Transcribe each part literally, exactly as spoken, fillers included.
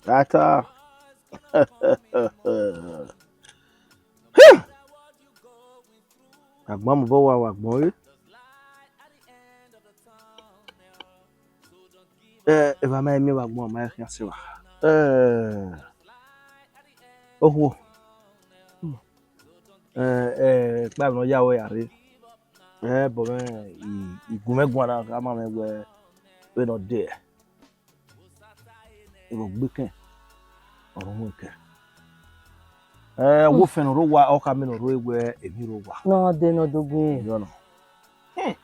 Tata. Agbọn mobọ wa, wa agbọn re. Eh, evba ma i miẹn vbe agbọn, ma i khian sẹ evba. Eh, okhuo. Eh, eh, kpa emwi ne ọ ya ruẹ ya rre. Eh, bọ mwẹ, I, I gu mwẹ guan na, a ma mwẹ wẹ vbene ọ dee. Vbe ọgbekẹn, ọre ọ ru ẹkẹn. Eh, wo fẹn ne ọ rre owa, ọ khama ne ọ rre wẹ emwi rre owa. Ne ọ dee ne ọ do gu irẹn. Yọ nọ. Hmm.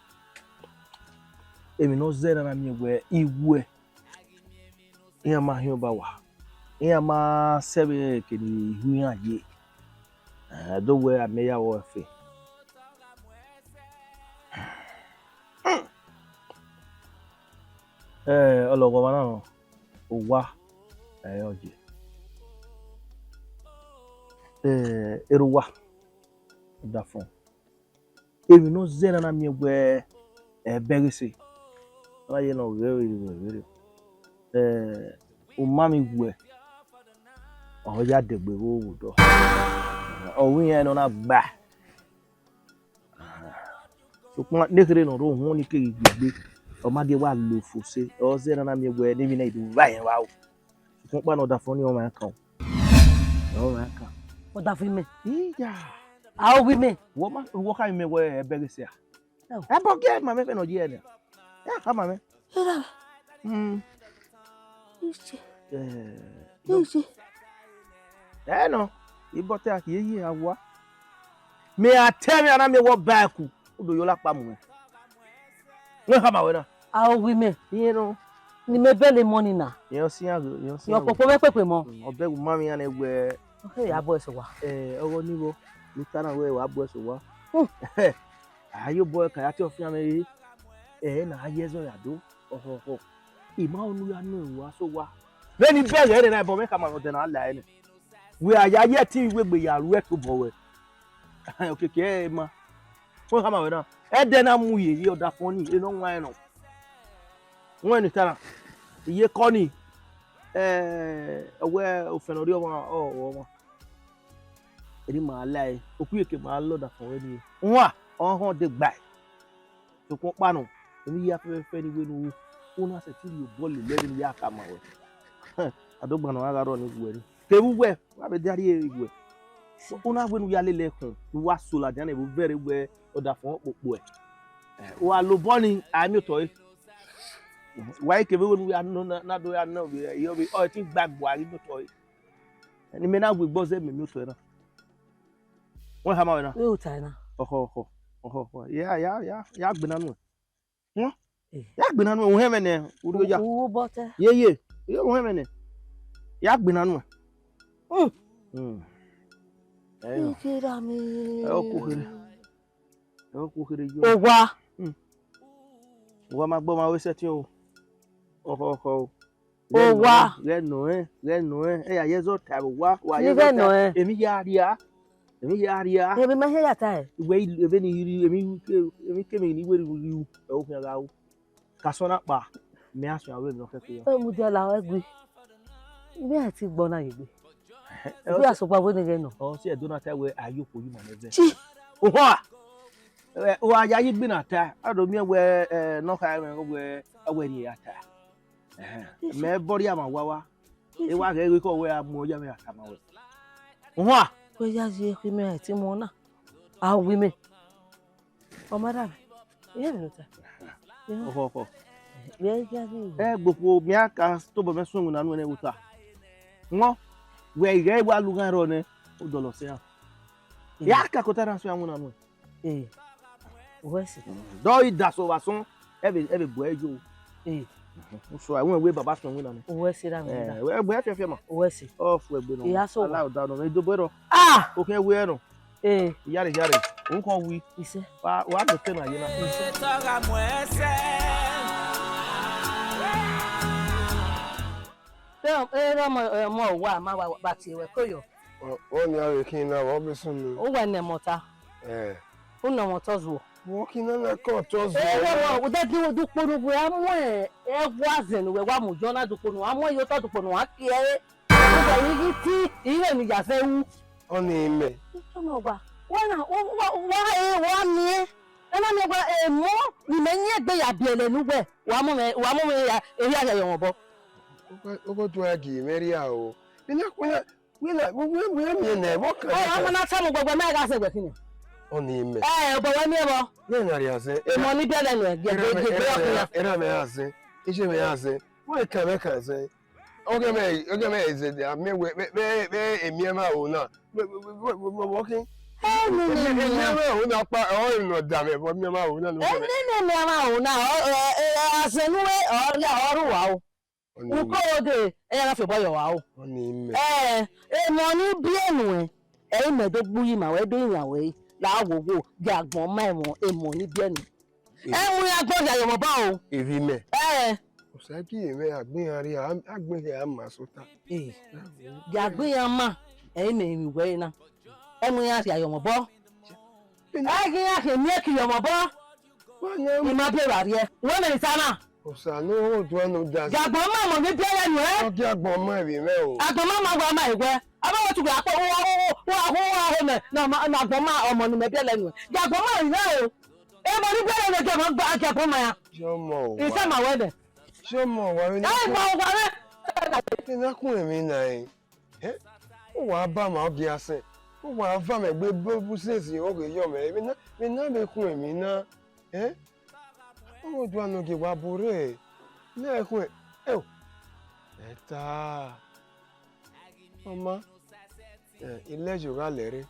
Emwi ne ọ zẹ na na miẹn wẹ iwẹ, iran ma hiọn ba owa, iran ma sẹ vbe kene ihu iran ye. Eh, do wẹ a miẹn ya vbe ẹfe. Eh, ọlọghọmwa na nọ, owa, ẹ, ọ ye. Eh, erha owa, ọdafọn. Emwi ne ọ zẹ na na miẹn wẹ ẹ bẹghe ẹse. Ọ na ye ne ọ ghe vberriọ vberriọ. Eh, umamwi wẹ, ọ ya degbe vbe odọ. Ọ wẹ iran ne ọ na gba. Sokpan ne kherhe ne ọ rre ohuọn ni keghi gbe egbe, ọ ma gie wa lo fo se, ọ zẹ na na miẹn wẹ ne emwi na i do vba rẹn vbe aro. Sokpan ọkpa ne ọdafọn ni ọmwa kan o. Ọmwa kan. Ọdafọn imẹ. Iya. A o wi mẹ. Wọ ma, wọ khama mẹ wẹ ẹ bẹghe ẹse a? Ẹ o. Ẹ bọ gie ma mẹ fẹ ne ọ ye ẹre. Ẹ khama mẹ. Era. Hmm. Iche. Eh, Iche. Ẹ nọ, ibọtẹ a khin ye a wa. Mẹ a te mwẹ a na miẹn wẹ ọ ba ẹku, u do yo la kpa mu mwẹ. Wẹ khama wẹ na. A o wi mẹ. Iye nọ. Ne imẹ bẹlẹ emọ ni na. Iye ọ sian ghe, iye ọ sian. Iye ọkpọkpọ mwẹ kpekpe mọ. Mm, ọ bẹghe umamwi iran nẹ wẹ. Ọ khe ya bu ẹse owa. Eh, ọghe ọnii vbo, ne I ta na wẹ wa bu ẹse owa. Hmm. A ye obọ ẹre ka ya tie ọfianmwẹ re, ẹ na ye ẹzọ ya do, ọhọhọ. I ma unu ya nọ ẹre wa so owa. Vbene I bẹghe ẹre na, ẹbọ mwẹ khama ne ọdẹ na la ẹre nẹ. Wẹ a ya ye ẹtin vbe egbe ya ru ẹko obọ ruẹ. Okiekie ẹre ma. Wẹ khama wẹ na. Ẹdẹ na mu ye, ye ọdafọn ni, ẹ nọ wan ẹre nọ. Wẹ ne I ta na. Iye kọ ni. Eh, wẹ ofẹn ne ọ rrie ọmwa, ọ, ọmwa. Eni ma la ẹre, okhuieke ma la ọdafọn ruẹ ni. Wan, ọ họn de gbae. Sokpan ọkpa nọ, emwi hia fẹfẹfẹ ni wẹ ne u, u na sẹtin rhie obọ lele vbene I ya khama ruẹ. Adogban ne ọ gha rrọọ ne I gu ẹre. Kevbe uwẹ, wa vbe dia rhie iguẹ. U na wẹ ne u ya lele ẹkhun, ne u wa so ladian vbe vẹrẹ wẹ ọdafọn kpokpo ẹ. Eh, u gha lobọ ni, a miotọ ẹre. Wa i kevbe wẹ ne u ya nọ na, na do ya nọ vbe, ọ vbe, ọ i tin gba ẹguae ghi miotọ ẹre. Ne imẹ na wu egbe ọzọ, mẹ miotọ ẹre na. Wẹ khama wẹ na. Vbe u ta na? Ọkhọ, ọkhọ, ọkhọ, ọkhọ. Ya, ya, ya, ya gbinna nuẹn. Wọn? Eh. Ya gbinna nuẹn, uhẹn mwẹ nẹ, u rhie oya. U, u bọtẹ. Ye, ye. Ye, uhẹn mwẹ nẹ. Ya gbinna nuẹn. Mm. Mm. Ẹ nọ. Ike ra mi. Ẹ, ọ ku kherhe. Ẹ, ọ ku kherhe yo. Owa. Mm. Owa ma gbọ ma wẹ sẹtin o. Ọkhọ, ọkhọ o. Owa. Ghẹ nọ ẹn, ghẹ nọ ẹn, ẹ ya ye ẹzọ ta vbe owa, wa ye ẹzọ ta. Ni ghẹ nọ ẹn. Emwi ya rria, emwi ya rria. Emwi ma hia ya ta ẹn. Wẹ i, ebe ni i rri, emwi ke, emwi kemwi ni wẹ rri ru, ẹ o khian gha ru. Ka sọn na kpa, mẹ a suẹn aro emwi ne ọ khẹke yọ. Ẹ mudia la ẹgui. Mẹ a ti gbọ na ye egbe. Ẹ, egbe a sokpan wẹ ne ghẹ nọ. Ọ si ẹdẹ na ta wẹ a ye okhuo yi ma nẹ zẹ. Chi. Uhua. Ẹ, wa ya ye igbinna ta, a do miẹn wẹ, ẹ, ne ọ kha mwẹ wẹ, ọ wẹ rhie ya ta. Ẹhẹn. Mẹ bọrriẹ amwa wa wa. E wa ghẹ ghe ke ọ wẹ a mu ọ ya mwẹ a tama wẹ. Uhua. Wẹ ya ye ekhui mẹ ẹtin mu na. A wi mẹ. Ọ ma da mẹ. Iye mi nota. Ọkhọ, ọkhọ. Vbe ya ghe. Ẹ gbokpo mẹ a ka tobọ mẹ suẹn winna nuẹn ne vbe ota. Wọn, wẹ I ghẹ wa lu ghan rrọọ nẹ, u dọlọ sẹ iran. Ya ka kota na suẹn winna nuẹn. Eh, uwẹ sẹ. Dọ i daso vbe asọn, ẹ vbe, ẹ vbe bu ẹre yo. Eh. Uso a wẹ baba suẹn winna nẹ. Uwẹ sẹ ra mi na. Eh, wẹ, wẹ fiafia ma. Uwẹ sẹ. Ọ fu egbe nọ. Iya so. Ala ọda nọ, mẹ dobo ẹrọ. Ah! O kẹ wẹ ẹrọ. Eh. Iyare, iyare. O kọ wi. Isẹ. Wa, wa do te na ye na. Isẹ. Te ọ, e rọ mọ, ọmọ wa ma wa ba tie wẹ ko yọ. Ọ, ọ ni a vbe khin na, ọ be sunu. Uwẹ nẹ mọta. Eh. U nọ mọta zuọ. Wọ khin na na kọ tọ zuọ. Eh, wọ, wọ, de di du kponu wẹ a mu ẹ, ẹ wa zẹ ne wẹ wa mu yọ na du kponu, a mu ẹ ye otọ du kponu, a kie ẹre. Uwẹ i ghi ti, i re ne ya zẹ ru. Ọnii mẹ. Ọmọ wa, wa na, wa, wa, wa, eh, wa miẹn. Ẹ na miẹn wa, eh, emọ ni mẹ yin egbe ya biẹ lẹ ne uwẹ. Wa mu mwẹ, wa mu mwẹ ya, ehia ya yọ mwẹ obọ. Ogo, ogo tu a gi mwẹ rria o. Mina, mina, mina, mina, mina miẹn nẹ, vbọ kan. Ọ, ọmọ na ta mu gbẹgbẹ, mẹ gha sẹ wẹ khin. Ọnii mẹ. Ẹ, obọ wẹ miẹn vbọ. Nẹ na rria zẹ. Emọ ni biẹ lẹ nuẹ, gẹ, gẹ, gẹ, gẹ, ọkhin na. Erha mẹ gha zẹ, iye mẹ gha zẹ. Wẹ kan mẹ kan zẹ. Oghẹ mẹ, oghẹ mẹ zẹ, a miẹn wẹ, vbe, vbe, vbe emiẹn mwa ho na. Vbe, vbe, vbe, vbe, vbe, vbe, vbe, vbe, Ẹ, nene, emiẹn mwa ho na kpa, ọ, emwi ne ọ da mwẹ, vbe emiẹn mwa ho na, nene, emiẹn mwa ho na, ọ, ẹ, ẹ, azẹ ne uwẹ, ọ rhia, ọ rre uwa o. Ọnii mẹ. Uko de, ẹ ya gha fi obọ yọ wa o. Ọnii mẹ. Ẹ, emọ ni biẹ nuẹn, ẹ i mẹ do gbe uyi ma wẹ, do yan wẹ, la wo wo, gie agbọn ma emọ, emọ ni biẹ nuẹn. Ẹ mu iran agbọn rhia ye mwẹ obọ o. Evbi mẹ. Ẹ. Osa gie mwẹ agbọn iran rhia, agbọn iran ma sẹ ota. Ẹ, gie agbọn iran ma, ẹ i mẹ emwi wẹ na. Ẹ mu iran rhia ye mwẹ obọ. Ẹ ghi iran khin miẹn ki ye mwẹ obọ. I ma biẹ vbe arriẹ. Wẹ mẹ ne I ta na. Osa ne u ho oduẹ ne u da zẹ. Gie agbọn ma ọmọ ni biẹ lẹ nuẹn. Ọ gie agbọn ma emwi mwẹ o. Agbọn ma ma wa ma ewẹ. Avbe wẹ tu wẹ akpọ, u, u, u, u, u, u, ho mẹ, ne agbọn ma ọmọ ne imẹ biẹ lẹ nuẹn. Gie agbọn ma emwi mwẹ o. Emọ ni biẹ lẹ nuẹn, gie agbọn ma, gie agbọn ma ya. Sọmọ wa. Isẹ ma wẹ nẹ. Sọmọ wa vbe na. Ẹ, ma wa vbe. Vbe na kun emwi na, ẹ? Ẹ? Uwa ba ma ọ gie asẹ. Uwa va mẹ gbe bu sesi oghe yọ mẹ. Vbe na, vbe na vbe kun emwi na. Ẹ? Ọmọ dua nọ gie wa bu rre. Ne ẹ khuẹn, ẹ o. Ẹ ta. Mama, ẹ, ilẹyo gha lẹre.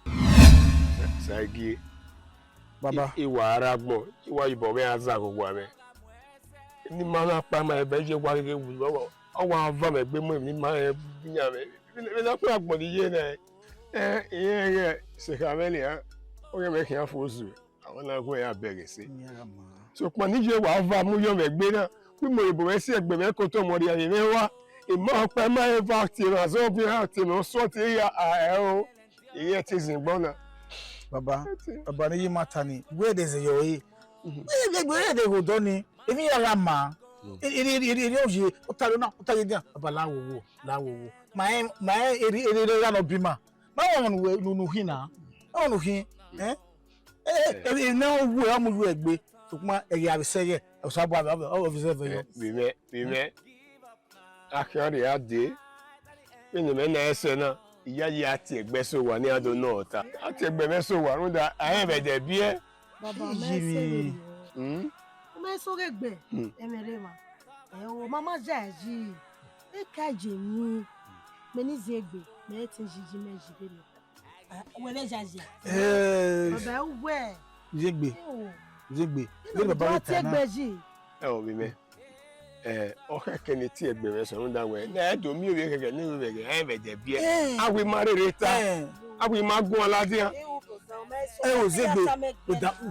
Sagie. Baba. I, I wa rre agbọn, I wa ye obọ mwẹ a zagha owa mwẹ. Ne ima na kpa ima ẹbẹ ye wa ghe wu, ọ wa va mẹ gbe mu emwi ne ima rẹn yan mwẹ. Vbe na kpa agbọn ne I ye na, ẹ, irẹn ghẹ sekha mwẹ nian, ọ ghẹ mwẹ khian fo zue. Avbe na gu ya bẹghe ẹse. Sokpan ne I ye wa va mu yọ mwẹ egbe na, vbe imẹ ebo mwẹ si ẹgbẹ mwẹ ke otọ ọmọ rhia vbe mwẹ wa, ima ọkpa ima eva tie mwẹ azọ, ọ viọ iran tie mwẹ osẹe tie ya, a, ẹ o, I ghẹ te zin gbọ na. Baba, baba ne I ye ima ta ni, wẹ de zẹ yọ re. Wẹ de, wẹ de ho dọ ni, emwi ya gha ma. Iri, iri, iri, iri, oye, ọ ta rre na, ọ ta ye dia, baba la wo wo, la wo wo. Ma ẹ, ma ẹ, iri, iri, iri, ya nọ bi ma. Ma wọn nu, nu, nu hin na. Ma wọn nu hin, ẹ? Ẹ, ẹ, ẹ, ne ọ wu ẹ, ọ mu yu ẹgbe. Sokpan ẹghẹ a vbe sẹ ẹghẹ, Osanobua vbe, ọ vbe zẹ vbe yọ. Vbe mwẹ, vbe mwẹ. A khian rhie a dee. Vbene mẹ na ẹsẹ na, iyayi a tie ẹgbẹ sẹ owa ne iran do nọ ọta. A tie ẹgbẹ mwẹ sẹ owa, rhunmwuda a rẹn vbe ẹdẹ biẹ. Baba, mẹ ẹsẹ vbe rriọ. U ma sẹ ọghe egbe, ẹmwẹ rre emwa. Ẹ o, ma ma zẹ yi. Eka je emwi. Mẹ ni zin egbe, mẹ te yi yi mẹ yi vberriọ. Wẹ vbe ya yi. Eh. Baba, uwẹ. Zegbe. Zegbe. Vbene baba rre ta na. Ẹ o, vbe mẹ. Eh, ọ khẹke ne I tie egbe mwẹ sẹ rhunmwuda wẹ, ne ẹ do miẹn ovbi ẹghẹghẹ ne ovbi ẹghẹghẹ, ẹ vbe ẹdẹ biẹ. Eh. A wẹ ima rherhe ta. Eh. A wẹ ima guan ladian. Ẹ o, Zegbe,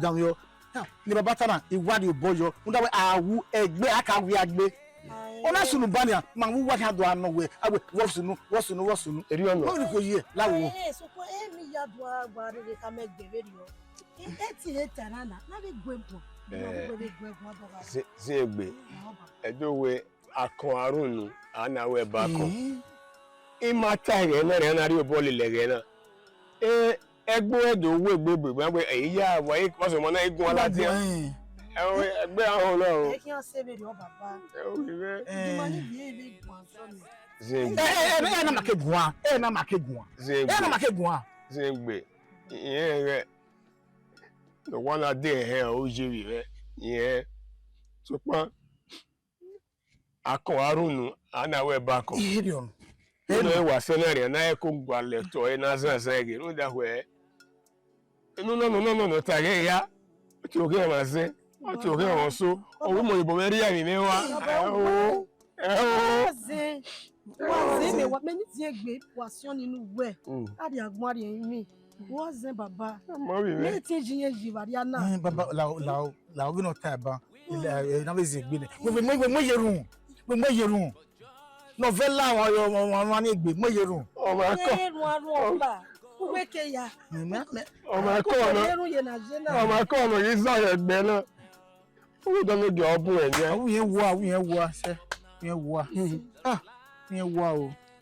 danmwehọ. Ne baba ta na, I wa rhie obọ yọ. Rhunmwuda wẹ, a wu egbe, a ka wia egbe. Ọ na sunu ba nian, ma vbe uwa khian do a nọ wẹ, a wẹ, vbọ sunu, vbọ sunu, vbọ sunu. Erriọ nọ. Vbọ ni ko ye, la wo. Eh, sokpan, eh, mi ya do a gba rherhe khama egbe vberriọ. Eh, eh, ti re ta na na, na vbe gue guan. Na vbe gue guan baba. Zi-, Zegbe. Ẹdẹ wẹ, akọn a rre unu, a na ru ẹbakọn. Eh. I ma ta ẹghẹ na, rẹn na rhie obọ lele ẹghẹ na. Eh, Ẹgbe ruẹ do wu egbe egbe, egbe, egbe, eya, wa, e, wa sẹ ọmọ na, e guan ladian. Ẹgbe a họn na o. Ẹ khian sẹ vberriọ baba. Ẹ o, vbe mwẹ. Ẹ, ẹ, ẹ, ẹ na ma ke guan, ẹ na ma ke guan. Ẹ na ma ke guan. Zegbe. Irẹn ghẹ. Ne ọ wa na de ẹhẹn, ọ ye vbe mwẹ. Irẹn. Sokpan. Akọn a rre unu, a na ru ẹbakọn. Irriọ. Unu ẹre wa sẹ na rian, na rẹn ko gualọ ẹtọ ẹre na zan zan ẹghe, rhunmwuda wẹ, unu nọ, nọ, nọ, nọ, ta ẹghẹ hia, ọ tie oghian mwa zẹ, ọ tie oghian mwa ọso, ọ wu mọ ebo mwẹ rhie emwi mwẹ wa. Ẹ o, ẹ o. Wa zẹ, wa zẹ, mẹ wa, mẹ ni zẹ egbe, wa siọn ni ne uwẹ. Mm. A rhie agbọn, a rhie emwi. Wa zẹ baba. Mẹ te yi yẹn yi vbe arria na. Mm, baba, la, la, la, vbene ọ ta ẹban. Ẹ, ẹ, na vbe zẹ egbe nẹ. Wẹ, wẹ, wẹ, wẹ, mu ye rhunmwu. Wẹ, mu ye rhunmwu. Ne ọ vẹ la ọmwa, ọmwa, ọmwa, ọmwa ni egbe, mu ye rhunmwu. Ọ ma kọ. Ye rhunmwu arhunmwu ọba. Uwẹ ke ya. Mẹ, mẹ, mẹ. Ọ ma kọ nọ. Ye rhunmwu ye na ye na. Ọ ma kọ nọ ye zẹ egbe na. Uwẹ dọ ne ọ bun ẹre nian. Awu yẹn wa, awu yẹn wa, sẹ. Yẹn wa. Ah, yẹn wa o.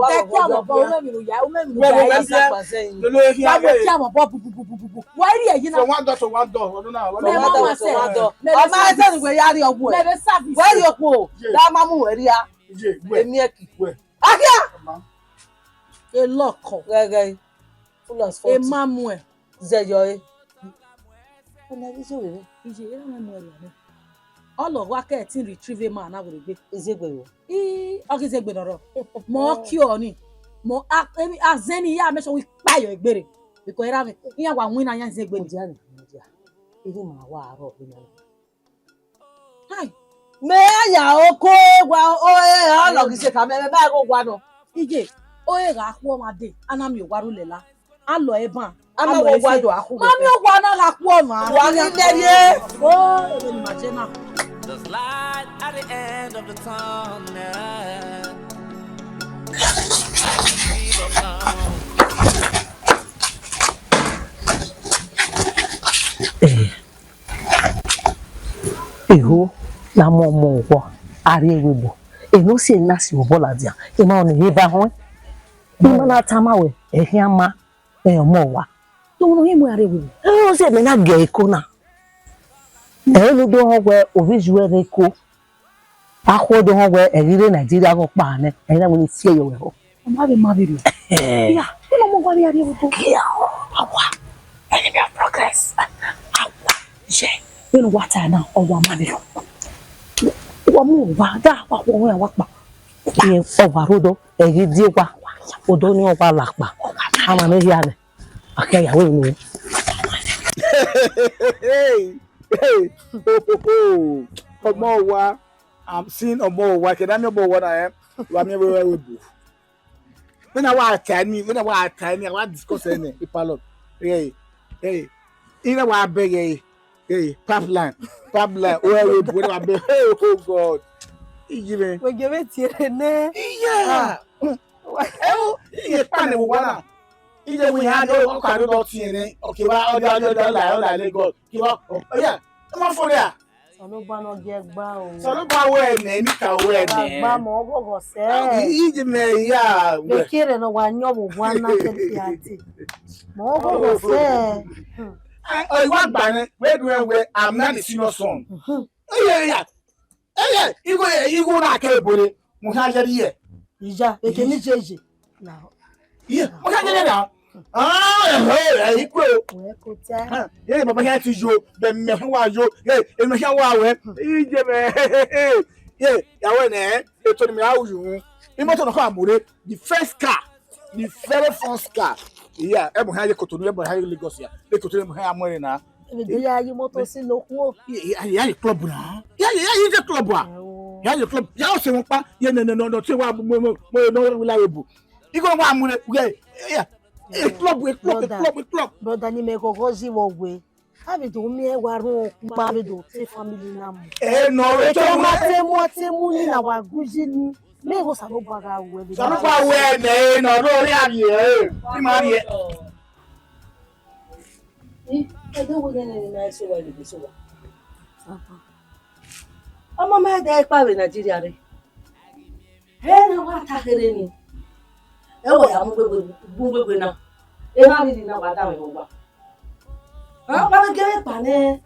wa Ẹ lọ kí àwọn ọbọ, umẹ mi ya, umẹ mi Wẹ, ya. Wẹ, wẹ, Ẹ sá biẹ. Kpa zẹ yin. Lolo ehia Wa wẹ. Kí àwọn ọbọ bu bu bu bu bu bu. Wa ri ẹyin na. So one door, so one door. Ọdún náà, Mẹ ọdún ma náà. Wa sẹ. One door. Mẹ Ọmọ ẹsẹ ni wẹ ya ri ọgwọ. Mẹ service. Wẹ ri okpo. Yeah. Da ma mu wẹ ria. Yeah, wẹ. Emi ẹki. Wẹ. Akia. Ọma. Elọkọ. Ghẹghẹ. Full as forty. Ema muẹ. Zẹyọ e. Ọna ghi zẹ vbe. Iye, e na muẹ ria nẹ. Ọlọ wa kẹ ẹtin retrieve ma na were gbe. Izegbe yo. I, ọ ghi zegbe nọrọ. Mọ ọ kiọ ni. Mọ a, emi, a zẹ ni ya make sure we kpa yọ egbere. Because era mi, iyan wa win na yan zegbe ni. Mudia ni, mudia. Iri ma wa arọ bi na. Hai. Mẹ ya oko wa o e a lọ ghi se ka mẹ mẹ ba go wa nọ. Iye, o e gha khu ọmwa de, a na miẹn owa ru lẹla. A lọ eban. A ma wo wa do a khu. Ma miẹn owa na gha khu ọmwa. Wa ghi lẹ ye. O, ebe ni ma je na. There's light at the end of the tunnel. Ehọ, la mu ọmọ owa, a rrie ẹvbo ebo. Eno si ena si obọ ladian, ima ọnii rre ba họn. Ima na tama wẹ, ẹkhian ma, ẹ ọmọ owa. Te uwẹ ne ọ hin mu a rre vbe? Ẹ, ọ sẹ mẹ na gie ẹre iko na. Ẹ i re ne u do họn wẹ ovbi iju ẹre rre iko. Akhuẹ do họn wẹ ẹ ghi rre Nigeria ghe ọkpa nẹ, ẹ i na wẹ ne I si ẹre ye owẹ họ. Ọ ma vbe ma vberriọ. Iya, unu ọmọ wa vbe a rrie vbe oto. Iya, awa, enemy of progress. Awa, ye, vbene uwa ta na, ọ wa ma vberriọ. Wa mu wa da wa khuọ ọmọ ya wa kpa. Iye ọ wa rre odọ, ẹ ghi die wa, odọ ni ọ wa la kpa. A ma mwẹ hia nẹ, a khian ya wẹ unu. Hey, hey, hey, ho, ho, ho. Ọmọ wa, I'm seeing ọmọ wa, kẹ na miẹn ọmọ wa na, eh? Wa miẹn wẹ, wẹ, wẹ bu. Vbene a wa ta ni, vbene a wa ta ni, a wa discuss ẹnẹ, ipalọ. Hey, hey. Ina wa bẹghe, hey, pipeline, pipeline. O, hey, bu na wa bẹ, hey, oh God. Iye mwẹ. Wẹ gie vbe tie rre nẹ. Iya. Ah. Mm. Ẹ, iye kpa nẹ vbe owa na. Iye wẹ iran do, ọ ka do dọ tie rre. Okay, wa, ọ da, ọ da, ọ da, la, ọ la Lagos. Kiwa, oh, yeah. Ẹ ma fo ria. Osanobua ne ọ gie ẹgba o. Osanobua wẹ nẹ, nika wẹ nẹ. Ẹgba mẹ ọghọghọ sẹ. Iye mẹ ya wẹ. Bekherhe ne ọ wa yọn vbe owa na kẹrẹkẹrẹ. Mẹ ọghọghọ sẹ. Ọ, I wa gba nẹ, wẹ do wẹ, I'm not the senior son. Mhm. Eye ya. Eye, igho, igho na kẹ ebore. Mu kha yẹ ye. Iya, eke ni jeje. Na. Iye, mo ka gele na. Ah, eh, eh, ikwe o. Wẹ ko ta. Ah, eh, baba ya ti yo, be me wa yo, eh, eh, me wa wẹ. Ije me. Eh, ya wẹ nẹ, eto ni me ra uyu. Imoto nọ kọ amure, the first car, the very first car. Yeah, ẹ mọ ha ye Kotonu, ẹ mọ ha ye Lagos ya. Ẹ Kotonu ẹ mọ ha amure na. Ebe de ya ye moto si lo khuo. Ya, ya, ya ye club na. Ya, ya, ya ye club wa. Oh. Ya ye club. Ya o se wọn pa. Ye nẹ, nẹ, nọ, nọ, te wa mo, mo, mo, mo, mo, la ye bu. Igho wa mu re, ye, ye, ye club, ye club, ye club, ye club. Brother, ni mẹ ghọghọ yi vbe ọghe. A vbe do miẹn wa rhun ọkpa, a vbe do te family na mu. Eh, no, e to ma te mu, a te mu ni na wa gu yi ni. Mẹ igho Osanobua gha ru ẹre. Osanobua wẹ nẹ, nọ, no, re a vbiẹ, eh. Ima vbiẹ. Ih, ẹdẹ wo nene ne I na so wa lele so wa? Ọmọ mẹ dẹ kpa vbe Nigeria rre. Ẹ na wa ta kherhe ni. Ẹ wẹ ya mu gbegbe, mu gbegbe na. Ẹ na rhirhi na wa danmwẹ vbe owa. Hẹn, wa vbe gie mwẹ kpa nẹ.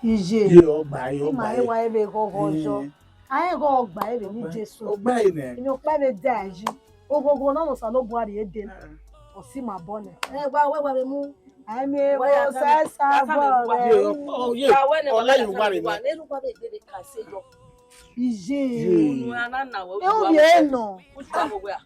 Iye. Iye ọgba, iye ọgba. Ima re wa vbe ghọghọ yọ. Ayen ghọ ọgba vbe ni Jesu. Ọgba nẹ. Imi ọkpa vbe da yi. Oghọghọ na ne Osanobua rhie dee na. Ọ si ma bọ nẹ. Ẹ, wa, wa, wa vbe mu. Ayen mi vbe sa sa bọ rẹ. Ye, ọ, ọ, ye. Ọla ye wa rre nẹ. Ne wa vbe gbe ka se yọ. Iye. Unu a na na wẹ. E ovbi ẹ nọ. Utu abo wẹ a.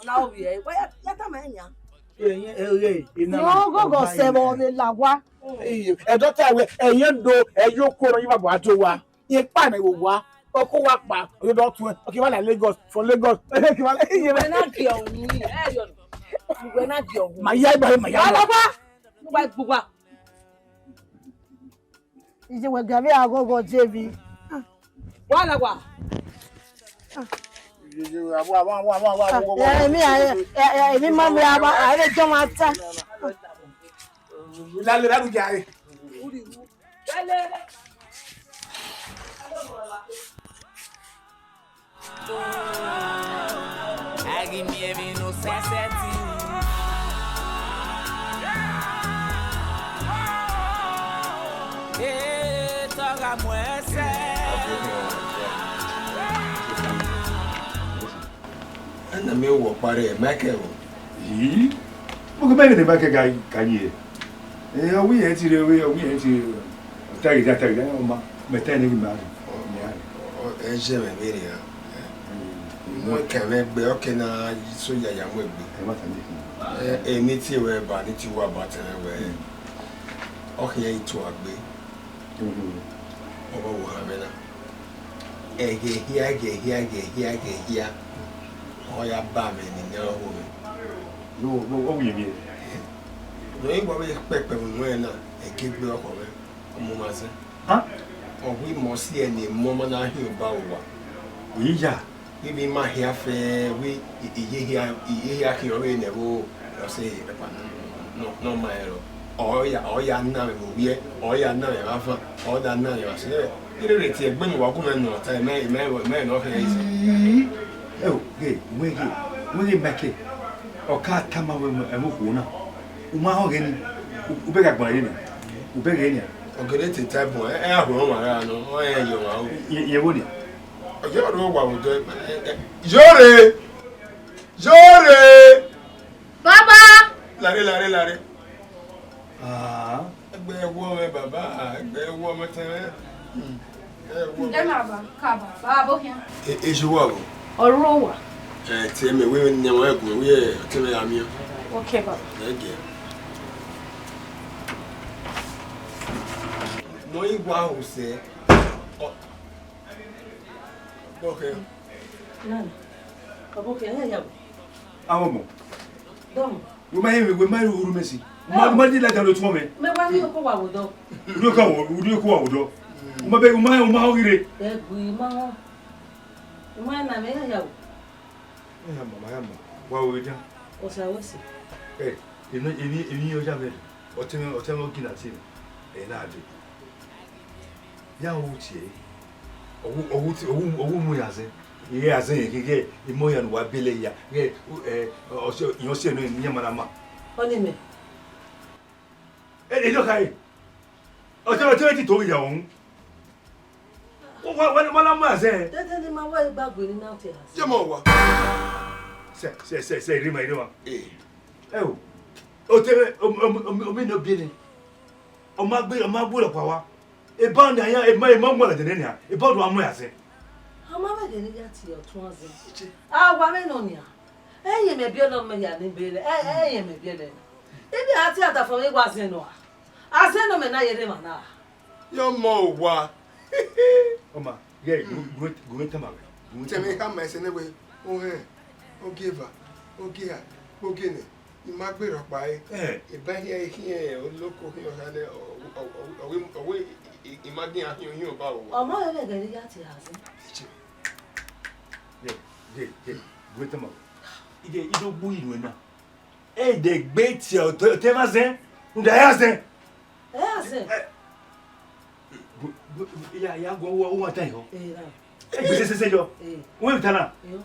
Na ovbi ẹ. Wa ya, ya tama ẹ yan. Ẹ, ẹ, ẹ, ẹ, ẹ, na. Yo, gogo sẹ vbe ọ vbe la wa. Ẹ, ẹ, dọta wẹ, ẹ, ẹ do, ẹ, yo ko nọ, yi ma bọ ato wa. Ekpa ne vbe owa, ọkọ wa kpa, ọ do tuẹn, ọ ke wa la Lagos, from Lagos, ọ ke wa la, iye. Uwẹ na gie ọhun ni, ẹ yọ nọ. Uwẹ na gie ọhun. Ma ya igba, ma ya. Wa, wa, wa. Wa gbugba. Iye wẹ ga vbe aghọghọ je vi. Wa la wa. Iye, iye, wa, wa, wa. Ẹ, emi, ẹ, ẹ, emi ma vbe aba, a vbe jọ ma ta. La le, la lu jare. Agi miẹn emwi ne osẹsẹ ti ru. Ee, te ọ gha mu ẹsẹ. Ẹna miẹn owa ọkpa rẹ Michael o. Ii, mo ke mẹ vbene Michael ka, ka ye. Eh, ọ wẹ irẹn ti rre, ọ wẹ irẹn ti rre. Ọ ta ghe, ta ghe, ọ ma, mẹ ta ne ghi ma rre. Ọ, mẹ a rre. Ọ, ẹ zẹ mwẹ vberriọ. Mm. Mo kẹ mwẹ gbe, ọ ke na so yaya mu egbe. Ẹ ma ta ne ghi. Eh, eni tie wẹ ba, ni tie wa ba tẹrẹ wẹ. Mm. Ọ khian i tua gbe. Mm. Ọ vbe wo ha mwẹ na. Ẹghẹ hia, ẹghẹ hia, ẹghẹ hia, ẹghẹ hia, ọ ya ba mwẹ ne eni ọrọre ọvbokhan. No, no, ọ wi emwi ẹre. Ne ọ i wa vbe kpẹkpẹ vbe unu ẹre na, ẹki egbe ọkhọ mwẹ, ọ mu ma zẹ. Ha? Ọ wi mọ si ẹre ne emọ ma na hin obọ aro owa. Oyi ya. Vbe ima hia fẹ, vbe iye hia, iye hia khian ọvbehe ne ẹvbo, ọ sẹ ẹkpa nọ, nọ, nọ ma rẹn rọ. Ọ ya, ọ ya na mwẹ vbe owiẹ, ọ ya na mwẹ vbe avan, ọ da na mwẹ vbe asẹ. Erere tie egbe ne uwa gu mwẹ nọ ta, mẹ, mẹ, mẹ nọ khẹ ẹse. Ii, ẹ o, ghe, wẹ ghe, wẹ ghe Michael, ọ ka tama wẹ ẹmwẹ okhuo na. U ma họn ghe ni, u bẹghe agbọn rre nian, u bẹghe nian. Ọgẹdẹ te ta ẹbun, ẹ, ẹ a rhuọrọ ọmwa ra nọ, ọ rẹn ye ọmwa ru. Ye, ye vbo nian? Ọ ye ọre wa vbe odọ, ẹ, ẹ, yore! Yore! Baba! Lare, lare, lare. Ah. Ẹgbẹ ẹwu ọmọ baba, ẹgbẹ ẹwu ọmọ tẹmwẹ. Hmm. Ẹ wọ. Ẹ ma ba, ka ba, ba bo khian. E, e ju wa bo. Ọrhuo wa. Ẹ, te mẹ wẹ ne ẹmwẹ ẹguẹn, wẹ ọtẹn mwẹ ya miẹn. Okay, baba. Ẹ gẹ. Nọ i wa hosẹ. Ọ, bọ khian. Nana, ọ bo khian, ya ya bo. Awọ mọ. Dọmọ. Wẹ ma ye, wẹ ma ye ru mẹ si. Ma, ma di la da lo tuọn mẹ. Mẹ wa ni oko wa wo dọ. Uri oko wa, uri oko wa wo dọ. U ma bẹ, u ma, u ma họn ghi rre. Ẹ gui ma họn. U ma na mẹ ya ya wo. Ẹ ya ma, ma ya ma. Wa wo dan. Osa wo si. Ẹ, emi, emi, emi ọja mẹ. Ọtẹn, ọtẹn gina ti. Ẹ na de. Ya wo tie. Ọwu, ọwu ti, ọwu, ọwu mu ya zẹ. Iye azẹn yẹn gẹgẹ, imọ ya ne uwa bele ya. Ghe, ẹ, ọsẹ, iyẹn ọsẹ nọ, iyẹn ma na ma. Ọni mẹ. Ẹ, ẹ, yọ ka e. Ọtẹn, ọtẹn ti to ya ọhun. Wa, wa, wa na mu azẹn. Dede ni ma wa igba gbe ni na te ha. Ye mọ wa. Sẹ, sẹ, sẹ, sẹ, irima, irima. Eh. Ẹ o. Ọtẹn, o, o, o, o mi nọ bele. Ọ ma gbe, ọ ma gbe ọkpa wa. Eba ọnii, a ma, a ma mu ẹre dene nian, eba ọdọ a mu ẹre azẹn. A ma vbe ghe ne I ya tie ọtuẹn azẹn. A wa vbe nọ nian. Ẹ i re mẹ biẹlẹ ọmọ hia ne I bele, ẹ, ẹ i re mẹ biẹlẹ. I vbe a tie adafẹn vbe wa azẹn nọ a? Azẹn nọ mẹ na ye rre emwa na. Ye ọmọ owa. Ọma, ghẹ, gu, gu, gu mwẹ tama mwẹ, gu mwẹ tama mwẹ. Tẹmwẹ khama ẹse nẹ wẹẹ, ohẹn, ogieva, ogiea, ogene. I ma gbe rhọkpa ẹre. Eba hiẹn khian oloko khian ọkhan nẹ, ọ, ọ, ọ, ọ, ọ, ọ, I ma gi iran khian ohiẹn obọ aro. Ọ ma vbe ẹghẹ ne I ya tie azẹn. Ghe, ghe, ghe, gu mwẹ tama mwẹ. I de, I do gbe uyi nuẹn na. Ẹ de gbe tie otọ, otọ emwa azẹn, rhunmwuda ẹ azẹn. Ẹ azẹn. Ẹ, gu, gu, ya, ya gu uwa, uwa ta ihọ. Ẹ na. Egbe sẹsẹsẹ yọ. Eh. Wẹ ta na. Yo.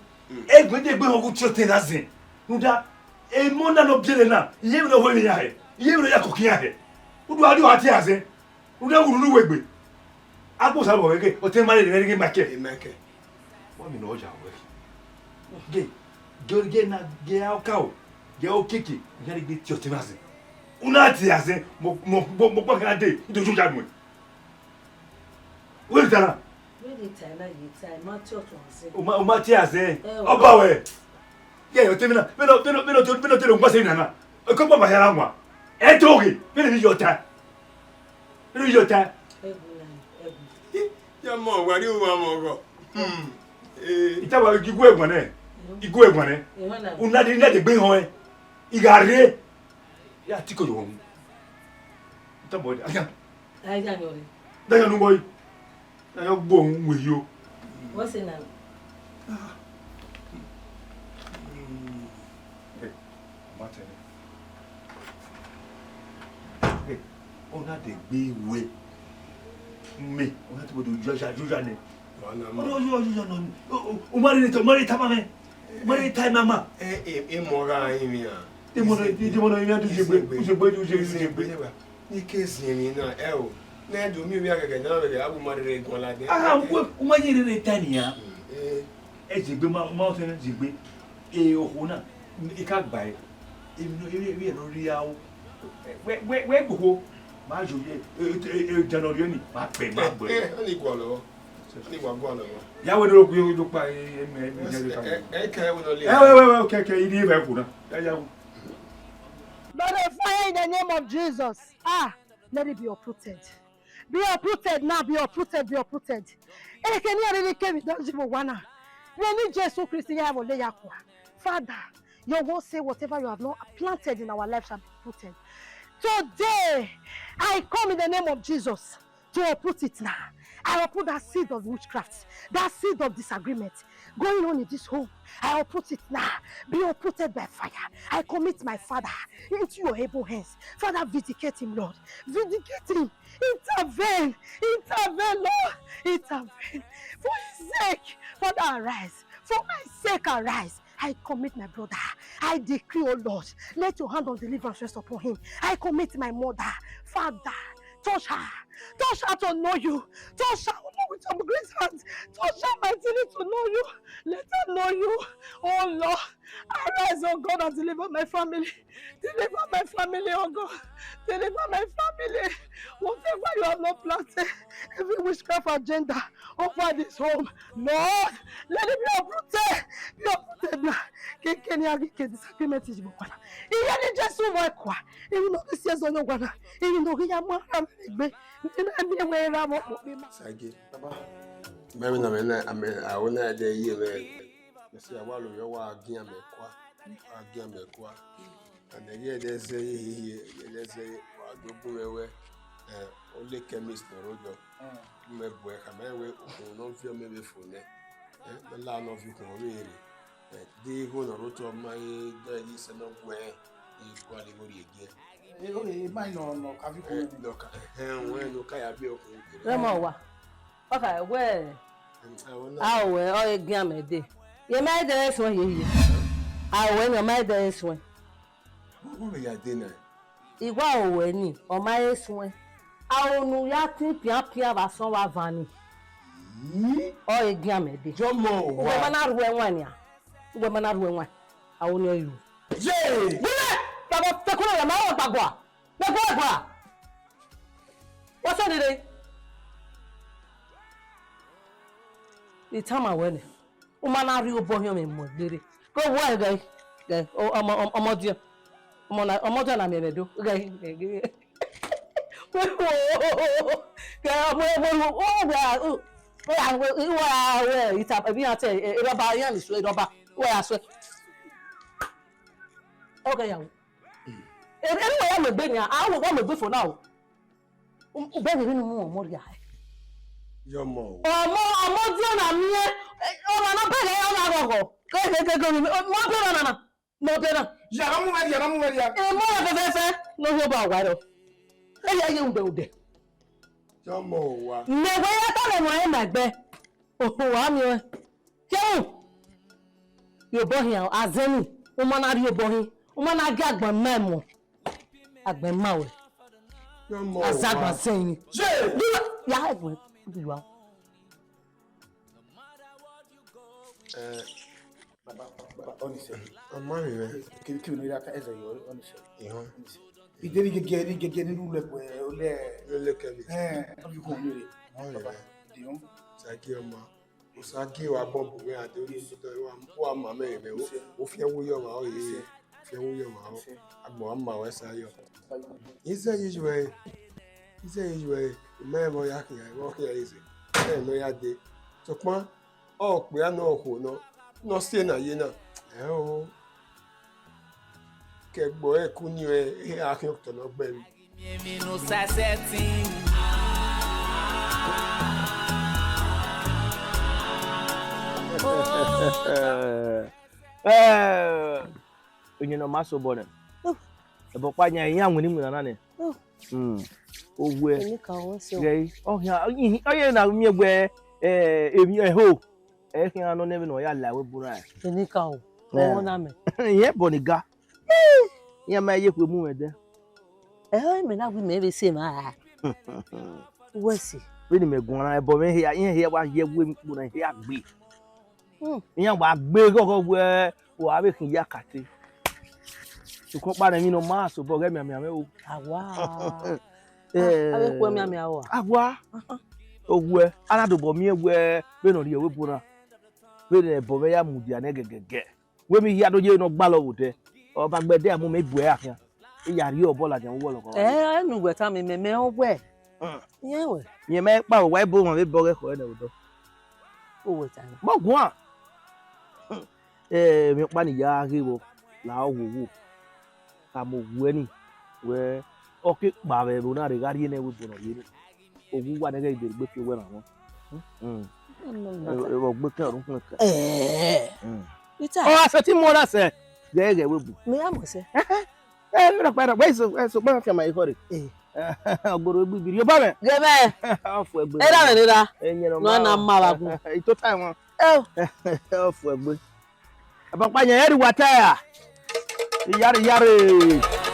Egbe de gbe họn gu tie otọ emwa azẹn. Rhunmwuda, emọ na ne ọ biẹlẹ na, iye vbe ne ọ ho emwi iran hẹ, iye vbe ne ọ ya koko iran hẹ. Udu a rrie ọha tie azẹn. Rhunmwuda, ẹ wẹ unu wegbe. Agbọn Osa vbe ọ ghẹ, otọ emwa rere ghe Michael. Eh, Michael. Wa mi nọ ya wẹ. Ghe, ghe, ghe na, ghe a ọka o, ghe okeke, u na rhie egbe tie otọ emwa azẹn. U na tie azẹn, mọ, mọ, mọ, mọ kpa kha dee, I do yo ya nuẹn. Wẹ ta na? Wẹ ta na, ye ta, I ma tie ọtuẹn azẹn. U ma, u ma tie azẹn. Eh, ọ ba wẹ. Ye, otọ emwa na, vbene, vbene, vbene, vbene, vbene, u ma sẹ na na. Eko kpa ma hia ra wan. Ẹ to ghe, vbene vbe yọ ta. Vbene vbe yọ ta. Ẹ gu na, ẹ gu. Ya mọ, wa rrie uwa mọ ọghọ. Hmm. Eh. I ta wa ghi gu ẹguẹn nẹ. I gu ẹguẹn nẹ. Emwa na. U na de, u na de gbe họn ẹn. I gha rre. Ya tiko yo wọn. Tọ bọ, a ya. A ya yọ re. Da yọ nu wọ yi. Da yọ gbo ohun we yo. What's in that? Eh, ma tẹnẹ. Eh, ọ na de gbe wẹ. Me, ọ na to do yo ya, yo ya nẹ. Ọ na yo, yo, yo, yo, no. O, o, o ma rre ta, o ma rre ta ma mẹ. Wẹ ta ima ma. Ẹ, ẹ, ẹ mọ gha rinmwian. Ẹ mọ, ẹ mọ, ẹ mọ, ẹ mọ, ẹ mọ, ẹ mọ. Ni ke ziẹn emwi na, ẹ o. Ne do miẹn ovbi aghẹghẹ ne a vbe ghe, a bu ma rere guan ladian. Ah, wẹ, u ma ye rere ta nian. Mm, eh. Ẹ zegbe ma, ma ọsẹ na zegbe. E okhuo na, I ka gba ẹre. Emwi nọ, emwi, emwi nọ rhie aro. Wẹ, wẹ, wẹ gbogho. Ma yo ye, e, e, e, e, dan nọ rhie ni, ma kpẹ, ma gbẹ. Eh, eh, ọni gualọ. Ni wa gualọ wa. Ya wẹ ne ọ gu do kpa, e, e, e, e, e, e, ke wẹ nọ le. Eh, wẹ, wẹ, wẹ, okay, okay, I rhie vbe ẹvbo na. Ya, ya. By the fire in the name of Jesus. Ah, let it be uprooted. Be uprooted now, be uprooted, be uprooted. Eke ne a rhie kevbe do ji vbe owa na. Vbe eni Jesu Kristi ya vbe ole ya kua. Father, your word say whatever you have not planted in our life shall be uprooted. Today, I come in the name of Jesus to uproot it now. I uproot that seed of witchcraft, that seed of disagreement going on in this home. I uproot it now. Be uprooted by fire. I commit my father into your able hands. Father, vindicate him, Lord. Vindicate him. Intervene. Intervene, Lord. Intervene. For his sake, Father, arise. For my sake, arise. I commit my brother. I decree, oh Lord, let your hand of deliverance rest upon him. I commit my mother. Father, touch her. Touch her to know you. Touch her, oh Lord, with your grace hand. Touch her mightily to know you. Let her know you. Oh Lord, arise, oh God, and deliver my family. Deliver my family, oh God. Deliver my family. Whatever you have not planted, every witchcraft agenda over this home, Lord, let it be uprooted. Be uprooted now. Keke ni a ghi ke disagreement is bukwana. Iye ni Jesu vbe kua. Iye no ghi si ezo yo wana. Iye no ghi ya mu ara mẹ gbe. Iye no mi we ra mo mo bi ma. Sage. Baba. Mẹ mi na mẹ na, ame, a wo na de ye mẹ. Mẹ si a wa lo yo wa gian mẹ kua. Wa gian mẹ kua. And ẹghẹ ẹdẹ zẹ ye hiehie, ẹghẹ ẹdẹ zẹ ye, wa do gu mwẹ wẹ, eh, ole chemist nọ rre odọ. Mm. Gu mwẹ bu ẹre khama wẹ, ukhunmwu ne ọ viọ mẹ vbe fo nẹ. Eh, ne ọ la ne ọ viọ ukhunmwu vbe rre. Eh, de igho nọ rre otọ ma ye dọ ẹre sẹ ne ọ guẹ, i gualọ igho rhie giẹ. Eh, oh, eh, ma nọ, nọ ka viọ ukhunmwu. Eh, nọ ka, eh, wẹ nọ ka ya viọ ukhunmwu. Rẹmọ wa. Ọ kha wẹ, a ru wẹ, ọ re gian mẹ dee. Ye ma dẹ suẹn ye ye. A ru wẹ ne ọ ma dẹ suẹn. Who be ya dey now? I wa ru wẹ ni, ọ ma he suẹn. A ru ne u ya tin pian pian vbe asọn vbe avan ni. Hmm? Ọ re gian mẹ dee. Jọmọ wa. Uwẹ ma na ru ẹwaẹn nian. Uwẹ ma na ru ẹwaẹn. A ru ne ọ ru. Ye! Gulẹ! Baba, te kunu ya ma wa gbagua. Gbagua, gbagua. What's up, Dede? I tama wẹ nẹ, u ma na rhie obọ hin ọmwẹ mu ẹgbẹre. Ke wo ẹghẹ, ẹghẹ, ọ-, ọmọ, ọmọ, ọmọdiọn. Ọmọ na, ọmọdiọn na miẹn mwẹ do. Ẹghẹ, ẹghẹ. Ke ọmọ, ọmọ, ọmọ, ọ, wẹ, ọ, wẹ, wẹ, wẹ, ita, ẹbí yẹn tẹ, ẹ, rọba, yẹn lè sọ, rọba, wẹ, a sọ. Okay, ya. Ẹ, ẹ, wẹ, ya mu egbe nia, a, wẹ, wa mu egbe fo na o. U bẹghe vbene u mu ọmọ rhia hẹ. Yọmọ o. Ọmọ, ọmọdiọn na miẹn, ọmọ na bẹghe, ọ na ghọghọ. Ke, ke, ke, ke, ọmọ biẹ na na, ọmọ biẹ na. Ya, na mu mwẹ rhia, na mu mwẹ rhia. Emọ rẹ fẹfẹfẹ, ne ọ hiẹ obọ awa rọ. Ẹ ya ye udẹ udẹ. Yọmọ wa. Mẹ wẹ ya ta lẹ nọ ẹ ma ẹgbẹ. Oho, wa miẹn. Kẹrun, rhie obọ hin, azẹn ni, u ma na rhie obọ hin, u ma na gie agbọn ma emọ. Agbọn ma wẹ. Yọmọ wa. Azagban zẹn ni. Ye! Ya ẹgbẹ, you are. Eh, Baba, baba, ọni sẹ. Ọma rẹ. Kiri, kiri ne ya ka ẹzẹ yọ, ọni sẹ. Ihọn. Ọni sẹ. Ide ni gẹgẹ, ni gẹgẹ ni rule ẹkpẹ, ole. Ole kẹbi. Eh, ọfi kun ni re. Ọma rẹ. Baba, di họn. Saki ọma. Osa gie wa bọ bu mwẹ ade, u wa ma mẹ mẹ, u fian wu yọ ma ọ ye, u fian wu yọ ma ọ, agbọn wa ma wẹ sa yọ. Izẹ ye ju ẹre, izẹ ye ju ẹre, imẹ vbe ọ ya khian, vbe ọ khian eze, ẹre ne ọ ya dee. Sokpan, ọ kpia ne ọ khuo nọ, ne ọ si ena ye na, ẹ o. Kẹ ẹgbọ ẹre ku ni ẹ, a khian otọ ne ọ gbẹre. Eh, iyẹn ne ọ ma sobọ nẹ. Ẹbọ ọkpa yan iran winna winna na nẹ. Hmm. Owẹ. Ghẹ ọhian, ọ ye na miẹn wẹ, eh, emwi ẹho. Ẹ khian nọ nẹ vbene ọ ya la ẹvbo ebo na. Enikaro, ọmọ na mẹ. Iyẹn bọ ni ga. Iran ma ye khuemu mwẹ dẹ. Ẹ, mẹ na wẹ imẹ vbe sẹ emwa ra. Wẹ sẹ. Vbene imẹ guan na, ẹbọ mwẹ hia, iran hia wa ye ẹvbo emwi kpo na hia gbe. Hmm. Iran wa gbe ghọghọ wẹ, wa vbe khin ya kate. Sokpan ọkpa nẹ emwi ne ọ ma sobọ ghẹ mianmian mwẹ o. Awa. Eh, a vbe khuẹ mianmian ua. Awa. Owẹ, a na dobọ miẹn wẹ vbene ọ rhie ẹvbo ebo na. Vbene ẹbọ mwẹ ya mudia nẹ gẹgẹgẹ. Wẹ emwi hia do ye ne ọ gbalọ vbe odẹ. Ọ ba gbe ẹdẹ a mu mẹ ibuẹ ra khian. I ya rhie obọ ladian vbe uwu ọlọghọ. Ẹ, ẹ nu wẹ tama mẹ, mẹ ọ wẹ. Hmm. Iyẹn wẹ. Iyẹn mẹ kpa wa ebo mwa vbe bọ ghẹ khọ ẹnẹ odọ. O wẹ tama. Mọ guan. Eh, emwi ọkpa ni ya ghe vbọ, la ọ wo wo. Ka mu owẹ ni, wẹ, ọ ke kpa vbe ẹvbo na rre gha rhie nẹ ẹvbo ebo ne ọ ye ni. Owa uwa nẹ ghẹ iberegbe fi owẹ na wọn. Hmm. Ẹvbo gbe kẹ ọrun khuẹn kẹ. Eh. Hmm. Peter. Ọ, a sẹ ti mu ọna sẹ. Ghẹ ghẹ vbe bu. Me ya mu sẹ. Eh, eh. Eh, rọkpa, rọkpa, eso, eso, gba fian ma ekhọe rre. Eh. Ọgboro egbe ibiri, obọ mwẹ. Ghe mẹ. Ọ fu egbe. Era mwẹ nera. Ẹyẹn nọ ma na ma vbe agbọn. Ito time wọn. Eh. Ọ fu egbe. Ọbakpa yẹn ẹre wa ta ya. Iyare, iyare.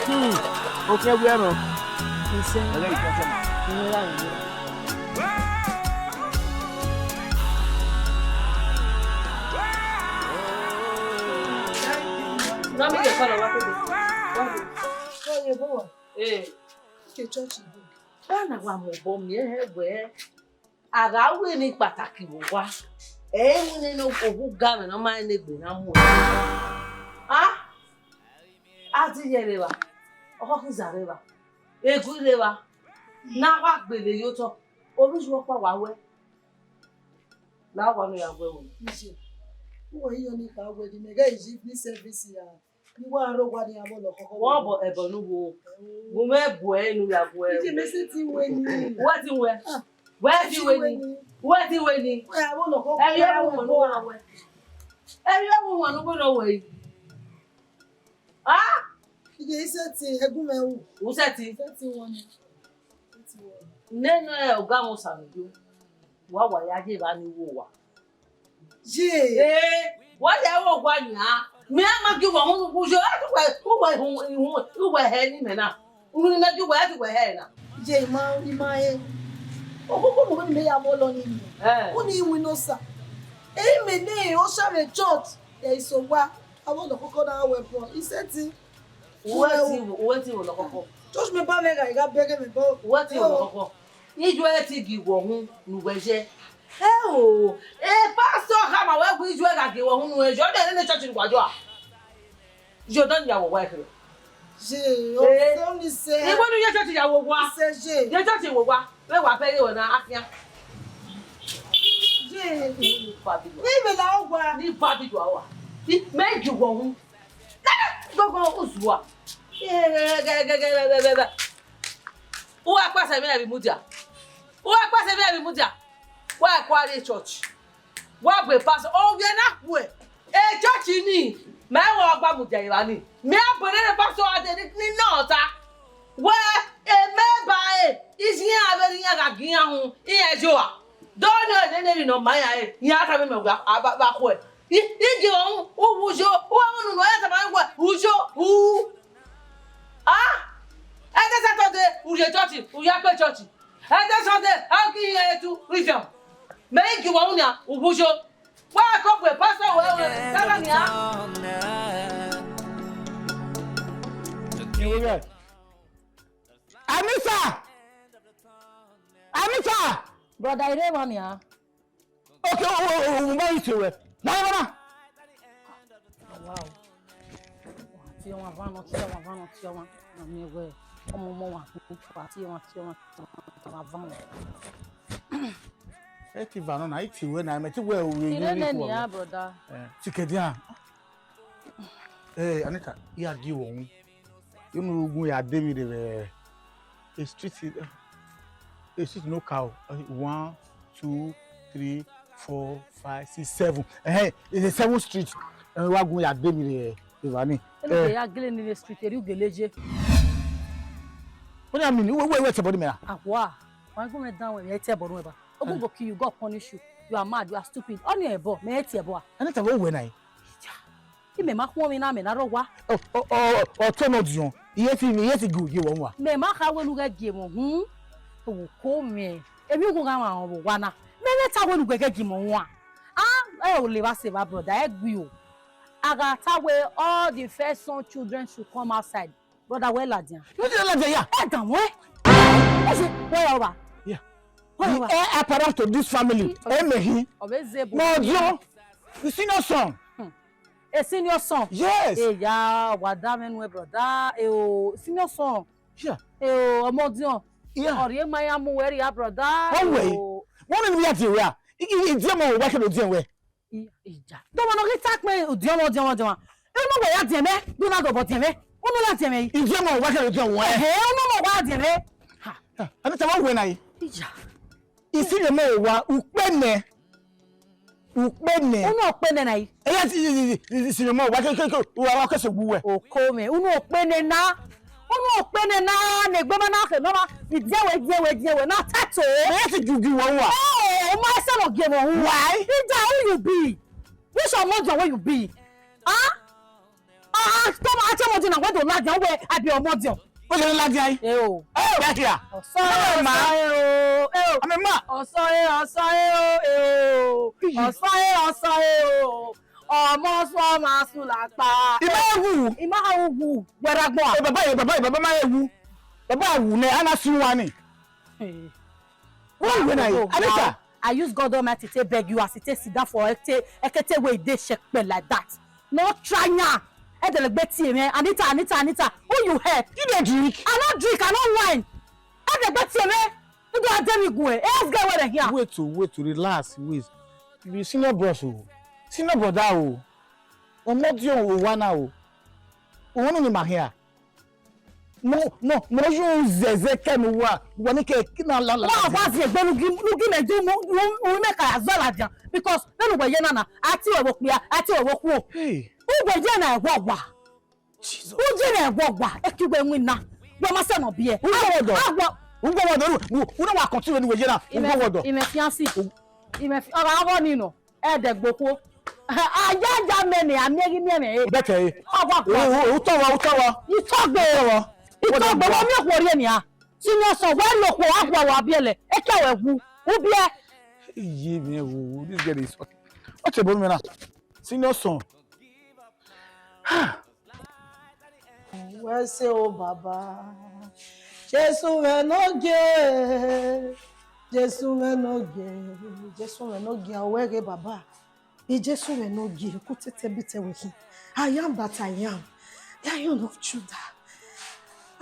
Hmm. Okhian wiẹ nọ. Isẹ. Ẹlẹ ikẹsẹ. Ìwé ra ìwé. Nọ mi lè kọ́ lọ wá tó dé. Wá dé. Ó yẹ bó wà. Ee. Ke church go. Bana wa mobọ miẹn hẹ wẹẹ, a gha ru emwi kpataki vbe owa, ẹ i re iwinna ne ovbi ugamwẹ ne ọ ma rẹn ne egbe na mu ẹn. A, a di yẹ rre evba, ọkhọkhiza rre evba, egu rre evba, ne a wa gbele ye otọ, ovbi uwu ọkpa wa wẹ, la owa ne ọ ya gu ẹre wẹ. Iye, uwẹ i yọ ne I kha wẹ, de imẹ ghẹ ye evening service ya. Ni wa rre owa ni avbe ọlọkhọkhọ. Wẹ obọ ẹbọ ne u wo. Gu mwẹ bu ẹre ne u ya gu ẹre. Iye mẹ sẹtin wẹ ni. Wẹ ti wẹ. Ah. Wẹ ti wẹ ni. Wẹ ti wẹ ni. Wẹ avbe ọlọkhọkhọ. Ẹ i re ẹvbo wọn ne u wẹ. Ẹ i re ẹvbo wọn ne u wẹ. Ah? Iye i sẹtin, ẹgu mwẹ ru. U sẹtin. Sẹtin wẹ ni. Sẹtin wẹ ni. Nene ọga mwẹ Osanudo. Wa wa ya ye evba ni wo owa. Ye. Ee, wa ya wo owa nian. Mẹ a ma gie uwẹ uhunmwu gu yo, ẹ, uwẹ, uwẹ ihun, ihun, uwẹ hẹ ne imẹ na. Uhunmwu ne imẹ gie uwẹ, ẹ ti uwẹ hẹ na. Ye, ima, ima he. Okhuo mu ne mẹ ya vbọ lọ ni mẹ. Eh. Unu iwinna Osa. Ẹ i mẹ ne Osa vbe church, ẹ i so owa. Avbe ọlọkhọkhọ na wẹ bọ. I sẹtin. Uwẹ ti, uwẹ ti vbe ọlọkhọkhọ. Just mẹ ba mwẹ gha, I gha bẹghe mẹ bọ. Uwẹ ti vbe ọlọkhọkhọ. Iye uwẹ ti gie uwẹ uhunmwu ne uwẹ yẹ. Ẹ o, e pastor khama wẹ gu iye uwẹ gha gie uwẹ uhunmwu ne uwẹ yẹ. Ọ dẹ nene church ne uwa yọ a? Ye odọ ni ya wọ wa ẹkẹrẹ. Ye, eh, o ni sẹ. Iwẹ ne u ye church ya wọ wa. Sẹ ye. Ye church wọ wa. Vbe wa bẹghe wẹ na afian. Ye. Ni babi yọ. Ni vbe la owa. Ni babi yọ a wa. Mẹ gie uwẹ uhunmwu. Gogo uzua. Uwa kpasẹ vbe ẹvbo mudia. Uwa kpasẹ vbe ẹvbo mudia. Wa kua rrie church. Wa bu pastor. Ovbi ẹre na kue. E church ni. Mẹ wa gba mudia evba ni. Mẹ a bu ẹre ne pastor a dee ni nọ ọta. Wẹ, emẹ ba ẹre. Iye iran vbe ne iran gha gie iran uhunmwu. Iran yo a. Do nene emwi ne ọ ma iran re. Iran tama mẹ wẹ a vbe khuẹ. I, I gie uhunmwu, u wu yo, u wa unu nọ, ọ ya tama wẹ, u yo, u wu. Ah! Ẹdẹ Saturday, u rhie church, u ya kpe church. Ẹdẹ Sunday, a ghi rẹn etu, rhie fian. Mẹ I gie uwa unu nian, u wu yo. Wa ko gbe pastor wẹ, wẹ, tama nian. Anita! Anita! Brother, I don't want ya. Okay, o, o, o, o, ma ite wẹ. Na, na, na. Wow. Tie ọmwa van nọ, tie ọmwa van nọ, tie ọmwa. Na miẹn wẹ, ọmọ ọmọ wa, tie ọmwa, tie ọmwa, tie ọmwa van nọ. Ẹ ti van nọ na, ite wẹ na, mẹ te wẹ o, ire nẹ nia, brother. Eh, sikẹdia. Eh, Anita, I ya gie uwẹ uhunmwu. Unu gun ya de emwi rre vbe street, eh, street ne ọ ka o. One, two, three, four, five, six, seven. Ẹhẹn, it's a seven street. Ẹ wa gun ya de emwi rre evba ni. Ẹ no, eh, ya gele ni vbe street, eri u gele ye. What do you mean? Wẹ, wẹ, wẹ tẹ ẹbọ ne imẹ ra? Awa, wa gun mẹ dan wẹ, mẹ tẹ ẹbọ ne uwẹ ba. Ogun go kill you, God punish you. You are mad, you are stupid. Ọni ẹbọ, mẹ tẹ ẹbọ a? Anita, vbe wẹ na? Imẹ ma khuọnmwi na, mẹ na rre owa. Ọ, ọ, ọ, ọ to nọ diọn. Iye ti, iye ti gu ye wọ wa. Mẹ ma kha wẹ ne u ghẹ gie mwẹ uhunmwu. Owo ko mwẹ. Emwi ughughan mwa vbe owa na. Mẹ vbe ta wẹ ne u ghẹ ghẹ gie mwẹ uhunmwu a. A, ẹ o le vba sẹ evba, brother, ẹ gui o. A gha ta wẹ all the first son children should come outside. Brother, wẹ ladian. Wẹ ladian ya. Ẹ dan wẹ. Ẹ sẹ, wẹ ya ọba. Yeah. Wẹ ya ọba. The heir apparent to this family. Ẹ mẹ hi. Ọ vbe ze bu. No, John. The senior son. Hmm. A senior son. Yes. Eya, wa da mwẹ nuẹ, brother. E o, senior son. Yeah. E o, ọmọ diọn. Yeah. Ọ rhie ma ya mu wẹ rria, brother. Ọ wẹ. O. Wọ́n ní mi yà di wẹ́ à. Ìdí ọmọ wẹ́ kí ló di wẹ́. I, ija. Dọmọ nọ ghi ta kpẹn, diọn mwa, diọn mwa, diọn mwa. Unu wẹ ya diẹn mwẹ, do na dọbọ diẹn mwẹ. Unu la diẹn mwẹ. Ìdí ọmọ wẹ́ kí ló di wẹ́. Ẹhẹ, unu mọ wa diẹn mwẹ. Ha. Ẹni tẹ wọ́n wẹ̀ náà yìí. Ija. Ìsìn lè mọ wa, ukpẹ nẹ. Ukpene. Unu okpene na yi. Eya ti, ti, ti, ti, ti, sinimọ, wa ke, ke, ke, wa, wa ke se wu wẹ. Oko mẹ, unu okpene na. Unu okpene na, ne egbe ma na khe, no ma, idiẹwẹ, idiẹwẹ, idiẹwẹ, na tato. Eya ti ju gi wọn wa. Oh, o ma sẹ no gie wọn hu. Why? Ija, who you be? Which your mother where you be? Ah? Ah, ah, come on, tell me, where do ladian, where I be ọmọdiọn? Where do ladian? Eh, oh. Eh, yeah, yeah. Ọsọ, eh, ọsọ, eh, oh, eh, oh. I'm a man. Ọsọ, eh, ọsọ, eh, oh, eh, oh. Ọsọ, eh, ọsọ, eh, oh. Ọmọ sọ ma sùn lápá. Ima wu. Ima wu. Where I go? Eh, baba, eh, baba, eh, baba, ma wu. Baba wu ne, ana su wa ni. Hey. What you na? Anita. I use God Almighty to beg you as you take sit down for ekete, ekete wey dey shekpe like that. No try now. Edelegbe tie me, Anita, Anita, Anita. Who you help? You dey drink? I no drink, I no wine. Edelegbe tie me. You do a demi gue. Let's get where here. Wait to, wait to, relax, wait. You be senior bros o. Senior brother o. Ọmọdiọn o wa na o. Òun ni ma hia. Mo, mo, mo yu zẹzẹ kẹ ne uwa, uwa ni kẹ, kẹ na la, la, wa, la, wa zi egbe nu gi, nu gi mẹ ju, nu, nu, nu mẹ ka ya zọ ladian, because vbene uwẹ ye na na, a tie ruẹ vbe okpia, a tie ruẹ vbe okhuo. Hey. Uwẹ ye na ẹwọ wa. Jesus. U ye na ẹwọ wa, eke uwẹ winna, wẹ ma sẹ nọ biẹ. Ugbọmọdọ. Awa. Ugbọmọdọ, u, u, u na wa continue ne uwẹ ye na, ugbọmọdọ. Imẹ fiancé. Imẹ fi, ọgha ọghọ ni nọ. Ẹdẹgbokhuo. Ayaja mẹ ne a miẹn ghi miẹn mwẹ re. Bẹkẹ re. Ọgua gua. U tọghọ, u tọghọ. Itọgbe. U tọghọ. Itọgbe, wa miẹn okhuo rrie nian. Senior son, wẹ rrie okhuo, wa gua wa biẹlẹ. Eke wẹ wu. U biẹ. Iye mwẹ o, this girl is, ọ te bọ mwẹ na. Senior son. Wẹ sẹ o Baba, Jesu mwẹ ne ogie, Jesu mwẹ ne ogie, Jesu mwẹ ne ogie, a wẹ ghe Baba, I Jesu mwẹ ne ogie, ku tete bi te wẹ khin. I am that I am, Lion of Judah.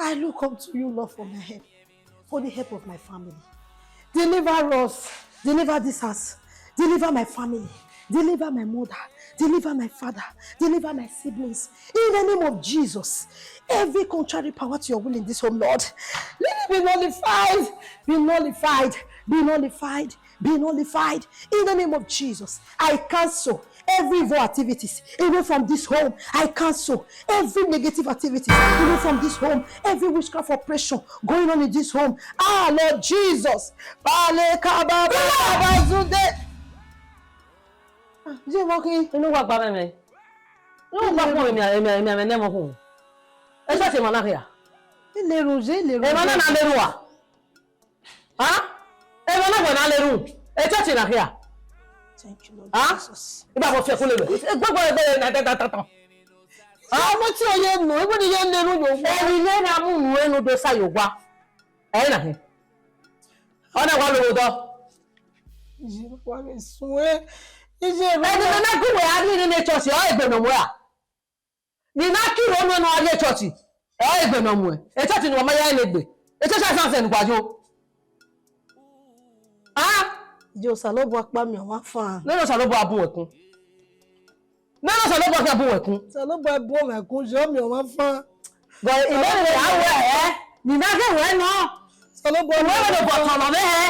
I look up to you, Lord, for my help. For the help of my family. Deliver us. Deliver this house. Deliver my family. Deliver my mother. Deliver my father. Deliver my siblings. In the name of Jesus. Every contrary power to your will in this home, Lord, let it be nullified. Be nullified. Be nullified. Be nullified. In the name of Jesus, I cancel every evil activities away from this home. I cancel every negative activities away from this home. Every witchcraft operation going on in this home. Ah, Lord Jesus. Bale kaba baba zude. Ah, je mo ki. Inu wa gba mẹ mẹ. Inu wa gba mẹ mẹ, mẹ, mẹ, mẹ, ne mo hu. Esa se mana hia. Ileru je, ileru. E mana na leru wa. Ha? Emwa na wẹ na leru, e church na khia. Thank you, Lord Jesus. Iba mo fi ẹkun lele. Gbogbo egbe na da da da da. Ha? Ọmọ tí o ye nù, ewé ni ye leru yo. Ẹni ne na mu nu enu do sa yo wa. Ẹ na he. Ọ na wa lo do. Iye wa mi sun e. Iye ro. Ẹni ne na gu wẹ a ni ni church, ọ egbe nọ mu a. Ni na kiro nu enu a ye church, ẹ ọ egbe nọ muẹn. E church ni wa ma ya ne egbe. E church asan sẹ ni wa yo. Ah? Yo, Osanobua kpa miẹn ọmwa fan. Nene Osanobua bun wẹ kun. Nene Osanobua khian bun wẹ kun. Osanobua bun mwẹ kun, yo miẹn ọmwa fan. But I don't know how well, eh? Ni na ghe wẹ nọ. Osanobua wẹ wẹ no bọtọ nọ vbe hẹ.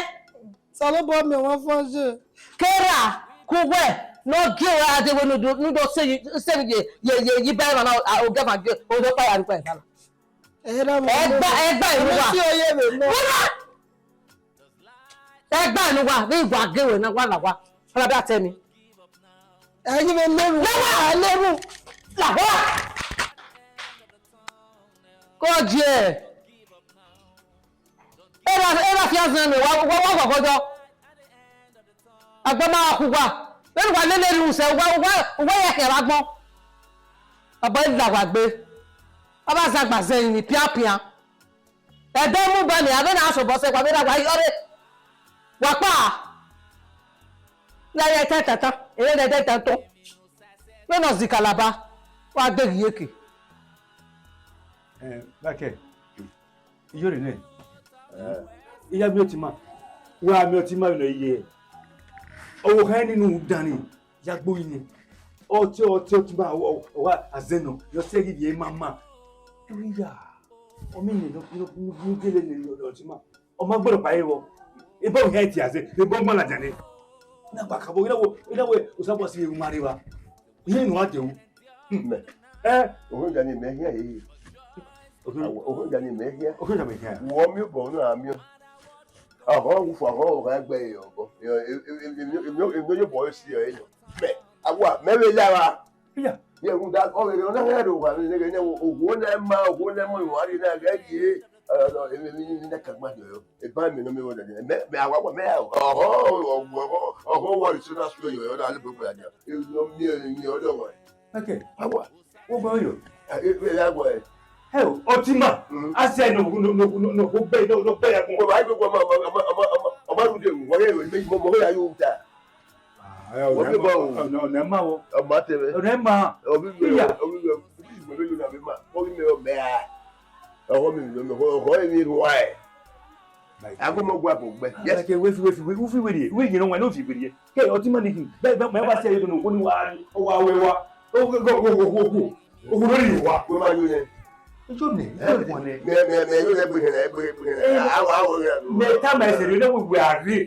Osanobua miẹn ọmwa fan ye. Kera, ku wẹ, ne ọ gie wẹ a deghẹ ne u do, ne u do sẹ yi, sẹ yi ye, ye, ye, ye ba emwa na, a, ogẹmwa gie, o do kpa ya ru kpa emwa na. Ẹ na mo. Ẹgba, ẹgba inu wa. Mo ti oye vbe nọ. Wúrà! Ẹgba inu wa, vbe igua ghe wẹ na, wa la wa. Ọna bia tẹ mi. Ẹ yi vbe leru. La wa, leru. La wa. Kọ je. Erha, erha fian zẹn nẹ, wa, wa, wa ghọghọ yọ. Agbọn ma khu uwa. Vbene uwa lele rhie usẹ, uwa, uwa, uwa ya khian vbe agbọn. Ọbọ i la uwa gbe. Ọ vbe azagba zẹ emwi pianpian. Ẹdẹ mu bọ ni, avbe na sobọ sẹ, wa vbe ra wa yọrre. Wa kpa. Na ya ta tata, ere na ta tata. Vbene ọ zẹ Kalaba, wa gbe ghi eke. Eh, Bakẹ, iyore nẹ. Eh, iya mi otima. Wa mi otima vbe nọ iye. Owo khan ni nu dan ni, ya gbo yin. Ọtẹ, ọtẹ, otima, ọ, ọ, ọ wa azẹ nọ. Yọ sẹ ghi viẹ mama. Iya, ọ mi ni no, no, no, no gele ni otima. Ọ ma gbọdọ kpa ẹre vbọ. Ebe ọ hia ẹtin azẹ, ebe ọ ma ladian nẹ. Na gba kabọ, ina wo, ina wo, Osanobua si erhunmwu arre evba. Iye inu a dẹ ru. Mẹ. Ẹ. Oghẹ ọdia ni mẹ hian ehe. Oghẹ ọdia ni mẹ hian. Oghẹ ọdia mẹ hian. Wọ miẹn obọ, unu a miẹn. Ọhọn, ufu ọhọn, ọgha gbe ọbọ. Emwi oye obọ si ẹre yọ. Mẹ, awa, mẹ vbe ya ra. Iya. Ye rhunmwuda ọghe ne ọ na ghẹ rre owa vbe ne ghẹ ne owa na ma, owa na ma, owa rrie na ghẹ rrie. Emwi ne ka gba yọ, eba mẹ nọ mẹ vbe ọdẹdẹ. Mẹ, mẹ awa wa, mẹ ọhọ, ọhọ, ọhọ wa rhie na sue yọ, ọ na le bro ya. Emwi ne ọ miẹn, emwi ne ọ dọghọ. Okay. Awa. Wo gbe yo. E, e, ya gbe. Hell, Otima. Mm. I said no, no, no, no, no, go back, no, no, back. Ko ba go, go, ma, ma, ma, ma, ma, ma, ma, rude, wo ye, me, mo, mo, ya yo ta. Ah, eh, wo be ba o. No, no, ma wo. Ọ ma te be. No, ma. Ọ bi be, ọ bi be, ọ bi be, ọ bi be, ọ bi be. Ọ mi, ọ mi, ọ, ọ, mi, mi, ọ, ọ, mi, ruẹ. Agbọmọgua kò gbẹ. Yes. Like, we fi, we fi, we fi, we fi, we fi, no, we no fi, we fi. Ke Otima ni ki. Be, be, me wa se yo no, ko ni wa, o wa, we wa. O, o, o, o, o, o, o, o, no ni wa. We ma yo ne. Yo ne, yo ne. Me, me, me, yo ne, we ne, we, we ne. Eh, a, a, a, we, me ta me se yo ne we, we are real.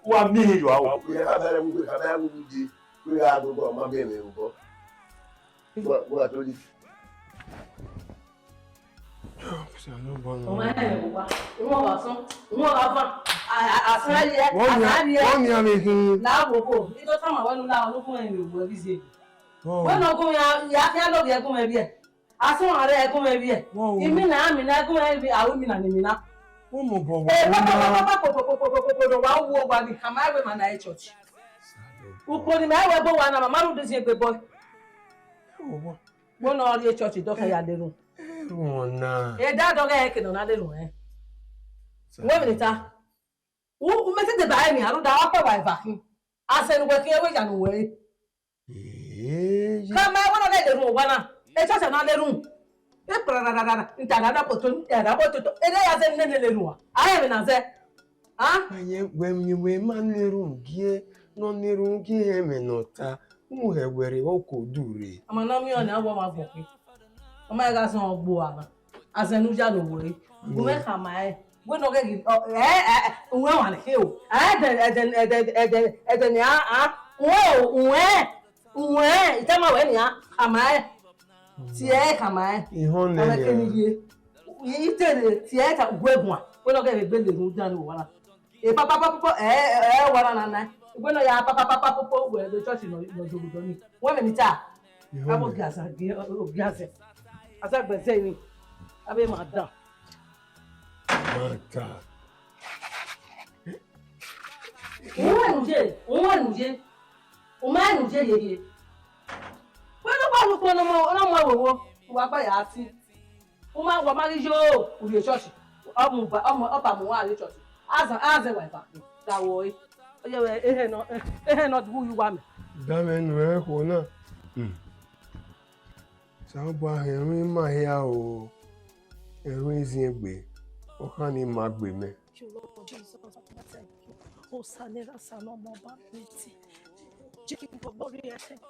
Wa mi yo a o. We have a, we have a, we di. We are go, go, ma be me, go. Wa, wa to di. Ọmọ ẹ wá, ìwọ wá sán, ìwọ wá fà, àsáré ẹ, wọ́n ní àsáré ẹ. Wọ́n ní àmì hin. Láwòkò, ìjọ táwọn àwọn ẹnu láwọn ló fún ẹ̀yìn òwò ẹbí ṣe. Wọ́n. Wọ́n náà gún ya, ya kí á lóògì ẹgún ẹbí ẹ̀. Asún ààrẹ ẹgún ẹbí ẹ̀. Wọ́n wò. Ìmí náà, àmì náà ẹgún ẹbí, àwọn ìmí náà ni ìmí náà. Wọ́n mọ̀ bọ̀ wọ́n. Ẹ, wọ́n papa, náà. Papa, papa, papa, papa, papa, wá wú ọgbà ní kàmá ẹ̀wẹ̀ màá náà ẹ̀ church. Uponi mẹ wẹ bo wa na, mama ru dizi egbe bọ. Owo. Wo na rrie church dọkẹ ya lerun. Erun na. E da dọghe ke nọ na lerun ẹ. Wẹ mi ta. U, u mẹ tete ba ẹ ni, a ru da wa kpẹ wa eva khin. A sẹ ne uwẹ khian wẹ ya ne uwẹ re. Ee, ye. Ka ma wẹ nọ na lerun owa na. E church na lerun. E kpra ra ra ra ra. Nta ra ra poto, nta ra poto. E de ya zẹ nene lerun wa. A rẹn vbe na zẹ. A? Ayẹn wẹ emwi ne uwẹ ma na erhunmwu gie, ne ọ na erhunmwu gie hẹ ẹmwẹ ne ọ ta, u mu hẹ wẹ rre, ọ ko du rre. Ama ne ọ miẹn ọnii, a wẹ ọmwa gbọkhe. Ọ ma gha zẹ ọgbo a na. A zẹ ne u ya ne owo re. Gu mwẹ khama ẹre. Wẹ ne ọ ghẹ ghi, ọ, ẹ, ẹ, ẹ, uwẹ ọmwa ne khin o. Ẹ, ẹdẹ, ẹdẹ, ẹdẹ, ẹdẹ, ẹdẹ ni a, a, uwẹ o, uwẹ, uwẹ, I tama wẹ nian, khama ẹre. Tie ẹre khama ẹre. Ihọn nene. Ọmwa kene ye. I tere, tie ẹre ta, gu ẹre guan. Wẹ ne ọ ghẹ vbe gbe le rhunmwuda ne owa na. E papa papa papa, ẹ, ẹ, ẹ, wa na na na. Wẹ ne ọ ya papa papa papa, wẹ vbe church nọ, nọ do do ni. Wẹ vbe ni ta. Abo gia za, gia za. Aza gbẹzẹ ni. Abe ma dan. Ma ta. Uwẹ nu ye, uwẹ nu ye. U ma nu ye ye ye. Wẹ ne ọ gba ru ukpọn ne ọmọ, ne ọmọ wowo, u wa gba ya si. U ma, wa ma ghi yo, u rhie church. Ọ mu ba, ọ mu, ọ ba mu wa rhie church. Azan, azan wa eva. Da wo e. Oye, ehẹn nọ, ehẹn nọ du yu wa mẹ. Dame nu ẹkhuo na. Hmm. Osanobua họn erhunmwu ima hia o, erhunmwu iziẹn egbe, ọ khan ne ima gbe mẹ. Thank you, Lord Jesus. Thank you. Hosanna, Hosanna, mo ba mi ti. King of glory, I thank you.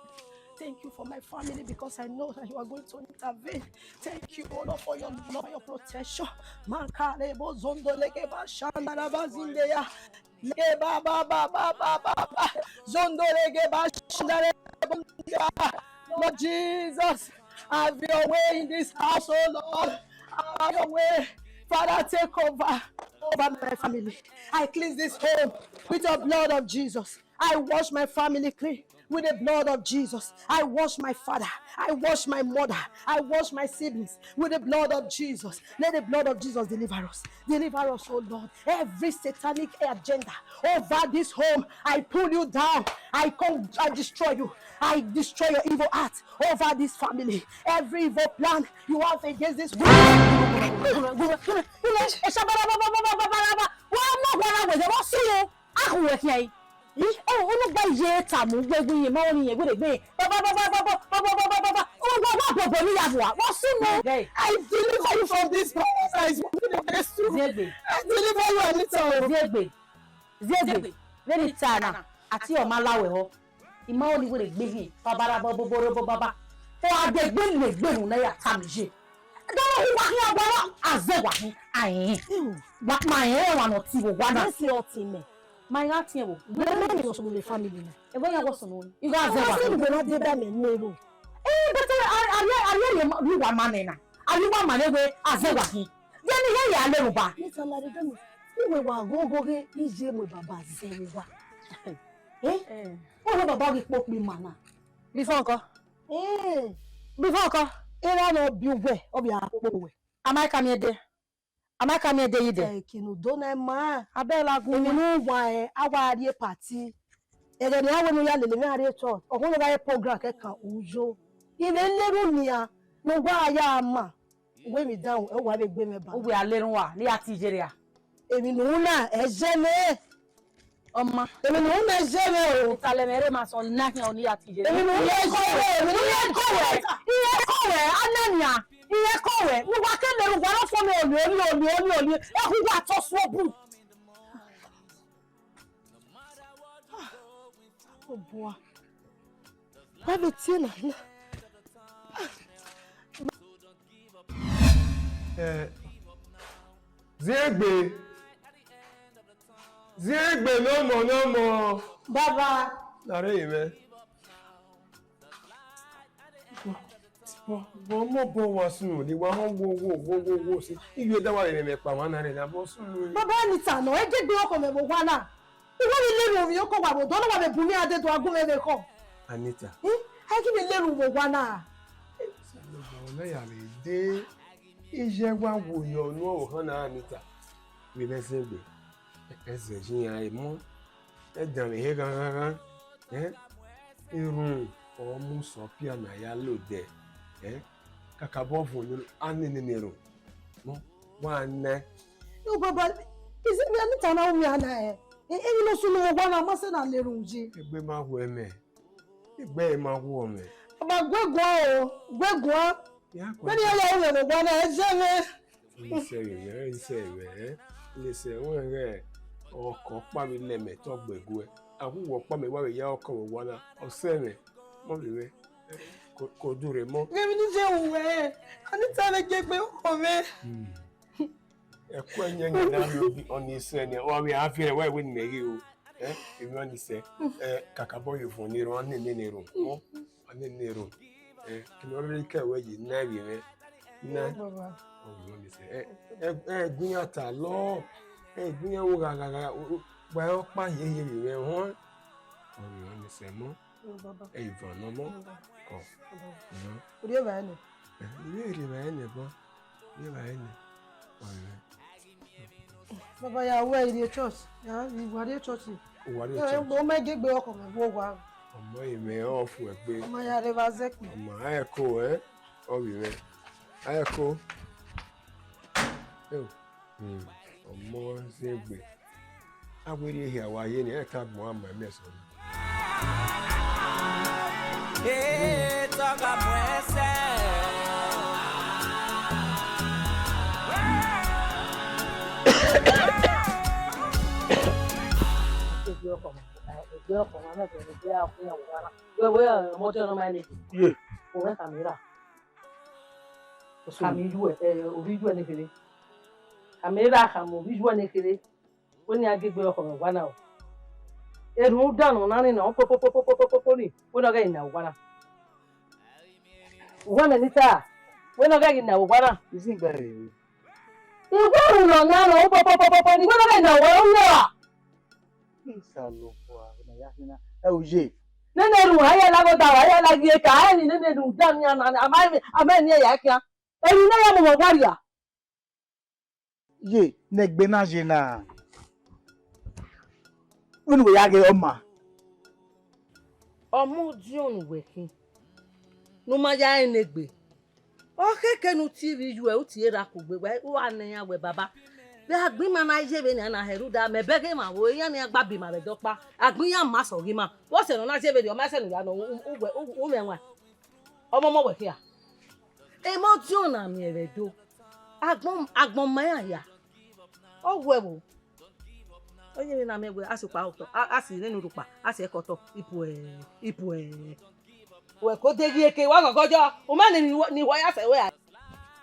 Thank you for my family because I know that you are going to intervene. Thank you, oh Lord, for your love and your protection. Makalebo zondoleke ba shandaraba zindeya. Leke ba ba ba ba ba ba ba. Zondoleke ba shandaraba zindeya. Lord Jesus, have your way in this house, oh Lord. Have your way. Father, take over over my family. I cleanse this home with the blood of Jesus. I wash my family clean with the blood of Jesus. I wash my father. I wash my mother. I wash my siblings with the blood of Jesus. Let the blood of Jesus deliver us. Deliver us, oh Lord. Every satanic agenda over this home, I pull you down. I come, I destroy you. I destroy your evil heart over this family. Every evil plan you have against this family. Wọ́n mọ̀ wọ́n wẹ̀ wọ́n sún un. Akhuwẹ khian yi. Unu gba ye ta mu gbe gbe ye ma oni ye gbe gbe. Ba ba ba ba ba ba. Wa wa wa bobo ni ya vua. Wa sunu. I deliver you from this paradise. Ziegbe. I deliver you, Anita. Ziegbe. Ziegbe. Veni ta na. Ati ọ ma la wẹ họ. I ma oni were gbe hin. Ba ba ba ba ba ba. Ọ a de gbe ne gbe nu na ya ta mi ye. Dọmọ hu wa hin ọgbọ na, azẹ wa hin, ahin. Wa ma hin wa nọ ti wo wa na. Esi ọtẹn mẹ. Ma ya tiẹn wo. Wẹ mẹ ni ọsọ ne family na. Ebo ya wọ sunu. I ga azẹ wa. Ọsọ ne na de ba mẹ ne ro. Eh, but a a a a ye ma ru wa ma nẹ na. A ru wa ma nẹ wẹ azẹ wa hin. Ye ni ye ya le ru ba. Ni ta ma de do mi. Iwe wa go go ge iye mo baba zẹ wa. Eh? Eh. O baba ghi kpokpi ma na. Before nko. Mm. Before ọkọ, erha ne ọ biẹ uwẹ, ọ vbe a kpo uwẹ. A ma ka miẹn ẹdẹ. A ma ka miẹn ẹdẹ ye dẹ. Ẹ, kinu do na ma. Abẹ la gu emwi ne u wa ẹ, a wa rrie party. Ẹghẹ ne a wẹ ne u ya lele mwẹ a rrie church, ọ họn ne ọ gha re program kẹkan u yo. I vbe lele unu nian, ne uwa ya ma. Uwẹ emwi dan, ẹ wa vbe gbe mwẹ ba. Uwẹ a lele uwa, ne I ya tie iye rria. Emwi ne u na, ẹ zẹ mwẹ. Ọ ma. Emwi ne u na, ẹ zẹ mwẹ o. Italẹ mwẹ rre ma sọn na khian, ọ ne I ya tie iye rria. Emwi ne u na, ẹ zẹ mwẹ, emwi ne u na, ẹ zẹ mwẹ. Iye ko wẹ, Anania. Iye ko wẹ, ne uwa ke lele uwa, ne ọ fo mwẹ oli, oli, oli, oli, oli. Ẹ hu uwa tọ suọ bu. Obua. Wa vbe tie na na. Eh, Ziengbe. Ziengbe ne ọmọ, ne ọmọ. Baba. Na rre ye mwẹ. Vbe ọmọ obọ wa sunu ni wa họn wo wo wo wo wo si. Iye da wa vbe mwẹ kpa mwa na rre na vbe ọ sunu ni. Baba ni ta nọ, e je gbe ọkọ mwẹ vbe owa na. Uwẹ vbe lele ovbi oko wa vbe odọ, ne wa vbe bu mwẹ a dee do a gu mwẹ vbe ekhọe. Anita. Eh? A ghi vbe lele vbe owa na. Osanobua ne ya vbe dee, iye wa wo yọ ne ọvbokhan na Anita. Vbe mwẹ zẹ egbe, ẹ zẹ ye iran emọ, ẹ danmwehọ ghan ghan ghan. Eh? Erhunmwu ọ mu sẹ ọpia ne a ya lodẹ. Eh? Kakabọ vuọn ne a nene ne erhunmwu. Nọ, wa nẹ. Yo, baba, is it me? Anita na ru mwẹ ana, eh? Eh, emwi ne ọ sunu vbe owa na, ma sẹ na lele erhunmwu yi. Egbe ma hu mwẹ. Egbe ma hu mwẹ. Baba, gue guan o, gue guan. Ya gue. Vbene iran ya ru mwẹ vbe owa na, ẹ zẹ mwẹ. Isẹ vbe mwẹ, isẹ vbe mwẹ, eh? Isẹ mwẹ ghẹ ọkọ ọkpa vbe lẹ mẹ tọ gbe guẹ. A hu wẹ ọkpa mẹ wa vbe ya ọkọ vbe owa na, ọ sẹ mwẹ, mọ vbe mwẹ. Ko, ko dure mọ. Ghe vbene iye ru wẹ, Anita vbe gie egbe ọkọ mwẹ. Hmm. Ẹkue ẹyẹn na rhie obi ọni sẹ nẹ, ọ vbe a viẹ wẹ wẹ ne imẹ ghe o. Eh, emwi ọni sẹ, eh, kakabọ ye vuọn ne erhunmwu, a nene ne erhunmwu, ọ, a nene ne erhunmwu. Eh, kene ọ rre ke wẹ ye na vbe mwẹ. Na. Baba. Ọ vbe ọni sẹ. Eh, eh, eh, gu iran ta lọ. Eh, gu iran wo gha gha gha, o, o, gba ọkpa ye ye vbe mwẹ họn. Ọ vbe ọni sẹ mọ. Yo, baba. Ẹ i van nọ mọ. Baba. Kọ. Baba. Mhm. U rhie evbare nẹ? Eh, I rhie evbare nẹ, bọ. Rhie evbare nẹ. Ọ rhie. Baba, ya wẹ I rrie church. Ya, I wa rrie church. U wa rrie church. Egbe, ọ ma gie egbe ọkọ mwẹ vbe owa. Ọmọ, imẹ ọ fu egbe. Ọ ma ya rre evba zẹ kpe. Ọmọ, a ẹko, eh? Ọ vbe mwẹ. A ẹko. Eo. Hmm, ọmọ zẹ egbe. A wẹ rhie ehia wa ye ni, ẹ ka gbọn a ma ẹmwẹ sẹ ọna. Ee, tọgha mu ẹsẹ. Egbe ọkọ ma, egbe ọkọ ma, mẹ egbe a kun ya wa na. Wẹ, wẹ, ọmọ ọjọ nọ ma ni. Ye. O wẹ ka mi ra. Ka mi yu ẹ, eh, ovbi yu ẹ ne kherhe. Ka mi ra ka mu ovbi yu ẹ ne kherhe. Wẹ ne a gie egbe ọkọ mwẹ owa na o. Erhunmwu dan nọ na rre na, popopopopopopo ni, wẹ ne ọ ghẹ na owa na. Uwẹ mẹ ni ta, wẹ ne ọ ghẹ ghi na owa na. Isin gba rre. Igbe erhunmwu nọ na nọ, popopopopo ni, wẹ ne ọ ghẹ na owa na. Osanobua, na ya khin na. Ẹ o ye. Nene erhunmwu, a ya la ghe odaro, a ya la ghe eka, a ni nene erhunmwu dan ni, a ma, a ma, a ma ni ya khian. Erhunmwu ne ya mu mwẹ owa ria. Ye, ne egbe na ye na. Vbene uwẹ ya ghe ọma. Ọmọ odiọn ne uwẹ khin, ne u ma ya rẹn ne egbe. Ọ khẹke ne u tie vbe iyuẹ, u tie ra kugbe, wẹ u gha nẹ iran wẹ baba. Vbe agbọn ima na ye vbe nian na hẹ, rhunmwuda mẹ bẹghe emwa vbo, iran nian gba be ima vbe ẹdẹ ọkpa, agbọn iran ma sẹ ọghe ima. Vbọsẹ ne ọ na ye vberriọ, ọ ma sẹ ne u ya nọ, u, u, u, u mwẹ ẹwaẹn. Ọmọ ọmọ wẹ khian. Emọ diọn na miẹn vbe Ẹdo. Agbọn, agbọn ma iran hia. Ọ wẹ vbo? Ọ yevbe na miẹn wẹ a si okpa otọ, a, a si nene rhukpa, a si ẹkẹ otọ, ipu ẹ, ipu ẹ. Wẹ ko deghie eke, wa gọgọ yọ, u ma ni, ni wa ya sẹ wẹ a.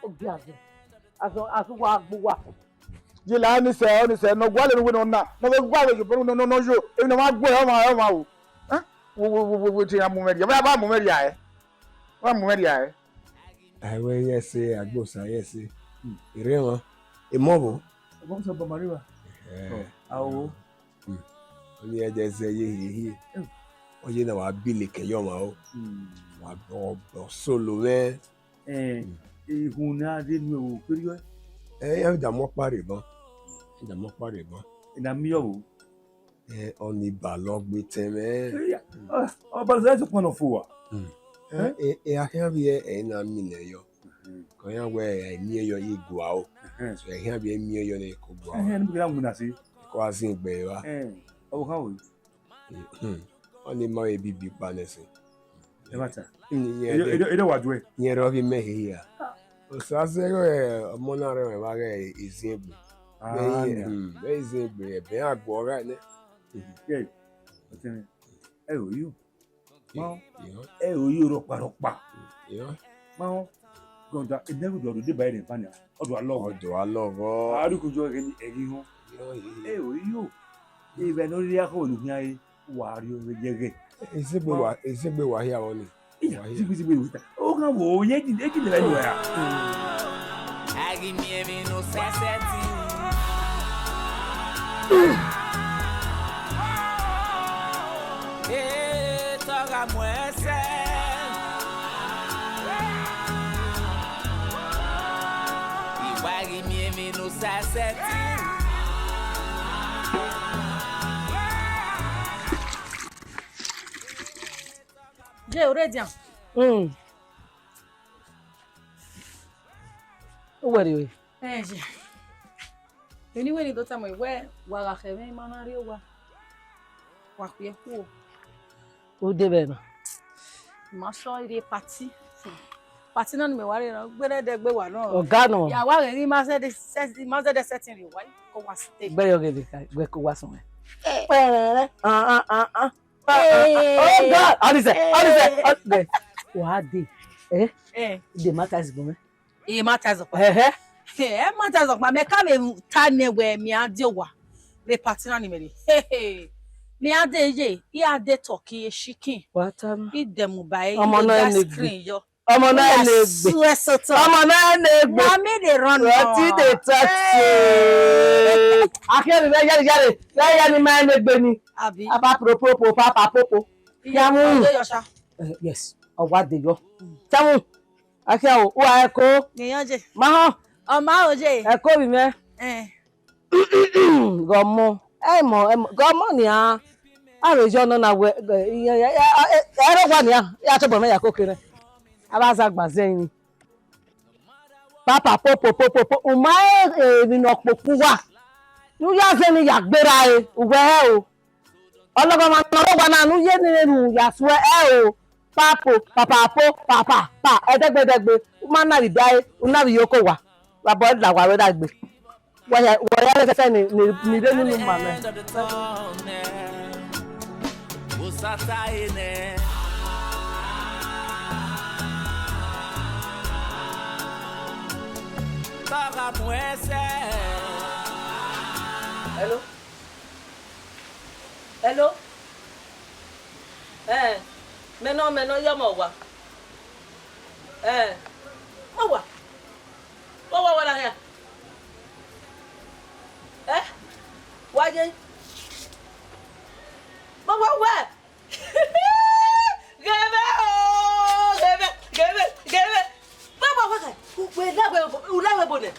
Ogiagbọn, azọ, azọ wa gbe uwa. Ye la ni sẹ, ọ ni sẹ, ne ọ gualọ ne uwẹ nọ na, ne ọ vbe gualọ ye obọ ne ọ nọ yo, emwi ne ọ ma guẹ, ọ ma, ọ ma o. Ẹn? Wo, wo, wo, wo, wo, te iran mu mwẹ rhia, ọ ya ba mu mwẹ rhia ẹ. Ọ ya mu mwẹ rhia ẹ. A wẹ ye ẹse, Agbosa ye ẹse. Hmm. Erhẹn mwa, emọ vbo? Ọmọ sẹ ọbọ ma rri wa. Ẹhẹn. Ọ, a o. Hmm. Ọni ẹdẹ zẹ ye hiehie. Hmm. Ọ ye na wa bi leke ye ọmwa o. Hmm. Wa Ọ, ọ solo mwẹ. Eh, ihun ne a rhie enu ẹvbo kherriọ. Eh, iran da mu ọkpa rre ban. Iran da mu ọkpa rre ban. I na miẹn ọvbo. Eh, ọni balọ gbe tẹn mwẹ. Ọ, ọ balọ sẹ sokpan nọ fo wa. Hmm. Eh, eh, eh, a khian vbiẹ, eh, na miẹn yọ. Mhm. Ke ọ yan wẹ, eh, miẹn yọ ye gua o. Mhm. So, eh, khian vbiẹ miẹn yọ ne ko gua o. Eh, ne mo kira mu na si. Ko a zin egbe wa. Eh, ọ khan o. Hmm. Ọni ma vbe bibi kpa nẹ sẹ. Ẹmwata. Hmm, irẹn Edo, de, Edo, Edo wa juẹ. Irẹn rọ ghi mẹ hia. Ah. Osa zẹ ghe ọmọ na rẹ mwẹ vbe a ghe izin egbe. Ah, vbe nia. Hmm, vbe izin egbe, ẹbẹ a guọ gha nẹ. Hmm. Ke, ọtẹn, ẹ ro yo. Ma, ẹ ro yo rọkpa rọkpa. Yo. Ma, gọda, ẹdẹ ghi do deba ẹre ba nia. Ọ do a lọghọ. Ọ do a lọghọ. A ru ko jọ ẹghe ni, ẹghe họn. Yo, yo. Ẹ ro yo. Ivẹ ne ọ rhie akho ne u khian re, wa rhie ọvbe yẹghẹ. Ezegbe wa, ezegbe wa hia vbọ ni. Iya, wa hia. Zigbi zigbi wita. O kan wo ye di, e di le ba ni wa ya. Agi mi emi no sẹsẹ ti. Eh, tọgha mu ẹsẹ. Iwa ghi miẹn emwi ne Osa sẹtin. Je, u rre edian? Mm. U wẹrriọ re? Ẹ, je. Vbene I wẹẹ ne I do tama ruẹ wẹẹ, wa gha khẹ mwẹ, I ma na rrie owa. Wa khuẹ khuo. U de vbe na? I ma sọ rrie party. Party na ne imẹ wa rre na, gberra ẹdẹgbe wa nọ. Ọga nọ. Ya wa ghẹ ghi ma zẹdẹ sẹ-, ma zẹdẹ sẹtin rrie owa, ko wa stay. Gbe yọ ghe vbe ka, gbe ko wa sunu. Eh. Ah, ah, ah, ah. Ah, ah, ah, ah. Eh. Oh God, all this, all this, all this. Wa de. Eh? Eh. De ma ta zigbo mẹ. E ma ta zọkpa. Ẹhẹ. Ẹ ma ta zọkpa, mẹ ka vbe ta nẹ wẹ mẹ a die owa vbe party na ni mẹ rre. Hehe. Mẹ a de ye, I a de turkey, chicken. Wa ta ma. I dẹ mu ba e, ọmọ na ne gbe. Screen yọ. Ọmọ na ne gbe. Ọmọ na ne gbe. Wa mi de run nọ. What did they talk to? Akhiẹ mi, yare, yare. Yare, yare, ma ne gbe ni. Abi. Apa pro, pro, pro, pa, pa, po, po. Iya, ya mu. Ọjọ yọ sha. Eh, yes. Ọ wa de yọ. Tamu. Akhiẹ o, u a ẹko. Niyan je. Ma họn. Ọ ma o je. Ẹko vbe mwẹ. Eh. Ghe ọmọ. Ẹ mọ, ẹ mọ. Ghe ọmọ nian. A vbe yọ nọ na wẹ, ẹ, ẹ, ẹ, ẹ, ẹ, ẹ rre owa nian. Ya tobọ mwẹ ya koko nẹ. A vbe aza gba zẹ emwi. Papa, po, po, po, po, po. U ma rẹn, eh, emwi ne ọ kpokpo uwa. Ne u ya zẹ ne I ya gberra ẹre, uwẹ hẹ o. Ọlọghọmwa ne ọ rre owa na, ne u ye ne u ya suẹ ẹre o. Papo, papa, po, papa, pa, ẹdẹgbe, ẹdẹgbe. U ma na vbe idae, u na vbe iyoko owa. Wa bọ da wa vbe da gbe. Wa ya, wa ya rẹn fẹfẹ ni, ni, ni rre nunu ma mẹ. Hello? Hello? Eh, mẹ nọ, mẹ nọ, yọ mọ wa. Eh, mọ wa. Mọ wa, wa na hia. Eh? Wa ye. Mọ wa wẹ. Ghẹ mwẹ o, ghẹ mwẹ, ghẹ mwẹ, ghẹ mwẹ. Baba, wa ka, u kpe la wẹ, u la wẹ bo nẹ.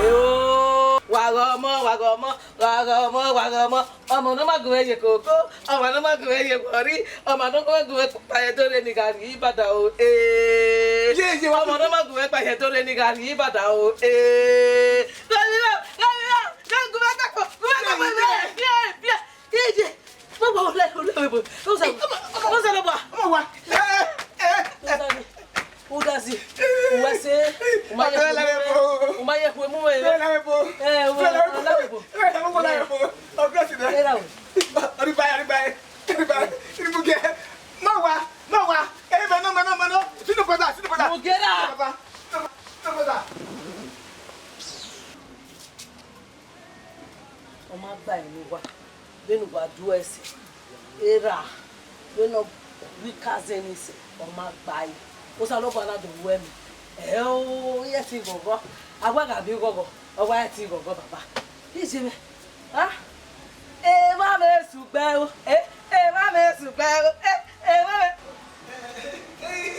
Eo, wa ghe ọmọ, wa ghe ọmọ, wa ghe ọmọ, wa ghe ọmọ. Ọmọ ne ọ ma gu mwẹ ye koko, ọmọ ne ọ ma gu mwẹ ye wọrri, ọmọ ne ọ ma gu mwẹ kpa ye dore ni gha rhie ibada o, ee. Ye, ye, wa ọmọ ne ọ ma gu mwẹ kpa ye dore ni gha rhie ibada o, ee. Gha rhie, gha rhie, gha gu mwẹ kpakpo, gu mwẹ kpakpo, ye, ye, ye. Ije, mo wa ole, ole, ole, ole. Osa, Osa, Osa, Osa, Osa. Mo wa. Eh, eh, eh. Osa ni. Udazi. Uwẹ sẹ. U ma ye khuemu mwẹ. U ma ye khuemu mwẹ. Eh, u ma ye khuemu mwẹ. Ọgbẹn si dẹ. Era o. Ọdún báyìí, ọdún báyìí, ọdún báyìí. Mo wa, mo wa. Eh, mẹ nọ, mẹ nọ, mẹ nọ. Sinu brother, sinu brother. Mo gera. Sinu brother. Ọ ma gba ẹre ne uwa, vbene uwa do ẹse, erha, vbene ọ ru ikazẹn ni sẹ, ọ ma gba ẹre. Osanobua na do ru ẹmwẹ. Ẹo, I ẹtin ghọghọ, a wa gha miẹn ghọghọ, ọ wa ẹtin ghọghọ baba. Iye mwẹ, ah, emwa mwẹ sugbe o, eh, emwa mwẹ sugbe o, eh, emwa mwẹ. Eh, eh,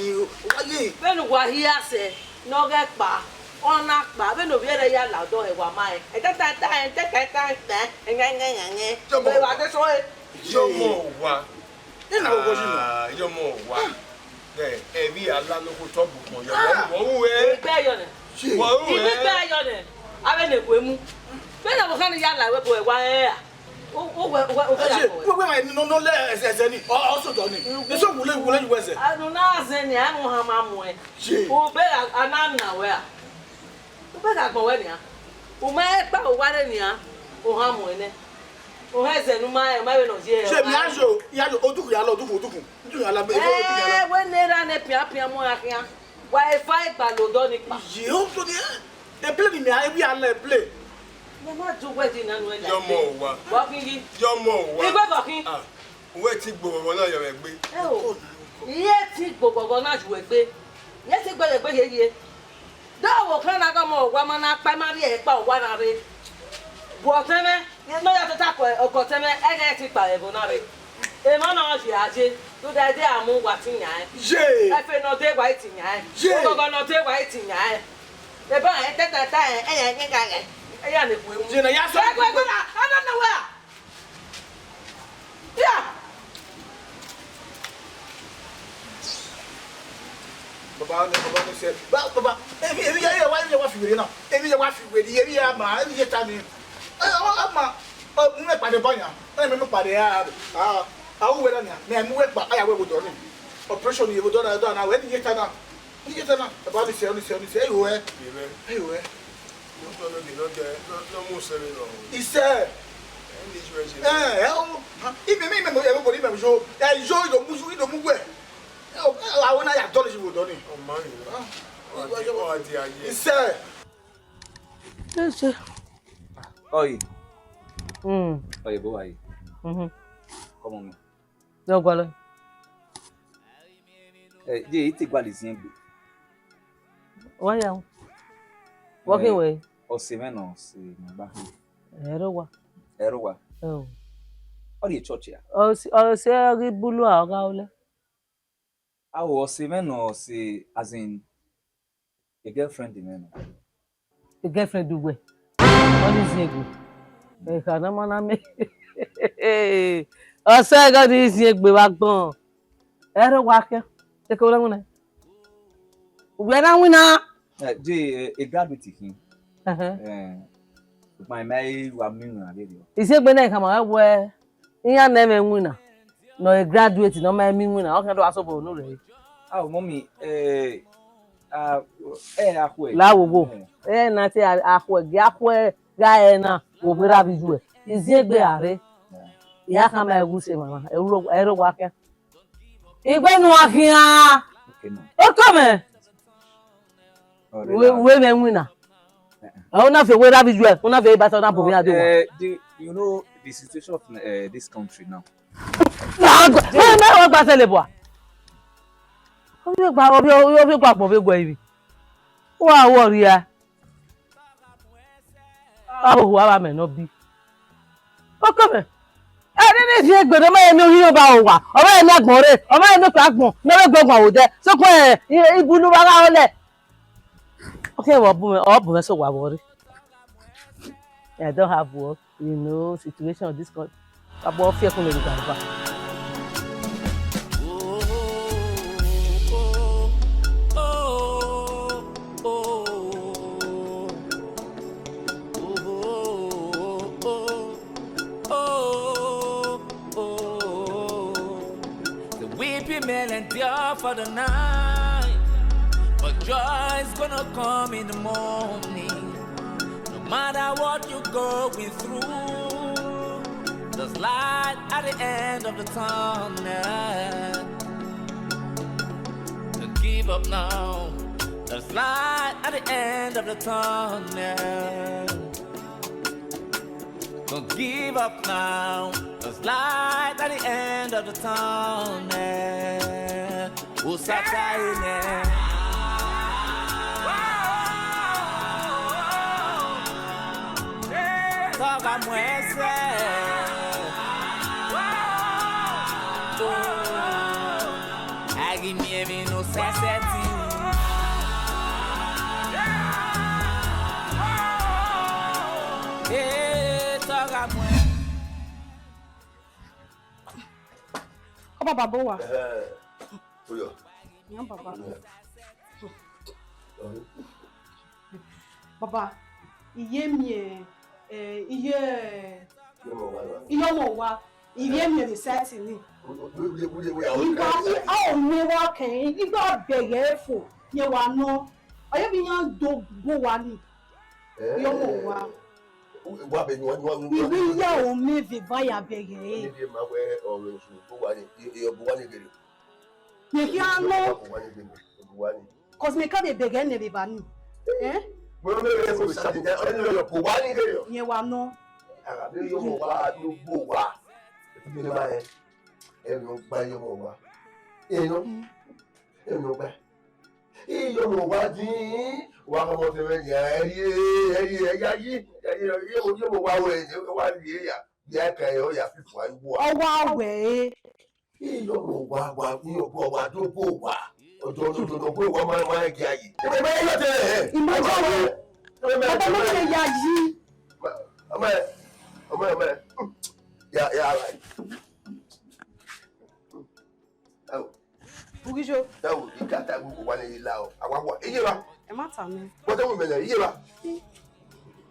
ye, wa ye. Vbene uwa hia sẹ ne ọ ghẹ kpa, ọ na kpa, vbene ovbi ẹre ya la odọ hẹ wa ma rẹn. Ẹtẹtẹtẹ, ẹtẹtẹtẹ, ẹtẹtẹtẹ, ẹyẹnyẹnyẹnyẹn. Tọmọ. Evba de sọ ẹre. Yọmọ wa. Ena ogo yi nọ. Ah, yọmọ wa. Ẹ, ẹvbi ala no ko tọ bu kan yọ. Ah. Wọ ru ẹ. Igbe yọ nẹ. Wọ ru ẹ. Igbe yọ nẹ. Avbe ne kue mu. Vbene ọvbokhan ni ya la wẹ bu ẹwa ẹre ra? Uwẹ, uwẹ, uwẹ, uwẹ Ẹ ṣe, ya kọ wẹ. Wẹ, wẹ, wẹ, nọ, nọ lẹ ẹsẹ, ẹsẹ ni, ọ, ọ sọ dọ ni. Ẹ sọ wule, wule, wule ẹsẹ. Anu na zẹ ni, anu ha ma muẹn. Ṣe. Ubẹgha, a na na wẹ a. Ubẹgha gbọn wẹ nian. U ma ẹkpa, u wa rre nian, u ha muẹn nẹ. U ha ẹzẹ ne u ma, u ma vbe nọ ye. Ṣe mi a yo, ya yo, oduku ya lọ, oduku, oduku. Oduku ya la, be, oduku ya la. Ẹ, wẹ ne erha ne pian pian mu a khian. Wa eva igba lo dọ ni kpa. Ye, o so ni, ẹ. E play ni mi a, e wi a lẹ play. Mẹ ma do wedding na nuẹn la. Yọmọ wa. Vbọ khin yi? Yọmọ wa. Igbe vbọ khin? Ah, uwẹ ti gbe oghọghọ na yọ mwẹ gbe. Ẹ o, iye ti gbe oghọghọ na yu ẹgbe. Iye ti gbe ẹgbe ye ye. Do wo khan na gọmọ wa ma na kpa ma rrie ẹkpa wa na rre. Bu ọtẹn mwẹ, ne ọ ya tota kọ ọkọ ọtẹn mwẹ, ẹghẹ ti kpa ẹvbo na rre. Emọ na ọ ye aye, rhunmwuda ẹdẹ a mu wa ti yan ẹn. Ye. Ẹfe ne ọ de wa i ti yan ẹn. Ye. Ogogo ne ọ de wa i ti yan ẹn. Eba ẹn tẹtẹta ẹn, ẹyẹ ẹgẹga ẹn, ẹyẹ ne kue mu. Ye na ya sọ. Ẹgbe ẹgbe na, a na na wa. Ya. Baba ne, baba ne sẹ. Ba, baba, ebi, ebi ya, ya wa, ya wa fi were na. Ebi ya wa fi were, ebi ya ma, ebi ya ta ni. Ẹ, ọ, ọ ma, ọ, mu mẹ pade ba yan. Ẹ, mu mẹ pade ya. Ah, a, u wẹ na nia. Mẹ mu wẹ kpa, a ya wẹ wo dọ ni. Operation ye wo dọ na, dọ na, wẹ ni ye ta na. Ni ye ta na. Baba ni sẹ, ni sẹ, ni sẹ. Ẹ yo ẹ. Amen. Ẹ yo ẹ. Isẹ. Ẹ, ẹ o. Ha, ime, ime, ime, ime, ime, yo. Ẹ, yo, yo, mu, yo, yo, mu wẹ. Ẹ, o, ẹ, a wẹ na ya dọlọ yi wo dọ ni. Ọ ma rìn. Ah. Ọ di, ọ di aye. Isẹ. Isẹ. Ọye. Mm. Ọye, bọ wa ye. Mhm. Come on, man. Yọ gualọ. Ẹ, ye, I te gualọ izin egbe. Wa ya. Wa khin wẹ. Ọse mwẹ nọ, ọse mwẹ gba khin. Ẹrọ wa. Ẹrọ wa. Ẹ o. Ọ rrie church ya? Ọse, ọse ghi bulu a, ọ gha ole. Ao, ọse mwẹ nọ, ọse, as in, a girlfriend mwẹ nọ. A girlfriend uwẹ? Ọ ni zin egbe. Ekha na ma na mẹ. Ọse ghe ọ ni zin egbe vbe agbọn. Ẹrọ wa khian. Eke wẹ na winna. Uwẹ na winna. Ẹ, je, ẹ, e graduate khin. Ẹhẹn. Ẹ, sokpan ima i wa miẹn iwinna rhie. Iziegbe na khama wẹ iran ne ẹmwẹ winna, ne ọ graduate, ne ọ ma miẹn iwinna, ọ khian do gha sẹ obọ ne u rre. Ao, mummy, ẹ, a, ẹ, akhuẹ. La wo wo. Ẹ. Ẹ na te a, akhuẹ, gie akhuẹ gha ẹ na, wo vbe ra vbe iyuẹ. Iziegbe a rre. Ẹ. Ya khama ẹwu se mama, ẹrọ wa khian. Igbe nu a khian. Okay, ma. Oko mẹ. All right, we ma. We mẹ winna. Uh-uh. Ọ na fe we ra visual, ọ na fe ba so na bo mi ade wa. Eh, the, you know, the situation of, eh, this country now. Na gba, me, me wa gba sele bua. Obi gba, obi, obi gba gbọn vbe guẹ ivbi. Wa wọ ria. Abo hu avbe amẹ ne ọ bi. Oko mẹ. Ẹre ne ziẹn egbe ne ọ ma rẹn ne ohiẹn ba owa, ọ ma rẹn ne agbọn rre, ọ ma rẹn ne okpia agbọn, ne ọ vbe gbọngbọn odẹ. Sokpan, eh, i, ibunu vbe gha rọlẹ. Ọ khian vbe ọ bu mwẹ, ọ bu mwẹ sẹ owa vbe ọ rre. I don't have work, you know, situation of this country. Abọ ọ fiẹkun lele Garba. The weeping may endure for the night, but joy is gonna come in the morning. No matter what you're going through, there's light at the end of the tunnel. Don't give up now. There's light at the end of the tunnel. Don't give up now. There's light at the end of the tunnel. Usata ine. Toga muese. Agimiemi no sẹsẹ ti. Eh, toga muese. Ọ baba bọ wa. Ẹhẹn. Oya. Yan baba. Oya. Baba, iye miẹn, eh, iye, iye ọmọ wa, iye ọmọ wa, iye miẹn vbe sẹtin ni. Igba a o miẹn wa kẹn, igba bẹghe fo, yẹn wa nọ. Ọ ye vbe iran do bo wa ni. Iye ọmọ wa. Wa bẹ ni wa, wa, wa, iye iya o miẹn vbe eva ya bẹghe. Ni ma wẹ ọmọ osu bo wa ni, iye ọmọ wa ni gele. Mẹ khian nọ. Cause mẹ ka vbe bẹghe nẹ vbe eva ni. Eh? Yẹn wa nọ. Iye ọmọ wa din, wa khama ọtẹn mwẹ nia, ẹ rhie, ẹ rhie, ẹ ya yi, ẹ rhie, iye ọmọ wa wẹ, wa rhie ya, ya ka ẹre, ọ ya fi fua iwu a. Ọ wa wẹ ẹre. Iye ọmọ wa, wa, iye ọmọ wa do bo wa. Ọjọ, ọjọ, ọjọ, ọjọ, wa ma, ma ẹgia yi. Ebe, ebe, iye ọtẹn rẹ. Imagine. Ebe, ebe, ọmọ mi ya yi. Ọmọ, ọmọ, ọmọ. Ya, ya, right. Ẹ wo. Ugijo. Ẹ wo, ika ta gbogbo wa ni la o. Àwa wa. Iye ba. Ẹ má ta mi. Wọ́n tẹ́ wọ́n mẹ́lẹ̀, iye ba.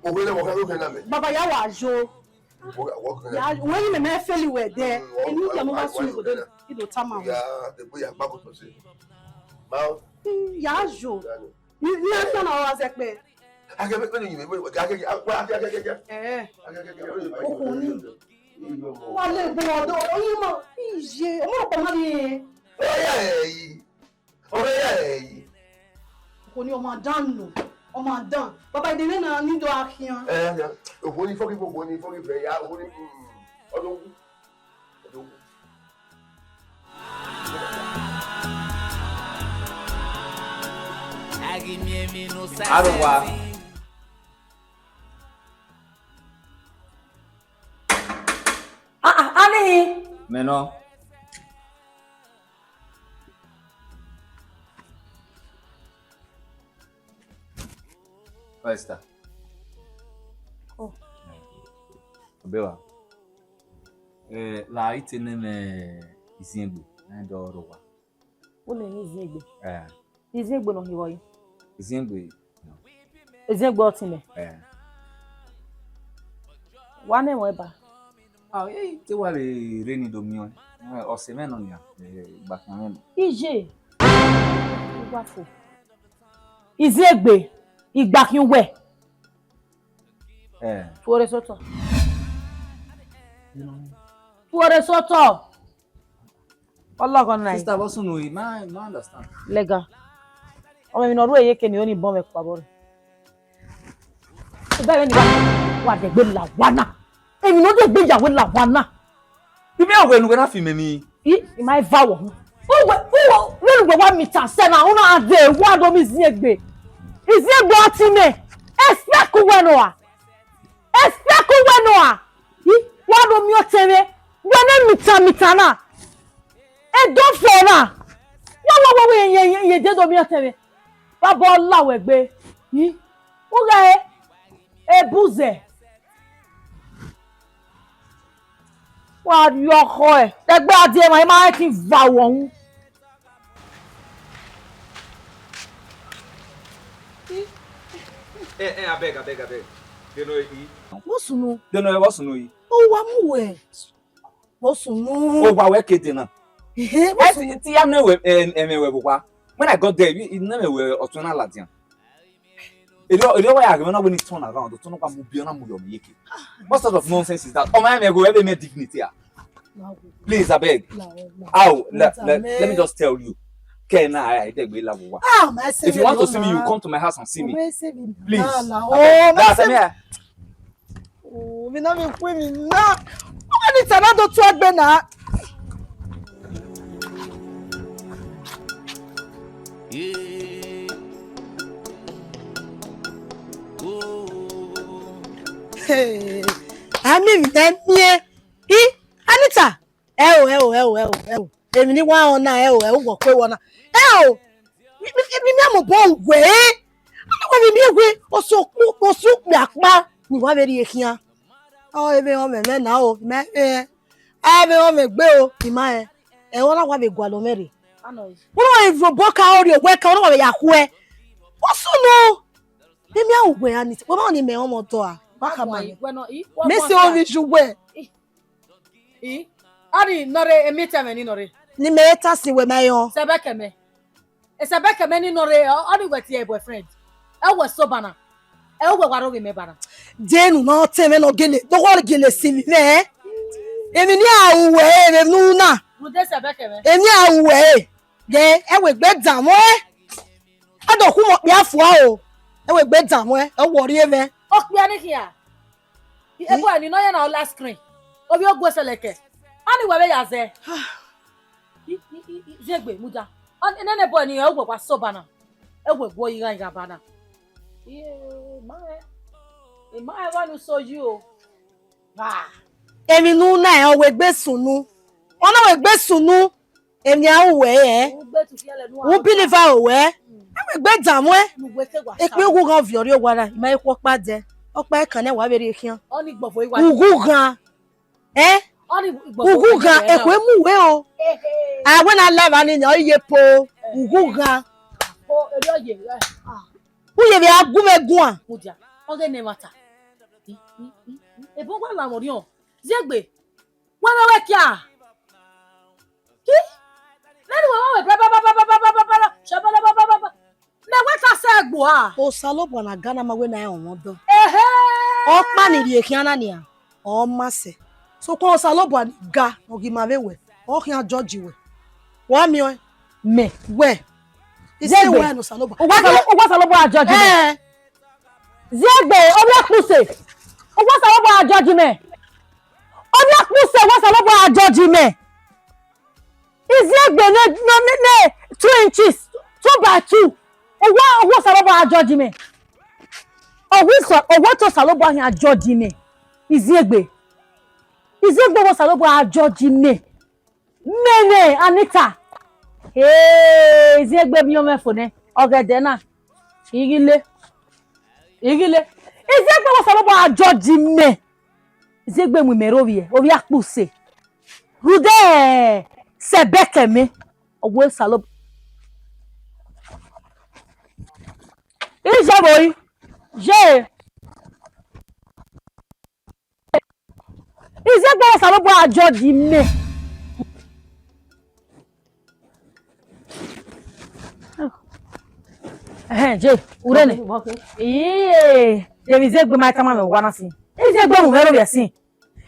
Òwe lẹ́wọ̀n kan ló fẹ́ náà mẹ́. Baba ya wa jo. Wọ́n, wọ́n kan. Ya, wọ́n yìí mẹ́mẹ́ fẹ́lì wẹ̀ dẹ́. Mm, wọ́n, èmi wọ́n, ìyá mo bá wọ́n, sún wọ́n ìbòdó, yìí kan. Ìdò tá màá wọ̀. Ya, dèbò ya gbàgbọ́ tó ṣe. Máa. Mm, ya jo. Ya ni. Ni, ni ẹ tọ́nà wa zẹ pé. Akẹ bẹ pẹlu yìí bẹ akẹ akẹ akẹ akẹ akẹ. Ẹ. Akẹ akẹ akẹ. Okùn ni. Wà lè bọ̀ ọ̀dọ̀ oyin mọ̀. Iye, ọmọ ọ̀pọ̀ mọ́ ni. Ọyà ẹ̀yìn. Ọyà ẹ̀yìn. Okùn ni ọmọ dán nù. Ọmọ dán. Bàbá ìdílé náà ní ìdọ̀ àkíyàn. Ẹ ẹ òkú ní fọ́kì fọ́kì ní fọ́kì fẹ́ ya òkú ní ọdún. Ọdún. Arowa. Ah, ah, anihin. Mẹ nọ. Esther. Oh. Ọbẹ wa. Eh, la ite ne mẹ iziengbe, na do ro wa. Une ni iziengbe. Eh. Iziengbe nọ hi vbọ yi? Iziengbe. Iziengbe ọtẹn mẹ. Eh. Wa ne ẹmwẹ ba. Ah, eh, te wa vbe rre ni do miẹn. Eh, ọse mwẹ nọ nian, eh, igbakhian mwẹ nọ. Iye. Wa fo. Iziengbe, igbakhian uwẹ. Eh. Tuorre sotọ. You know, Uwẹ rre sotọ. Ọlọghọ na. Sister, vbọ sunu yi, ma, ma understand. Lẹga. Ọmọ emwi ne ọ ru eye ke ne ọ ni bọ mwẹ kpa vbọ rre. Eba vbene wa, wa dẹgbe la wa na. Emwi ne ọ dẹgbe ya wẹ la wa na. Bi mẹ wẹ ne uwẹ na fi mẹ ni. I, I ma eva wọ hu. Uwẹ, uwẹ, wẹ ne uwẹ wa mita sẹ na, una de, wa do mi iziẹn egbe. Iziẹn egbe ọtẹn mẹ. Expect uwẹ nọ a. Expect uwẹ nọ a. I, wa do mi ọtẹn mwẹ. Wẹ ne mita mita na. Edo fo na. Wa wa wa wa ye ye ye de do mi ọtẹn mwẹ. Baba ọ la wẹ gbe. I, u gha ebuzẹ. Wa rhie ọkhọ ẹ, ẹgbẹ a die emwa, I ma rẹn te I va wọ hu. Eh, eh, abeg, abeg, abeg. They know he. Vbọ sunu? They know vbọ sunu yi. Owa mu wẹ. Vbọ sunu? Owa wẹ ke dee na. Ehe, vbọ sunu? Ti, ti ya ne wẹ, eh, eh, mẹ wẹ vbe owa. When I got there, I, I ne mẹ wẹ ọtuẹn na ladian. Erriọ, erriọ wa ya ghe mwẹ na when he turn around, turn up and mu biẹ na mu yọ mẹ yeke. What sort of nonsense is that? Ọmọ ya mẹ go, ebe mẹ dignity ah. Please, abeg. How? Let, let, let me just tell you. Kẹ na, I, I, degbe la vbe owa. Ah, my. If you want to see me, you come to my house and see me. Please. Abeg. Oh, my. That's me. Oh, mi na mi ku mi na. Ọmọ ni tana do tu egbe na. Hey, ami mi na miẹn. I, Anita. Ẹ o, ẹ o, ẹ o, ẹ o, ẹ o. Emwi ne I wa rẹn na, ẹ o, ẹ o, wọ kue wọ na. Ẹ o, mi, mi, mi, mi a mobọ wẹ. Ana wa mi miẹn wẹ, osu okpu, osu okpia kpa, ne I wa vbe rhie khian. Ọ, emwi ọmọ mwẹ na o, mẹ, eh, a vbe ọmọ mwẹ gbe o, I ma rẹn. Ẹ, ọ na wa vbe gualọ mwẹ rre. Wẹ na vbe obọ ka ọ rrie owẹ ka, ọ na wa vbe ya khuẹ. Osu nọ. Emwi a wẹ a ni, wẹ ma ni mẹ ọmọ dọ a, wa khama mẹ. Mẹ sẹ ovbi ju wẹ. I, ọni nọ rre, emiẹtẹn mwẹ ni nọ rre. Ne imẹ ta sin wẹ ma rẹn. Sẹbẹkẹmẹ. Sẹbẹkẹmẹ ni nọ rre, ọ, ọni wẹ tie boyfriend. Ẹ wẹ so bana. Ẹ wẹ wa rre ovbi mẹ bana. Denu ne ọ tẹn mwẹ ne ọ gele, ne ọ gele si vbe mwẹ. Emwi ne a ru wẹ, emwi ne u na. Rhunmwuda sẹbẹkẹmẹ. Emwi a ru wẹ, ghe, ẹ wẹ egbe danmwẹ. A do khu mẹ okpia fua o. Ẹ wẹ egbe danmwẹ, ẹ wẹ ọ rhie mwẹ. Okpia ni khian. Ebo ni nọ ya na ọ la screen. Ovbi ogu ẹsẹlẹkẹ. Ọni wẹ vbe ya zẹ. I, i, i, i, ziegbe mudia. Ọ, nene boy ni, ẹ wẹ wa so bana. Ẹ wẹ guọ ighan ighan bana. Iye, ma rẹn. I ma rẹn wa nu so yi o. Wa. Emwi ne u na, ọ wẹ egbe sunu. Ọ na wẹ egbe sunu. Emwi a ru wẹ, ẹ? U believe aro wẹ? Ẹ wẹ egbe danmwẹ. Ekpe ughughan viọ rrie owa na, I ma he khu ọkpa dẹ. Ọkpa ẹkan nẹ wa vbe rhie khian. Ughughan. Ẹ? Ughughan, ekhue mu wẹ o. A wẹ na la evba ni yan, ọ ye po. Ughughan. U ye vbe a gu mwẹ guan. Mudia, ọ ghe ne ẹmwata. Ebo wa la mwẹ orhiọn. Ziegbe, wẹ vbe wẹ kia? Ki? Nene wẹ wa wẹ bla, bla, bla, bla. Mẹ wẹ ka sẹ gbo a? Osanobua na ga na ma wẹ na rẹn ọmwa ọdọ. Ehe. Ọkpa ni rhie khian na nian, ọ ma sẹ. Sokpan Osanobua ni ga, ọ ghi ma vbe wẹ, ọ khian judge wẹ. Wa miẹn ọẹn? Mẹ. Wẹ. Ise wẹ ne Osanobua. Uwa Salo-, uwa Osanobua judge mẹ. Eh. Ziegbe, ovbi akpuse. Uwa Osanobua judge mẹ. Ovbi akpuse, uwa Osanobua judge mẹ. Iziegbe ne, ne, ne, ne two inches, two by two. Owa, owa Osanobua judge mẹ. Owa Osa-, owa te Osanobua khian judge mẹ. Iziegbe. Iziegbe owa Osanobua judge mẹ. Mẹ nẹ Anita. Hey, Iziegbe miẹn mwẹ fo nẹ. Ọgẹdẹ na. I ghi le. I ghi le. Iziegbe owa Osanobua judge mẹ. Iziegbe mu imẹ rre ovbiẹ, ovbi akpuse. Rhunmwuda sẹbẹkẹ mẹ, ọ wẹ Osanobua. Iye vbe ori, ye. Iziegbe Osanobua judge mẹ. Ẹhẹn, je, u rre nẹ. Okay, okay. Iye, de vbe Iziegbe ma tama mwẹ owa na sin. Iziegbe mu mwẹ rre ovbiẹ sin.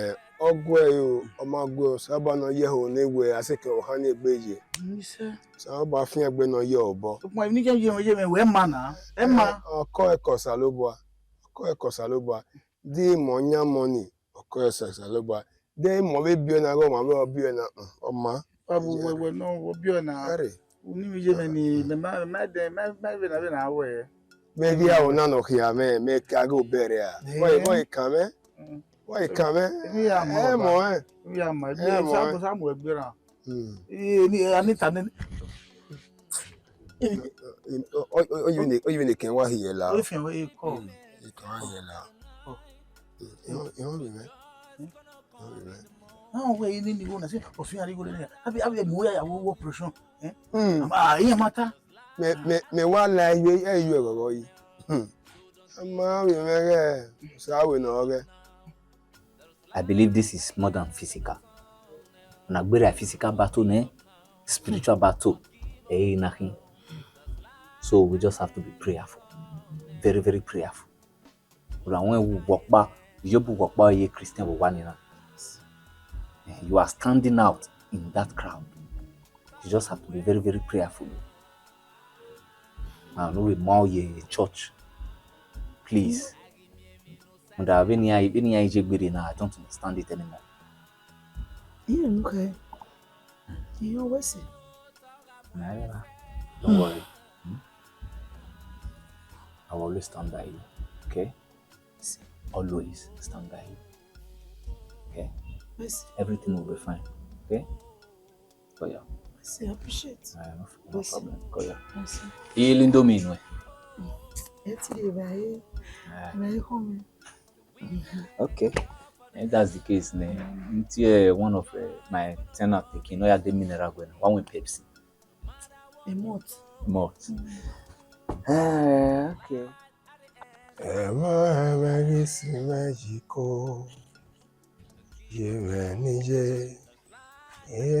Eh, ọ guẹ yo, ọ ma guẹ, Osanobua ne ọ ye ẹho ne wẹ a sẹ ke ọvbokhan ni egbe ye. Osanobua fian egbe ne ọ ye obọ. Ukpọn ni ye ye ye wẹ ma na. Ẹ ma. Eh, ọkọ ẹkọ Osanobua, ọkọ ẹkọ Osanobua. Di imọ yan mọ ni, ọkọ ẹkọ Osanobua. De imọ vbe biẹ na, ghe ọmwa vbe ọ biẹ na, ọ ma. Wa bu wẹwẹ nọ, ọ biẹ na. Ẹre. Uni mi ye mẹ ni, mẹ ma, mẹ ma dẹ, mẹ ma vbe na vbe na wẹ. Vbe ghi aro na nọ khia mwẹ, mẹ ka ghe obẹrẹ a. Wẹ, wẹ kan mwẹ. Wẹ kan mwẹ. Ẹ mọ ẹ. Ẹ mọ ẹ. Sa mu ẹgbẹ ra. Hmm. Ẹ ni, a ni ta nene. Oyi vbene, oyi vbene kẹ wa hiẹ la. Oyi fian wẹ kọ. Kẹ wa hiẹ la. Ọ. Ihọn, ihọn vbe mwẹ. Ihọn vbe mwẹ. Na wẹ eni ni wo na se, ọ fian ri wo le na. Abi, abi mu ya ya wo wo operation. Eh? Hmm. Ama, iyan ma ta. Mẹ, mẹ, mẹ wa la iye, ẹ iye ẹghọghọ yi. Hmm. Ama vbe mwẹ ghẹ, sa wẹ nọ ghẹ. I believe this is more than physical. Una gberra physical battle nẹ, spiritual battle, ẹ i na khin. So we just have to be prayerful. Very, very prayerful. Ra wọn wu wọkpa, iye bu wọkpa ye Christian vbe owa ni na. Eh, you are standing out in that crowd. You just have to be very, very prayerful. And no be ma ye church. Please. Rhunmwuda vbene iran, vbene iran ye gbere na, I don't understand it anymore. Iran nu khẹ. Iran wẹ sẹ. Nah, don't worry. Hmm? I will always stand by you, okay? Always stand by you. Okay? Mercy. Everything will be fine. Okay? Koya. Mercy, I appreciate. Ah, no, no problem. Koya. Mercy. Iye Indomie nẹ. Ẹ ti lè bá yé. Ah. Bá yé kọ́ mi. Okay. If that's the case, ne, until one of uh, my tenant taking, no, ya de mineral water, one with Pepsi. A malt. Malt. Uh, okay. Ẹmwẹ, ẹmwẹ ghi si mwẹ yi ko, ye mwẹ ne I ye,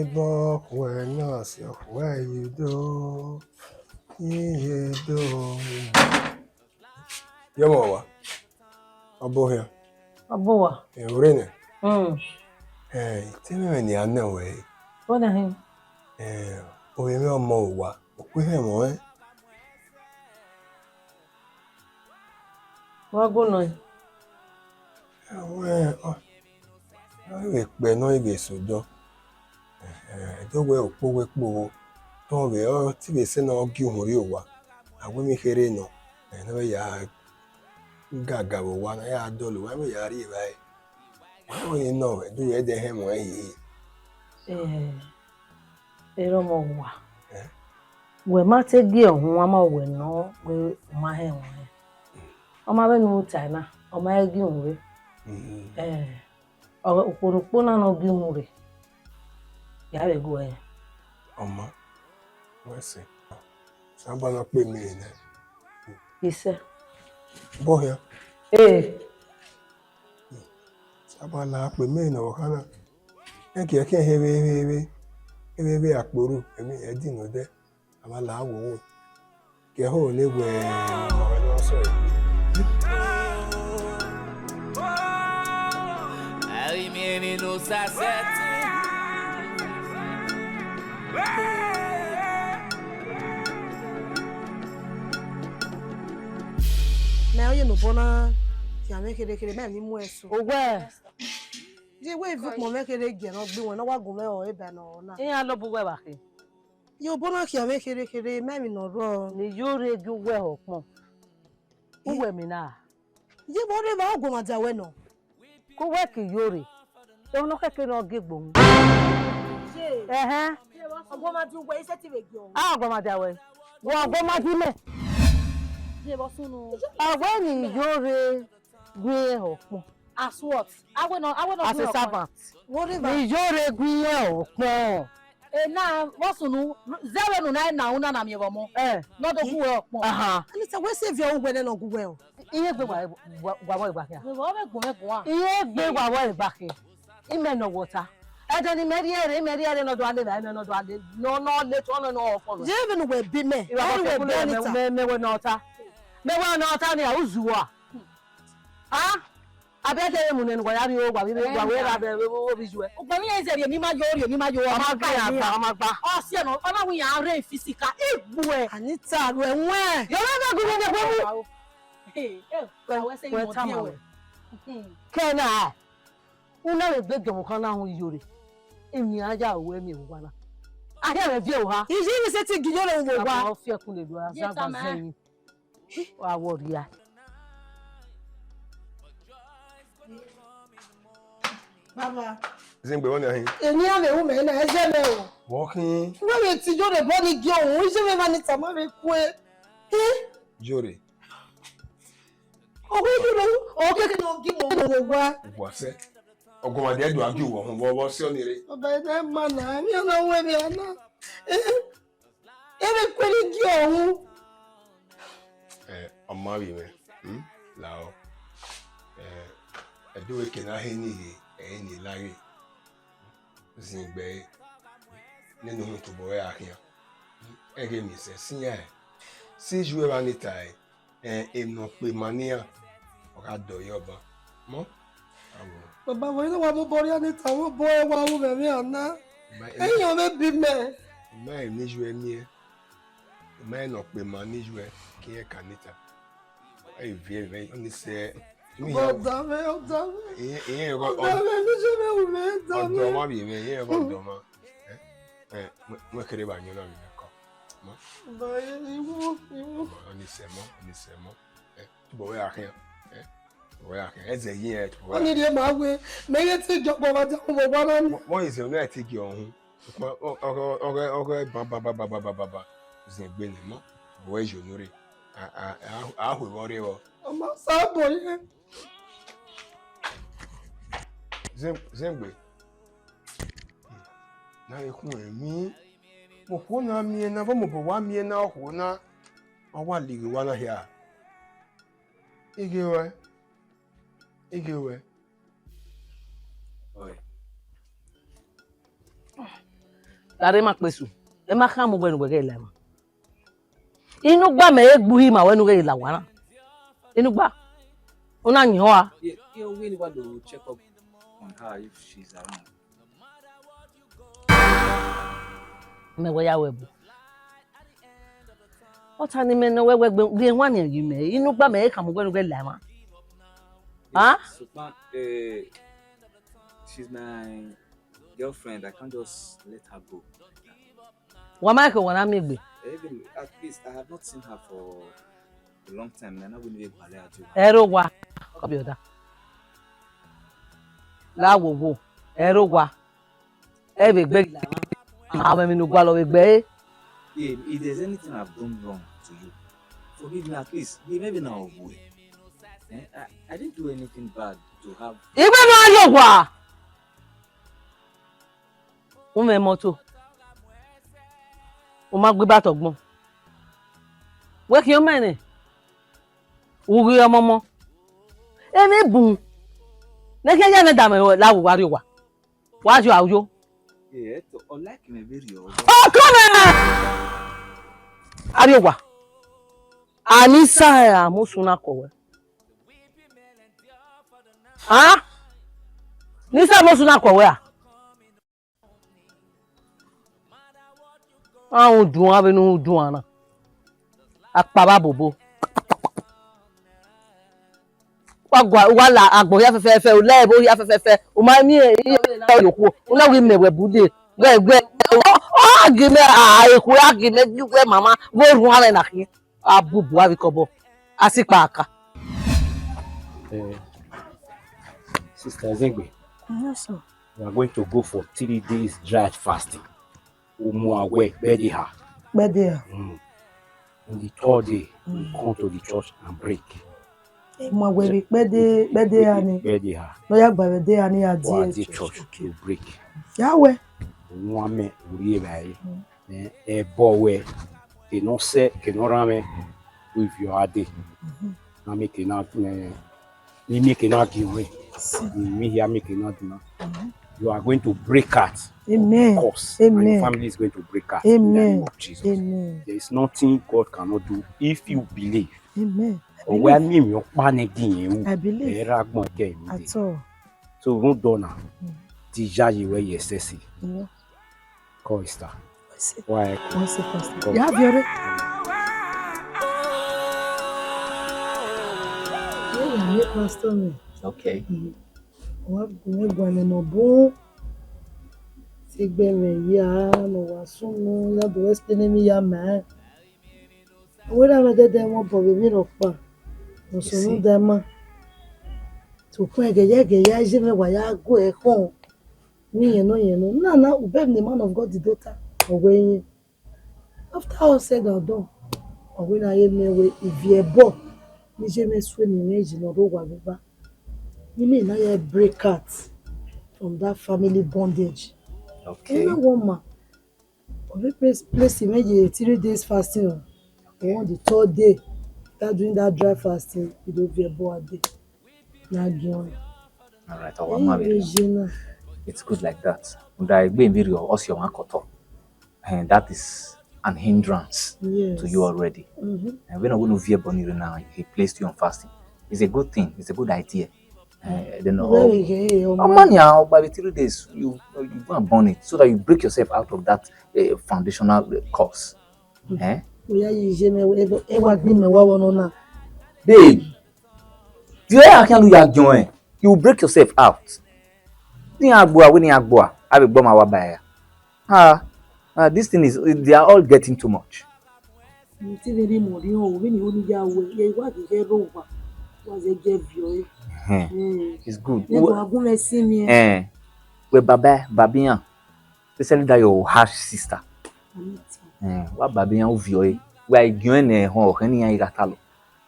ebọ khuẹ ne ọ si ọ khuẹ yi do, I ye do. Ye mwẹ wa, ọ bọ hian. Ọ bọ wa. Ẹ, ore nẹ. Mm. Ẹ, te mwẹ ne a nẹ wẹ. Wẹ nẹ hin. Ẹ, ovbi mwẹ ọmọ owa, okpia hẹ mwẹ. Wa gu nọ. Ẹwẹn, ọ, ọ vbe kpẹ ne ọ vbe sẹ odọ. Ẹhẹn, do wẹ okpogho ekpogho, te ọ vbe, ọ te vbe sẹ ne ọ gie uhunmwu rrie owa. A wẹ emwi kherhe nọ, ẹ, ne ọ vbe ya gaga vbe owa, ne ọ ya dọlọ owa, ne ọ ya rri evbare. Wẹ wẹ nọ, ẹdẹ uwẹ ẹdẹ hẹ mwẹ hihi. Eh, erha ọmọ owa. Eh? Wẹ ma te gie uhunmwu, a ma wẹ nọ, wẹ u ma hẹ mwẹ. Ọ ma vbe ne u tae na, ọ ma he gie uhunmwu rre. Mm. Eh, ọ, ukpo ne ukpo na ne ọ gie uhunmwu rre, ya vbe gu ẹre. Ọ ma, wẹ sẹ. Saba na kpe mẹ nẹ. Isẹ. Bọ hian. Eh. Saba la kpe mẹ ne ọ kha na. Ẹkiẹkiẹ hẹ vbe, vbe, vbe, vbe, vbe akpọ ru, emwi ẹdin nọ dẹ. A ma la wo wo. Ke ẹho ne wẹ ọmọ rẹ ne ọ sẹ. Ai, mi, mi no sa sẹtin. Mẹ ọ ye ne obọ na, khian mwẹ kherhe kherhe, mẹ ni mu ẹso. Owẹ. Ye wẹ ivbi ukpọn mwẹ kherhe gie ne ọ gbe iwẹn ne ọ wa gu mwẹ họ eba ne ọ na. Iran lobọ uwẹ vba khin. Ye obọ na khian mwẹ kherhe kherhe, mẹ emwi ne ọ rrọọ. Ne I yo rre gie uwẹ họ ọkpọn. Uwẹ emwi na. Ye vbe ọ rre evba, ọ guọmwadia wẹ nọ. Ke uwẹ ke yo rre. Emwi ne ọ khẹke ne ọ gie gbohun. Ye. Ẹhẹn. Ọ guọmwadia uwẹ, I sẹtin vbe gie ọ. A guọmwadia wẹ. Wẹ ọ guọmwadia mẹ. Ye vbe ọ sunu. Ọ wẹ ne I yo rre gie họ ọkpọn. As what? Awẹ nọ, awẹ nọ. As a servant. Whatever. Ne I yo rre gie họ ọkpọn. Ena, vbọ sunu, zẹ vbene u na na una na miẹn vbe ọmọ. Eh. Ne ọ do gu wẹ ọkpọn. Aha. Anita, wẹ sẹ viọ uwẹ nẹ ne ọ gu wẹ o. Iye gbe wa, wa, wa, wa, wa, khian. Vbe ọ vbe gu mwẹ guan. Iye gbe wa, wa, wa, khian. Imẹ nọ wọta. Ẹdẹ ne imẹ rhie ẹre, imẹ rhie ẹre ne ọ do a lele, imẹ ne ọ do a lele, ne ọ, ne ọ lele, ne ọ, ne ọ fọlọ. Ye vbene uwẹ bi mẹ. Ẹ, uwẹ bi Anita. Mẹ, mẹ, mẹ wẹ ne ọ ta. Mẹ wẹ ne ọ ta ni, a u zuwa. Ah? Abẹ de mu nene wa ya rri owa, vbe, vbe, wa, vbe ra vbe, vbe, vbe, vbe, vbe. Ugbẹn vbe iran zẹrriọ, emwi ma yo, rri emwi ma yo, ọ ma gba, ọ ma gba. Ọ siẹ nọ, ọ na wẹ iran rre physical, igbuẹ. Anita, ru ẹwẹn. Yọ, vbe, vbe, gu, vbe, vbe, vbe. Hey, eh, wẹ, wẹ sẹ wẹ imọ ta diẹ ma wẹ. Wẹ. Hmm. Kẹ na, u na vbe gbe gẹmwẹ kan na hu yo rre. Emwi a ya ru ẹmwẹ owa na. A hia vbe viẹ oha. Iji ni sẹtin gi yo rre owa. Ọ fiẹkun le do a. Ye za ta gba ma. Zẹyin. Wa wọ rria. Baba. Zingbe wọ ni ahin. Eni a vbe ru mẹ na, ẹ zẹ mẹ o. Wọ khin. Wẹ vbe ti yo rre bọ ni gie ohun, iye mwẹ ma ni tama vbe kue. Eh? Yo rre. Ọghe yo rre, ọ kẹkẹ ne ọ gie mẹ ọmọ vbe owa. Wa sẹ. Ọguọmwadia do a gie uwẹ ọhọn, vbọ, vbọ sẹ ọnii rre. Baba, ẹ ma na, emwi ọna wẹ vbe a na. Eh? Ẹ vbe kue ne I gie ọhọn. Eh, ọ ma vbe mwẹ, hmm? Lahọ. Eh, ẹdẹ uwẹ ke na he ni ghe, ẹ i ni la ghe. Zingbe ẹre, nene uhunmwu tobọ ẹre a khian. Ẹghẹ emwi sẹ, si iran, si iye uwẹ vbe Anita ẹre. Ẹ, emwi ne ọ kpe ma ne iran, ọ gha dọ yọ ban. Mọ? Awo. Baba, vbe ne wa mu obọ rhie Anita, vbe obọ ẹre wa ru mwẹ vbe a na. Ma, ẹ, iran vbe bi mẹ. Ma emwi ne iye uẹ miẹn. Ma emwi ne ọ kpe ma ne iye uẹ, ke irẹn ka Anita. Ẹ i viẹ vbe, ọ ni sẹ. Ọda mwẹ, ọda mwẹ. Iye, iye, ọda mwẹ, ne iye mwẹ ru mwẹ, ọda mwẹ. Ọdọ ọmwa vbe mwẹ, iye, ọdọ ọmwa. Ẹ, ẹ, wẹ, wẹ kere vbe ayọn na vbe mwẹ kọ. Ma. Ọda mwẹ, iwu, iwu. Ọ ni sẹ mọ, ọ ni sẹ mọ. Ẹ, tobọ wẹ a khian. Ẹ, tobọ wẹ a khian. Ẹzẹ yi ẹ, tobọ wẹ. Ọ ni rhie ma wẹ, mẹ ye te jọ kpọ vbe adia vbe owa na ni. Wọ, wọ ye zẹ, ọ na te gie ọhun. Ọghe, ọghe, ọghe, ba, ba, ba. Zẹ egbe nẹ mọ. Tobọ wẹ ye unu rre. A, a, a, a hu vbe ọ rre vbọ. Ọ ma sa bọ ye. Zẹ-, zẹgbe. Na ekhun emwi. Okhuo na miẹn na, vbọ mobọ wa miẹn na, okhuo na, ọ wa lighi owa na hia. Ighe ruẹ, ighe ruẹ. Oi. Gha rre ma kpesu, ẹ ma khama uwẹ ne uwẹ ghẹ la emwa. Inugba mẹ i gbe uhi ma wẹ ne u ghẹ la owa na. Inugba, u na yan oa. Yeah, yeah, we need to check up on her if she's around. Mẹ wẹ ya wẹ bu. Ọ ta ne imẹ nọ wẹ wẹ gbe, gbe wan nian yi mẹ, inugba mẹ i khama uwẹ ne u ghẹ la emwa. Ah? Sukpan, eh, she's my girlfriend. I can't just let her go. Wa ma khẹ owa na miẹn egbe. Even at least I have not seen her for a long time. Na na wini vbe gbalẹ atu. Ẹrẹ owa, kọbiọda. La wowo, ẹrẹ owa. Ẹ vbe gbe ma mwẹ emwi ne u gualọ vbe gbe ẹre. Babe, if there's anything I've done wrong to you, forgive me at least. Babe, maybe now, boy. Eh, I, I didn't do anything bad to have. Igbe ma ye owa. U mwẹ moto. U ma gbe ibatọ ọgbọn. Wẹ khian ọmọ ẹnẹ. U ghi ọmọmọ. Emwi bun. Ne khian ya nẹ da mẹ la wo wa rrie owa. Wa yo a yo. Eh, Eto, ọ like mẹ vberriọ. Ọ kọ mẹ. A rrie owa. Ani sa a mu suna kọ wẹ. Ah? Ni sa mo suna kọ wẹ a? A rhunmwuduan vbene u rhunmwuduan na. Akpavba bobo. Wa gua, wa la agbọn hia fẹfẹfẹ, u la ẹvbo hia fẹfẹfẹ, u ma miẹn iye okhuo, u na wẹ imẹ wẹ bude. Wẹ, wẹ, ọ, ọ ghi mẹ, a, ekhue a ghi mẹ, ghi wẹ mama, vbe orhuan mwẹ na khin. A bubu avbe ikọbọ, a si kpa aka. Eh, Sister Ezegbe, yes, sir. We are going to go for three days dry fasting. Umu awẹ, kpẹdeha. Kpẹdeha. Mm. On the third day, we come to the church and break. Umu awẹ vbe kpẹde, kpẹdeha ni. Kpẹdeha. Ne ọ ya gba vbe ẹdeha ni, a die church. Wa die church to break. Ya wẹ. Uwan mẹ, u rhie evbare. Mm. Eh, ẹbọ wẹ, ke ne ọ sẹ, ke ne ọ rhan mwẹ, u viọ a dee. Mhm. Na mieke na, eh, ne mieke na gie ọnrẹn. Yes, sir. Ne imẹ hia mieke na dinna. Mhm. You are going to break out of the curse. Amen. And your family is going to break out in the name of Jesus. Amen. There is nothing God cannot do if you believe. Amen. Ọ wẹ a miẹn emwi ọkpa nẹ gie irẹn ru. I believe. Ẹ ra gbọn ẹkẹ emwi dee. At all. So, rhunmwuda ọna, mm, te I yayi ruẹ ye ẹsẹse. Yeah. Call Esther. Wẹ se. Wa ẹ kọ. Wẹ se, Pastor. Call. Ya viọ rre. Ye ya ye, Pastor mẹ. Okay. Mm. Wa gu mwẹ gualọ ne ọ bun. Te egbe mwẹ ya, ne ọ wa sunu, ya do explain emwi ya ma. Wẹ na vbe dẹdẹ mwẹ obọ vbe emwi rhọkpa, ne ọ sunu da ma. Sokpan ẹghẹ ya, ẹghẹ ya, iye mwẹ wa ya gu ẹre khọn. Ne iyẹn nọ, iyẹn nọ. Na na, ubẹ ne man of God do ta, ọ wẹ iyẹn. After all said and done, ọ wẹ na ye miẹn wẹ ivie ẹbọ ne iye mwẹ sue ne imẹ yi ne ọ rre owa vbe eva. Ne imẹ na ya break out from that family bondage. Okay. Ẹ na wọ ma. Ọ vbe place, place mwẹ ye three days fasting o. Okay. On the third day, after doing that dry fasting, I do viọ ẹbọ a dee. Na giẹn ọnrẹn. All right, ọ wa ma vbe rẹn. It's good like that. Rhunmwuda egbe vberriọ, ọ si ọmwa kọtọ. And that is an hindrance, yes, to you already. Mm-hmm. And vbene ọ wẹ ne u viọ ẹbọ ni rre na, he placed you on fasting. It's a good thing. It's a good idea. Eh, then, ọ ma nia, ọ gba vbe three days, you, you go and burn it so that you break yourself out of that, eh, foundational, eh, curse. Eh? Oya, ye iye mwẹ, ẹ wa gbe mẹ wa vbọ nọ na. Babe, the way I can do ya join, you break yourself out. Ni a gbua, we ni a gbua, a vbe gbọ ma wa ba ya. Ah, ah, this thing is, they are all getting too much. Mo ti vbe rhie imẹ rhiọn o, vbene I ho ni ya ruẹ, ye wa ghi ghẹ rre owa, wa zẹ gie viọ ẹre. It's good. Ne wa gu mwẹ sin mẹ. Eh, wẹ baba, baba iran, especially that your harsh sister. Eh, wa baba iran u viọ ẹre. Wa giẹn ne ehọn ọkhẹ ne iran gha ta lọ.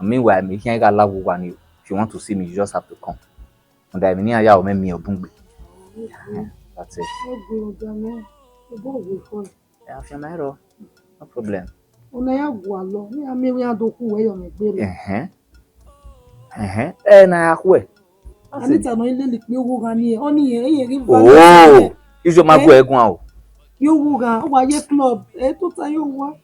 I mean, wa mẹ iran gha la vbe owa ni o. If you want to see me, you just have to come. Rhunmwuda emwi ne iran ya ru mwẹ miẹn ọbun gbe. That's it. Ọ gbẹn ọga mwẹ, ọ bọ wẹ fo. Ẹ, afianma ẹrọ, no problem. Ọna ya gualọ, ne a miẹn wẹ iran do khu wẹ yọ mwẹ egbe rre. Ẹhẹn. Ẹhẹn. Ẹ na ya khuẹ. Anita nọ ilele ikpia oghogha ni, ọ ni yẹn, ẹ yẹn ghi va. Oh, izo ma gu ẹ guan o. Ye oghogha, ọ wa ye club, ẹ tota ye owa.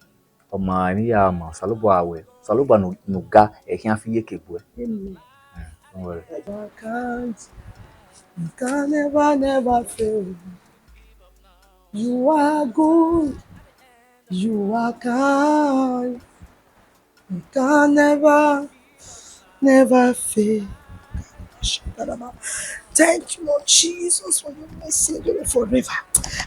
Ọ ma emwi ya ma, Osanobua wẹ, Osanobua ne u ga, ẹ khian fi iyeke bu ẹ. Amen. Mm, don't worry. You can, you can never, never fail. You are good. You are kind. You can never, never fail. Thank you, Lord Jesus, for your mercy endureth forever.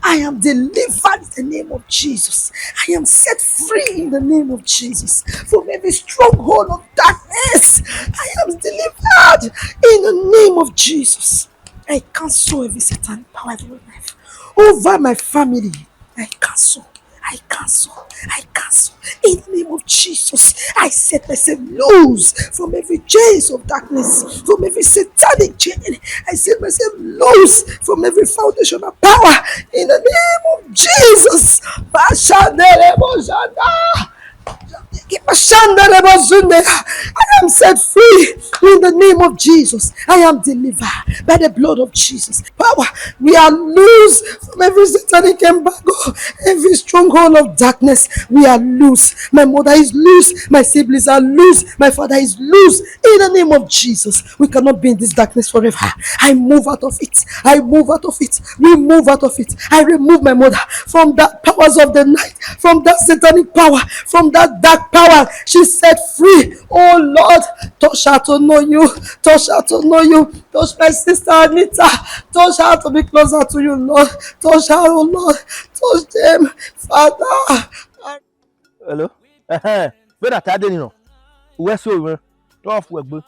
I am delivered in the name of Jesus. I am set free in the name of Jesus from every stronghold of darkness. I am delivered in the name of Jesus. I cancel every satanic power over my life, over my family. I cancel. I cancel. I cancel. In the name of Jesus, I set myself loose from every chains of darkness, from every satanic chain. I set myself loose from every foundational power. In the name of Jesus. Bashanderebozada. I am set free in the name of Jesus. I am delivered by the blood of Jesus. Power, we are loose from every satanic embargo, every stronghold of darkness. We are loose. My mother is loose. My siblings are loose. My father is loose. In the name of Jesus, we cannot be in this darkness forever. I move out of it. I move out of it. We move out of it. I remove my mother from the powers of the night, from that satanic power, from that dark power. She set free. Oh Lord, touch her to know you. Touch her to know you. Touch my sister Anita. Touch her to be closer to you, Lord. Touch her, oh Lord. Touch them, Father. Hello? Ẹhẹn. Brother, ta de ni nọ. Uwẹ so mwẹ. Tọ fu ẹgbe.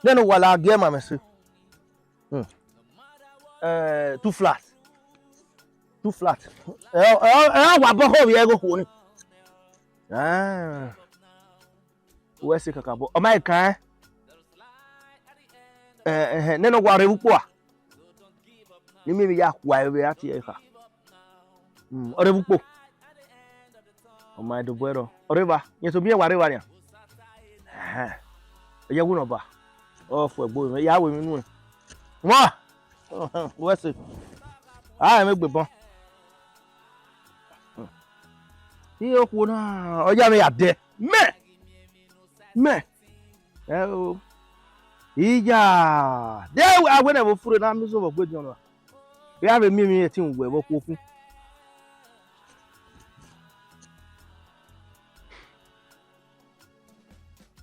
Nene wa la gie ma mẹ se. Hmm. Eh, two flat. Two flat. Ẹ, ẹ, ẹ, wa bọ ho vbe ẹghẹ okhuo ni. Ah. Uwẹ se kakabọ. Ọ ma kan. Eh, eh, nene wa rre vbe ukpo a. Ni mi ya khua ẹre vbe a tie kha. Mm, ọ rre vbe ukpo. Ọ ma do bu ẹrọ. Ọ rre evba. Yẹn so miẹn wa rre evba nian. Ẹhẹn. Ọ ya wu nọ ba. Ọ fu ẹgbo mwẹ, ya wu emwi nuẹn. Wa! Uwẹ se. A, ẹmwẹ egbe bọ. Iye okhuo na, ọ ya mwẹ ya dẹ. Mẹ! Mẹ! Ẹ o. Iya! De a wẹ ne ẹvbo fure na miẹn zọvbe ọgbe ediọn nua. Vbe a vbe miẹn emwi ẹtin wẹ vbe okhuo okhu.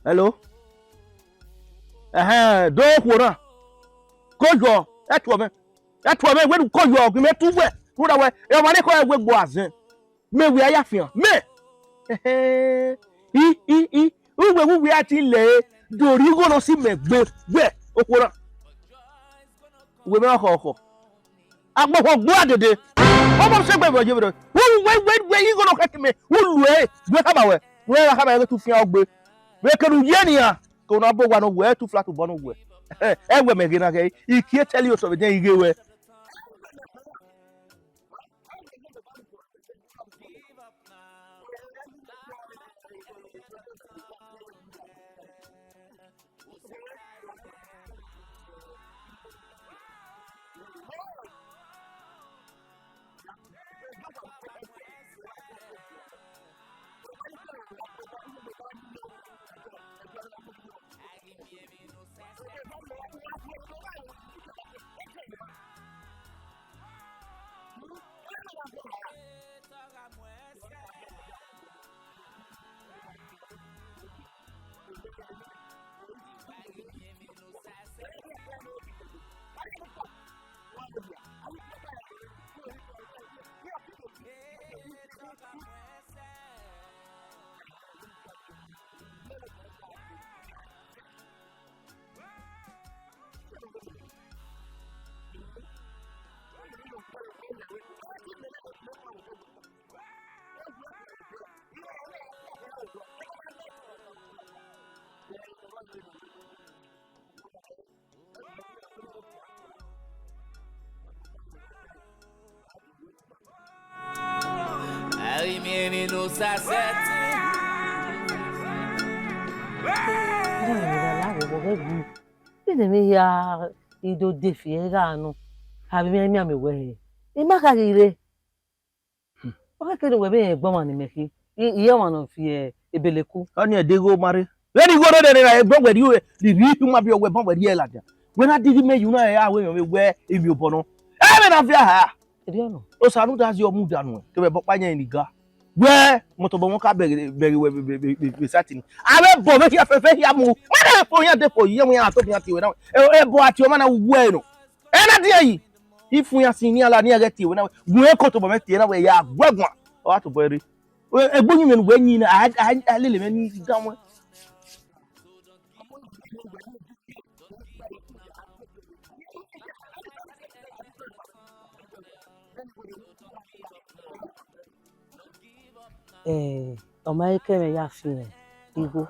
Hello? Ẹhẹn, do okhuo na. Ko yọ, ẹ tuọ mwẹ. Ẹ tuọ mwẹ, wẹ ne u ko yọ, gu mwẹ tu wẹ. Rhunmwuda wẹ, ọmwa ne ekhọe wẹ gbe azẹn. Mẹ wẹ a ya fian. Mẹ. Ẹhẹn. I, i, i. Uwẹ, uwẹ a ti lẹ, do rhie igho nọ si mẹ gbe. Wẹ, okhuo na. Uwẹ mẹ ọkhọ, ọkhọ. Agbọn họn gbe dede. Ọmọ sẹ gbe vbe ọ ye vbe dọ. Wẹ, wẹ, wẹ, wẹ, igho nọ khẹke mẹ. U lu ẹre. Wẹ khama wẹ. Wẹ ra khama wẹ tu fian ogbe. Vbe kere u ye nian. Ke u na bọ owa ne wẹ, two flat bọ ne wẹ. Ẹ wẹ mẹ ghe na ghẹ. I kie tell you something, I ghe wẹ. Ẹ na rẹn vbe la vbe ọghọ ghẹ gbe. Vbene emwi hia i do de fi ẹre gha nọ, a vbe miẹn miẹn wẹ hẹ, I ma kha ghi rre. Ọ khẹke ne uwẹ vbe rẹn egbe ọmwa ne imẹ khin, I, I ọmwa ne ọ fi ebeleku. Ọnii ẹdẹ igho ma rre. Vbene igho rre nene ra egbe wẹ rhie, rhie, rhie ima biẹ wẹ ban wẹ rhie ladian. Wẹ na dighi mẹ ye una ra wẹ emwi ọmwa wẹ emwi obọ nọ. Ẹ vbe na viọ ha. Erriọ nọ. Osa ne u da zẹ ọ mudia nuẹn, kevbe ẹbọ ọkpa yan ni ga. Wẹ, mọtọ bọ wọn ka bẹghe, bẹghe wẹ vbe, vbe, vbe, vbe, vbe sat ni. Avbe ẹbọ vbe hia fẹfẹ hia mu. Ma na fo yan de fo, iye wọn ya to yan tie wẹ na. Ẹ, ẹbọ a tie ọmwa na wẹ nọ. Ẹ na dian yi. Ifun ya sin ni ala ni ẹghẹ tie wẹ na. Gun eko tobọ mwẹ tie na wẹ ya guẹ guan. Ọ gha tobọ ẹre. Egbe uyinmwẹ ne uwẹ yin na, a, a, a lele mwẹ ni gan wẹ. Eh, ọ ma he ke ẹmwẹ ya fian igho,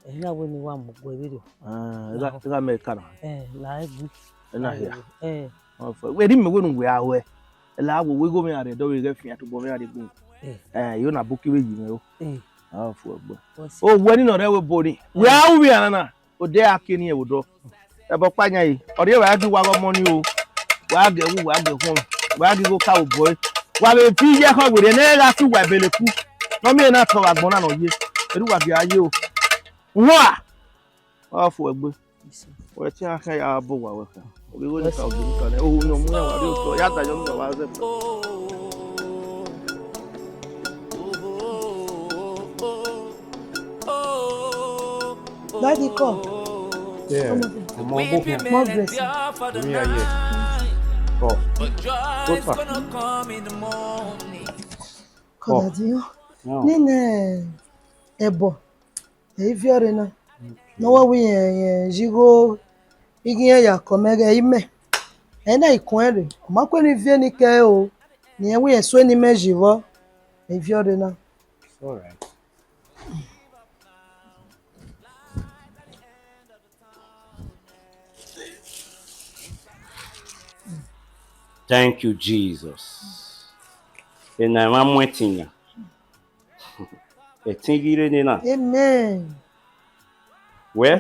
ẹ na wẹ ne I wa mu guẹ vberriọ. Ah, I gha, I gha mẹ ka na. Eh, la egbe. Ẹ na hia. Eh. Ọ fọ, wẹ ri mẹ wẹ ne uwẹ a ruẹ. Ẹ la wẹ, wẹ igho mwẹ a rre, dọ vbe ghẹ fian tobọ mwẹ a rre egbe. Eh. Eh, yo na buki vbe yi mwẹ o. Eh. Ọ fọ ẹgbẹ. Wẹ si. O wẹ ni nọ rẹ wẹ bori. Wẹ a ru vbe a nana. Odẹ a kie ni ẹvbo dọ. Ẹbọ ọkpa yan yi, ọ rhie wa ghi wa ghe ọmọ ni o. Wa ghe wu, wa ghe khuọnmwi, wa ghi gho ka obọ ẹre. Wa vbe fi iye ẹkhọ werriẹ ne ẹ gha fi uwa ebeleku. Ne ọ miẹn na tọ vbe agbọn na ne ọ ye. Erha uwa gie a ye o. Wan! Wa fo ẹgbe. Wẹ te iran khian ya bọ owa wẹ khian. Ovbi igho ni ka ogie ni ka nẹ, ohu ne ọ mu iran wa rrie otọ, ya da yọ ne uwa zẹ. Daddy, come. Yeah. Come over. Ọmọ ọgbọ kan. More blessing. Orí ayé. Bọ. Go far. Come, Daddy. Nene ẹbọ. Ẹ i viọ rre na. Ne ọ wẹ wẹ irẹn, irẹn ye igho, ighi irẹn ya kọ mẹ ghẹ imẹ. Ẹ na i kuẹn rre, ọ ma kuẹ ne I viẹ ni kẹ ẹre o. Ne irẹn wẹ irẹn sue ne imẹ yi vbọ. Ẹ i viọ rre na. It's all right. Thank you, Jesus. Ena emwa mu ẹtin yan. Ẹtin ghi rre nena. Amen. Well,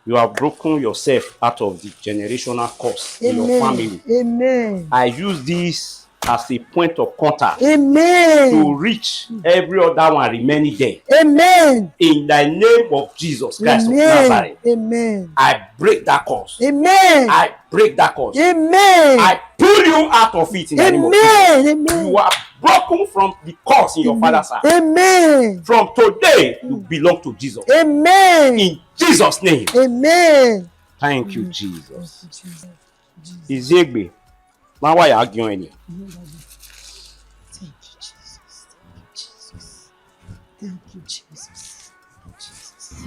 you have broken yourself out of the generational curse in your family. Amen. I use this as a point of contact, amen, to reach every other one remaining there. Amen. In the name of Jesus Christ of Nazareth, amen, I break that curse. Amen. I break that curse. Amen. I pull you out of it in the name of Jesus. Amen. You are broken from the curse in your father's house. Amen. From today, you belong to Jesus. Amen. In Jesus' name. Amen. Thank you, Jesus. Thank you, Jesus. Iziegbe, ma wa ya giẹn ọnrẹn nian. Thank you, Jesus. Thank you, Jesus. Thank you, Jesus. Thank you, Jesus.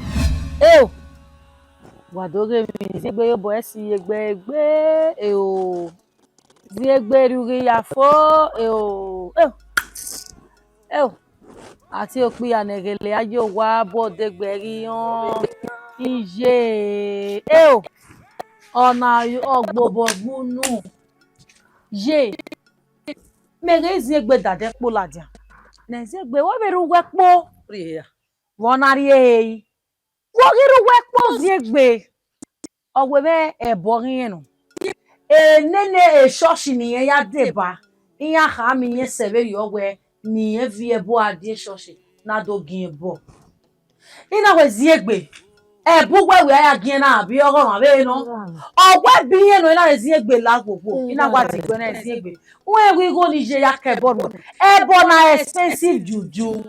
Eo, wa do ghe emwi Iziegbe ye obọ ẹse ye egbe egbe, eo. Iziegbe rhie ughi ya fo, eo, eo. Eo, a tie okpia ne ghele a ye owa bu odegbe ghi họn iye, eo, ọna ọgbobọ gbunu ye. Mẹ ghẹ Iziegbe dadẹ kpo ladian, ne Iziegbe wẹ vbe rre uwu ẹkpo rhie ra, vbe ọ na rrie ehe yi. Vbe ọ ghi rre uwu ẹkpo Iziegbe, ọ wẹ vbe ẹbọ ghi rẹn nọ. Enene eshọshi ne irẹn ya deba, iran kha miẹn sẹ vberriọ wẹ ne irẹn viọ ẹbọ a die eshọshi na do giẹn ẹbọ. I na wẹ Iziegbe, ẹbọ uwẹ wẹ a ya giẹn na vbe ọghọmwa vbe nọ. Ọ wẹ ẹbọ irẹn nọ, I na wẹ Iziegbe la wowo, I na wa diguẹ na Iziegbe. Wẹ wẹ igho ni ye ya kẹ ẹbọ nọ. Ẹbọ na expensive juju.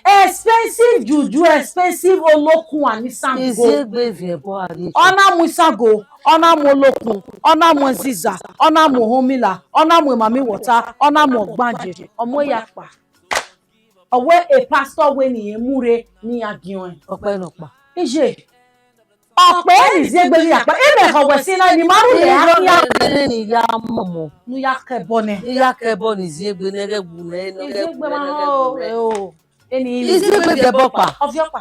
Expensive juju, expensive olokun and isango. Iziegbe viẹ ẹbọ a rrie. Ọ na mu isango, ọ na mu olokun, ọ na mu eziza, ọ na mu ohomila, ọ na mu emami wọta, ọ na mu ọgbanje, ọ mu eya kpa. Ọ wẹ e pastor wẹ ne irẹn mu rre ne iran giẹn ọẹn. Ọkpa nọkpa. Iye. Ọkpa ẹre ne Iziegbe ghi ya kpa. Imẹ khọ wẹ si na, ne ima rhulẹ a khian. Irọ nene ni ya mọmọ. Ne u ya kẹ ẹbọ nẹ. Ne u ya kẹ ẹbọ ne Iziegbe nẹ ghẹ wu nẹ, nẹ ghẹ wu nẹ, nẹ ghẹ wu nẹ. Iziegbe ma họn o. Eni Iziegbe viẹ ẹbọ kpa. Ọ viọ kpa.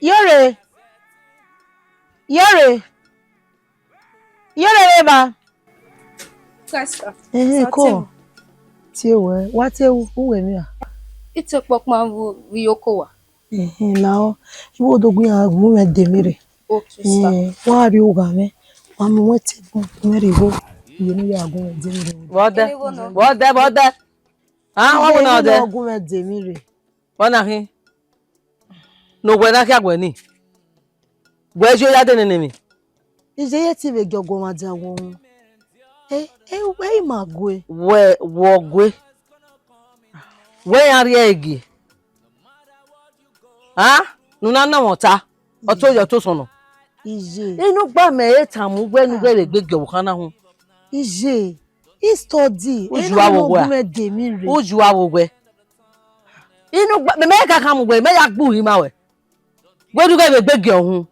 Iyore, iyore, iyore vbe evba. Kẹsa. Ẹhẹn, Sọtẹ kọ. Tie wẹ, wa tie u, u wẹ mia. Ite kpọkpan vbe iyoko wa. Ẹhẹn, lahọ. Iwo do gu iran gu mwẹ de mi rre. Okay, sir. Ẹhẹn, wa rrie ugha mwẹ. Wa mu wẹ te gun mwẹ rre igho. Iye ne u ya gu mwẹ de mi rre. Vbọdẹ, vbọdẹ, vbọdẹ. Ah, wa wẹ na ọdẹ. Iye ne u gu mwẹ de mi rre. Ọna khin. Ne owẹ na khian guẹ ni. Wẹ je ya de nene emwi. Iye ye te vbe gie ọguọmwadia wọ wọn. E, e, wẹ ima gue. Wẹ, wọ gue. Wẹ ya rrie ẹre gie. Ah, ne u na nọ mwẹ ọta. Ọ to ye, ọ to sọnnọ. Iye. Inu gba mẹ e tama uwẹ ne uwẹ vbe gbe gie ọvbokhan na hun. Iye. I study. Uju ena avbe awọ ne ọ wẹ a? Gu mwẹ de mi rre. Uju avbe owẹ. Inu gba, mẹ, mẹ ka khama uwẹ, mẹ ya gbe uhi ma wẹ. Wẹ rhie ughẹ vbe egbe gie ọhun.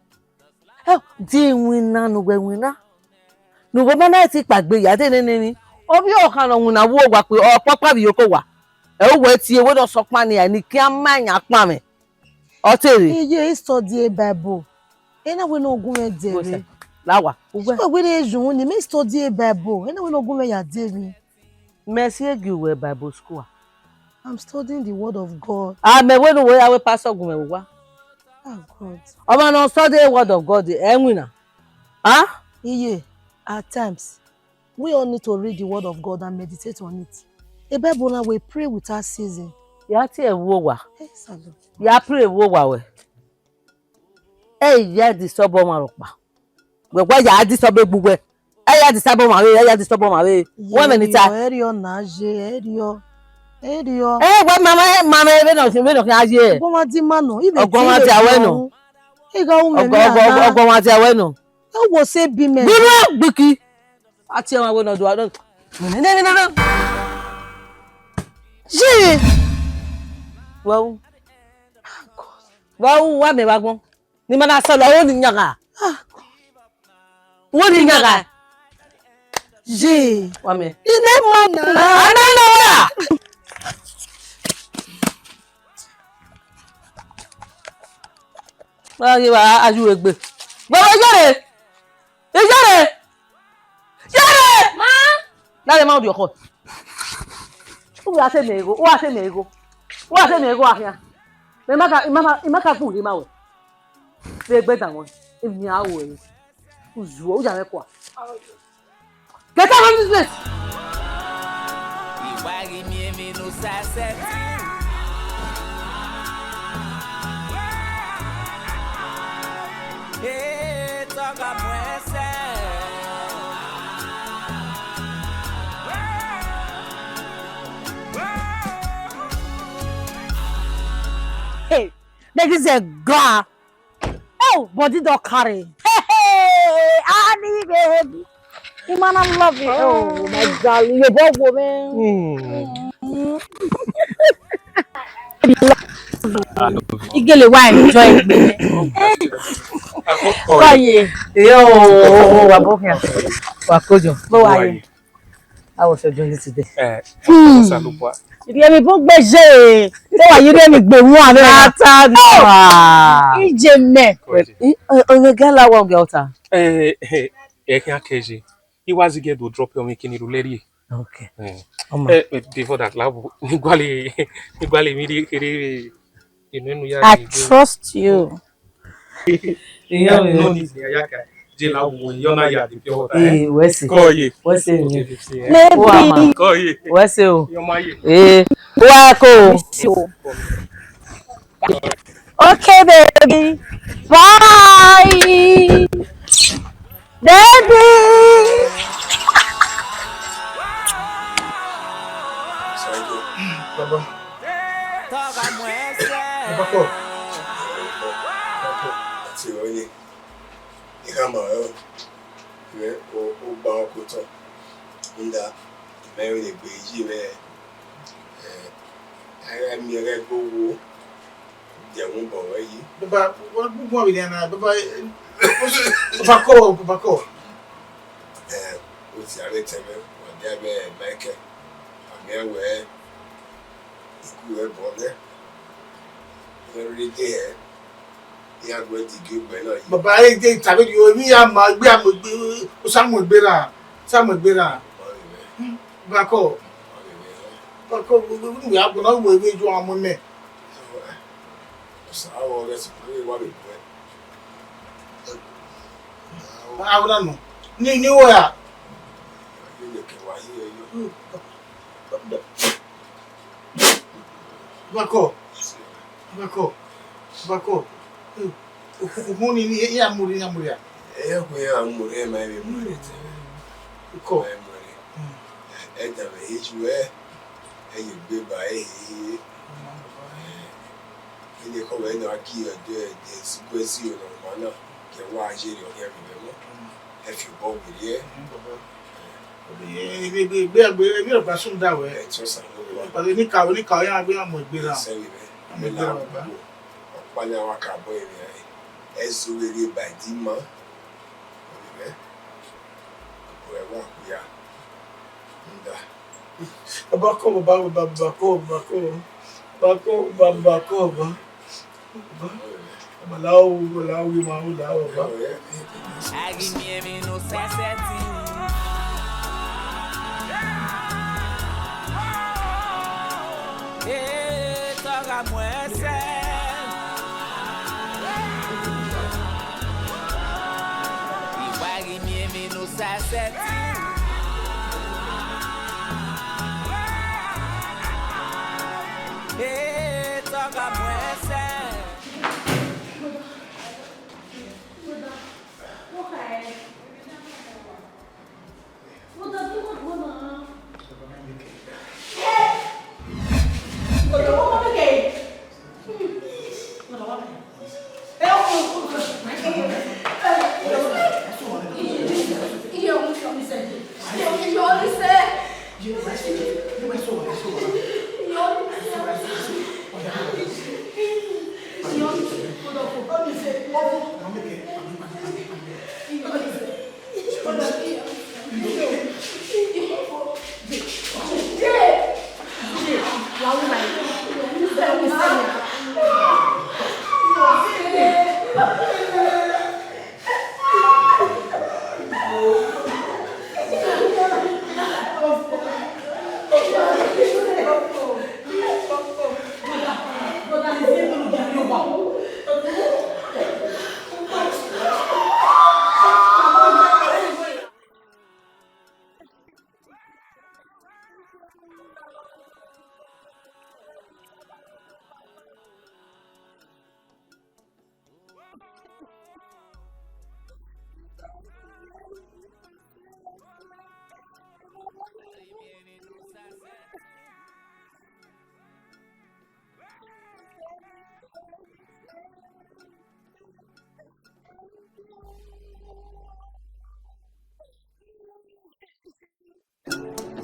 Ẹ, die iwinna ne uwẹ winna. Ne uwẹ ma na ti kpaegbe ya, de nene emwi. Ovbi ọkhan ne ọ winna vbe uwu owa kpe, ọ kpakpa vbe iyoko owa. Ẹ, uwẹ tie, wẹ ne ọ sẹ ọkpa nia, ne I khian ma yan ọkpa mwẹ. Ọ te rre. Iye, I study Bible. Ena wẹ ne ọ gu mwẹ de rre. Lawa, uwẹ. Wẹ wẹ rre yu ni, mẹ study Bible. Ena wẹ ne ọ gu mwẹ ya de rre. Mẹ si gie uwẹ Bible school a? I'm studying the word of God. A mẹ wẹ ne uwẹ ya wẹ pastor gu mwẹ vbe owa. Ah, God. Ọmwa ne ọ study word of God, ẹ winna. Ah? Iye, at times, we all need to read the word of God and meditate on it. A Bible na we pray without ceasing. Ya tie vbe owa. Yes, sir. Ya pray vbe owa wẹ. Ẹ i ya disturb ọmwa rhọkpa. Wẹ wa ya disturb egbe uwẹ. Ẹ ya disturb ọmwa vbe, ẹ ya disturb ọmwa vbe. Wẹ mẹ ni ta. Ẹ riọ, ẹ riọ na ye, ẹ riọ. Ẹ riọ. Ẹ wẹ mama, mama, vbe nọ, vbe nọ khian ye. Ọguọmwadia ima nọ, I vbe ọguọmwadia wẹ nọ. Ẹ gha ru mẹ ọgọ, mẹ ọgọ, ana. Ọguọmwadia wẹ nọ. Ẹ wo se bi mẹ. Gburu gbiki. A tie ọmwa wẹ ne ọ do, a do. Nene, nene, nene. Ye. Wa u. Wa u, wa mẹ vbe agbọn. Ne ima na sẹ lọ, wo ni yan gha. Wo ni yan gha. Ye. Wa mẹ. I ne ma na. A na nọ ra. Wa ghi wa a yu egbe. Wa wa yere. Yere. Yere. Lare ma rhiọkhọ. U gha se mẹ igho, u gha se mẹ igho. U gha se mẹ igho akhian. Mẹ ma ka, ima ma, ima ka gu rhie ma wẹ. Vbe egbe dan wẹ, emwi a ru ẹre. U zuọ, u ya mwẹ kua. Get out of this place! Iwa ghi miẹn emwi ne u sa sẹtin. Ee, te ọ gha mu ẹsẹ. Hey, ladies and God. Oh, body don carry. Hey, hey, honey baby. Imana love you. Oh, my darling, your boy woman. Igele wa enjoy me. Kọye. Yo, wa bo here. Wa kojo. Bo wa ye. How was your journey today? Eh, Hmm. Osanobua. Irhiẹmwi bun gbe ye, te wa ye irhiẹmwi gbe wan vbe na. Ata nọ. Ije mẹ. Kọye. I, o, o, gala wa gẹ ọta. Eh, eh, eh, khian kẹye. I wa zigẹ do drop your mikini ru lẹrriẹ. Okay. Eh. Ọma. Eh, eh, before that, labo, ni guale, ni guale mi ri kere, inu enu ya I ni gbe. Trust you. Iran no need ni ya ka. Je la wo yo na ya di pure water, eh? Eh, wẹ sẹ. Kọye. Wẹ sẹ ni. Okay, fifty, eh? Maybe. Kọye. Wẹ sẹ o. Yo ma ye. Eh, wa ko. Okay, baby. Bye. Baby. Baba. Baba ko. Àti ìrọ̀lẹ́. Ìka mọ̀ ẹ́ o. Ìwé o, o gba ọkọ tán. Nda, ìmọ̀ ẹ̀rọ lè gbé yìí rẹ̀. Ẹ, ara mi rẹ̀ gbówó. Jẹ wọn bọ wẹ yi. Baba, wọn gbogbo ọmọ ìlànà baba, baba kọ, baba kọ. Ẹ, o ti ave tẹmẹ, wọn dẹ abẹ Michael, àmì ẹwẹ ikú rẹ bọ lẹ, ẹ rí dé ẹ, ní agbẹ dìgí ọgbẹ náà yìí. Baba, ẹ jẹ ìtàwé di omi ya ma gbé àmọ gbé, ó sàmù gbéra, sàmù gbéra. Ọ̀rẹ́ rẹ. Baba kọ. Ọ̀rẹ́ rẹ. Baba kọ, wíwí àgbọn náà wọ ewé ju àwọn ọmọ mẹ. Osa, awọ ghẹ sẹ, ọ ghi wa vbe guẹ. Awọ na nọ. Ni, ni wẹ a? Ẹ leke wa ye yo. Bakọ. Bakọ. Bakọ. Okhuo ni, ni, ya mu rre, ya mu rre a? Ẹ, okhuo ya mu rre, ma vbe mu rre te. Bakọ. Ma mu rre. Ẹ da vbe he ju ẹ, ẹ ye gbe ba ẹ he he. Ene ekhọe ne a gie ẹdẹ ẹdẹ sikue si ọmwa na, ke wa ye rhie ọghe ẹmwẹ mwẹ. Ẹ fi obọ werriẹ. Egbe, egbe, egbe, egbe ọkpa sunu da wẹ. Ẹ tiọ sa ne ọ wa. Ọkpa ni ka, ni ka ya gbe ya mu egbe ra. Ẹ sẹ vbe mwẹ. Mu egbe ra, baba. Ọkpa ni a wa ka bọ emwi a, ẹ zẹ ovbi egbe ba ẹdẹ ima. Ọ vbe mwẹ. Ọ rẹ wa ku ya. Nda. Baba kọ, baba, baba, baba kọ, baba kọ. Baba kọ, baba, baba kọ, baba. Baba la o, baba la o, ma o la o, baba. Agimiemi no sẹsẹ ti. Ee, tọgha mu ẹsẹ. Iwa agimiemi no sẹsẹ ti. Ee, tọgha mu ẹsẹ.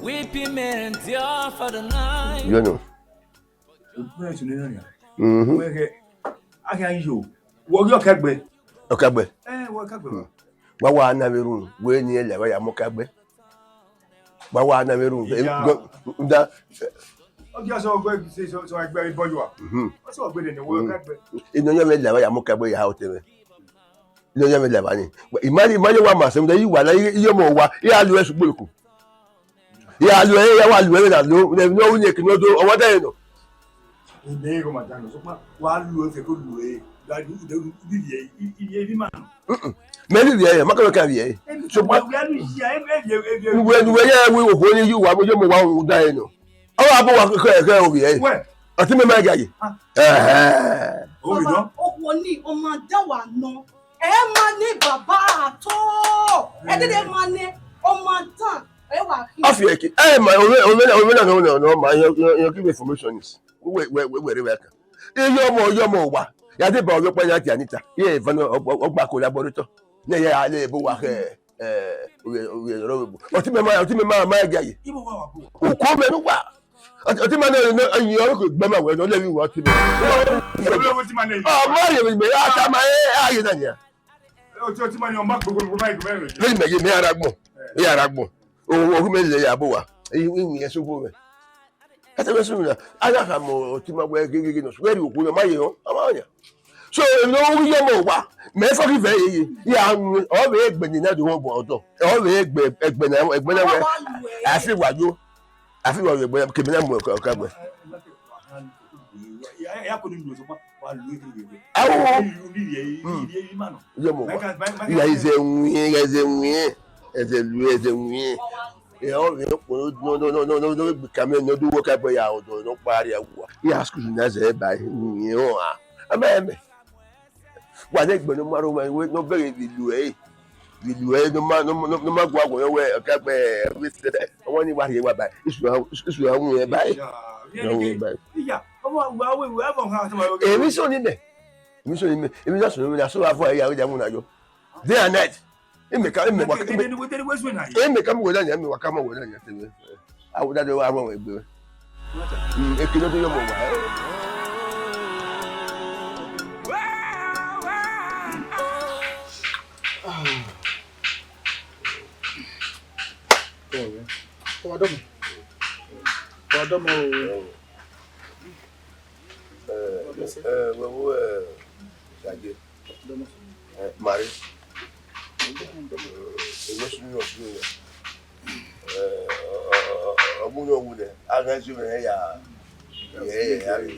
Weeping may endure for the night. You know. Wẹ tunu nọ nia. Mhm. Wẹ khe, a khian yo. Wẹ ọ ghi ọkẹgbe. Ọkẹgbe. Eh, wẹ ọkẹgbe. Hmm. Wa wa na vbe run, wẹ ni ẹlẹ wa ya mu ọkẹgbe. Wa wa na vbe run. Iya. Em, go, da. Ọ ghi ọsọ ọgọ se, so, so ẹgbẹ ibọ yua. Mhm. Ọ sọ ọgbe de ne wẹ ọkẹgbe. Inu yẹn vbe ẹlẹ wa ya mu ọkẹgbe ya otọ mwẹ. Inu yẹn vbe ẹlẹ wa ni. Imagine, imagine wa ma se, da, iye uwa la, iye, iye ọmọ uwa, iye a lu ẹre sugbo eko. Ya lu ẹre, ya wa lu ẹre na lo, ne, ne ọ ru ne kene ọ do, ọ wa da ẹre nọ. Ebe ego ma da nọ, sokpan wa lu ẹre fẹ ko lu ẹre, da du, da du, iye, iye, iye, iye ma nọ. Mm-mm. Mẹ ni vbiẹ ẹre, ma kẹmẹ kan vbiẹ ẹre. Sokpan, wẹ, wẹ, ya, wẹ, wẹ, ya, wẹ, okhuo ni iye uwa, wẹ, iye ọmọ uwa, da ẹre nọ. Ọ wa bu wa kẹ, kẹ, kẹ ovbi ẹre. Wẹ. Ọtẹn mwẹ ma ga ye. Ah. Ẹhẹn. Ovbi nọ. Baba, okhuo ni, ọ ma da wa nọ. Ẹ ma nẹ baba at all. Ẹ dede ma nẹ, ọ ma dan, ẹ wa khin. Afi ẹki, ẹ ma, ome, ome, ome na nọ, nọ, nọ, ma, yọ, yọ, yọ, give information is. Wẹ, wẹ, wẹ, wẹ, wẹ, wẹ, iye ọmọ, iye ọmọ wa. Ya deba ovbi ọkpa ya dia ni ta. Iye eva nọ, ọ, ọ, ọ gba ko la bọ rotọ. Ne ya le ebo wa khe, eh, ovbi, ovbi, ovbi. Ọtẹn mwẹ ma, ọtẹn mwẹ ma, ma ga ye. Ibo wa wa bu. Uko mẹ nu wa. Ọtẹn, ọtẹn mwẹ na, na, ayin ọrọkọ gbe ma wẹ nọ, lẹ vbe wa ọtẹn mwẹ. Ọtẹn mwẹ na. Ọ ma ye vbe a ta ma, eh, a ye na nia. Ọtẹn, ọtẹn mwẹ na, ọ ma gbogbo, gbogbo, ma ye, gbogbo, ma ye. Vbe mẹ ye, mẹ ara gbọn. Ẹ. Mẹ ara gbọn. O, o, mẹ lẹ ya bo wa. Eyi, eyi, eyi, so bo mẹ. Ẹsẹ vbe sunu na, a gha khama ọtẹn mwẹ wẹ gege nọ, wẹ rhie okhuo nọ, ma ye nọ, a ma yan. So, emwi ne ọ ru iye ọmọ wa, mẹ fucking vẹ yeye, ya, ọ vbe egbe ni na do wọn bọ ọdọ, ọ vbe egbe, egbe na, egbe na wẹ, a fi wa yo, a fi wa yo, egbe, kebe na mu ọka gbe. Awo. Mm. Iye ọmọ wa, ya ize win, ya ize win, ẹzẹ lu, ẹzẹ win. Ẹ, ọ vbe kpo no, no, no, gbe kamẹ ne ọ do wẹ ka gbe ya ọdọ ne ọ kpa rria wa. Ya school na zẹ ba, ẹ, ẹ, ọ, a. Ama ẹmẹ. Wa ne egbe ne ọ ma rhoma, wẹ ne ọ bẹghe vbe lu ẹre. Vbe lu ẹre ne ọ ma, ne ọ ma, ne ọ ma gua wẹ, wẹ, ka gbe, ẹ, ọmọ ni wa rhie wa ba. Isu, isu a wu ẹre ba. Iya, iya, ọmọ wa we, we, ẹ, ọmọ ha, ọmọ ha. Emwi so ni mẹ. Emwi so ni mẹ. Emwi na so ni mẹ, na so wa fọ ya, ya mu na yo. Day and night. Ime ka, ime wa, ime, ime ka mu wẹ na nia, ime wa ka mu wẹ na nia, tebe. Awo dade wa rhọnmwẹ egbe. Mm, ekene do yọ mọ wa. Wa dọmọ. Wa dọmọ o. Eh, eh, wẹ wo, eh, Saje. Eh, Mari. Eh, wẹ sunu, wẹ sunu, eh, ọ, ọ, ọ, ọ, ọ, ọ, ọ, a gha zẹ mwẹ ya, ya, ya, ya, eh,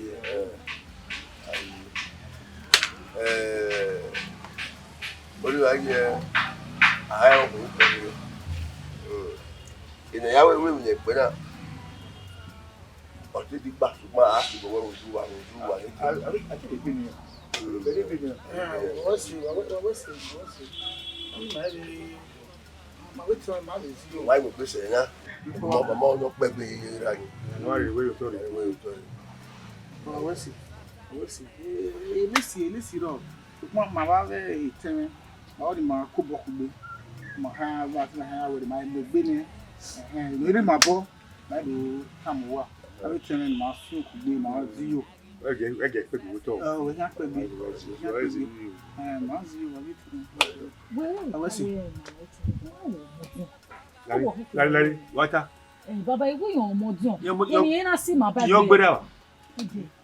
eh, Olugha ye, a ha rẹn ọkhuo ukpẹ rre. Mm. Ena ya wẹ, wẹ, wẹ, ẹgbẹ na. Ọ te di gba sokpan a sẹ obọ wẹ ozu uwa, ozu uwa. A, a, a, a te de gbe nian. Mm. Very good nian. Yeah, wẹ si, wẹ, wẹ, wẹ si, wẹ si. Ọni ma vbe, ma vbe tọn, ma vbe si o. Wa mu gbe sẹ na. Mama, mama, ọ nọ kpẹgbe ra ni. Wa rre wẹ otọ rre. Wẹ otọ rre. Wẹ si, wẹ si. E, e, e, lesi, e, lesi rọ. Sokpan ma vbe avbe etẹn mwẹ, ma ọni ma kobọ kugbe, ma ha, ma ha wẹrẹ ma mu egbe nẹ, ẹhẹn, ne erha ma bọ, ma do tama uwa, avbe etẹn mwẹ ne ma fian kugbe, ma zẹ iyo. Ẹgẹ, ẹgẹ kpẹgbe vbe otọ. Ọ, wẹ khian kpẹgbe, khian kpẹgbe. Ẹ, ma zẹ iyo, wa vbe tunu. Wẹ, wẹ, wẹ si. Lari, lari, lari, wa ta. Eh, baba, iwu yan ọmọ diọn. Yan ọmọ, yan, yan na si ma ba yan gbe. Gbera wa.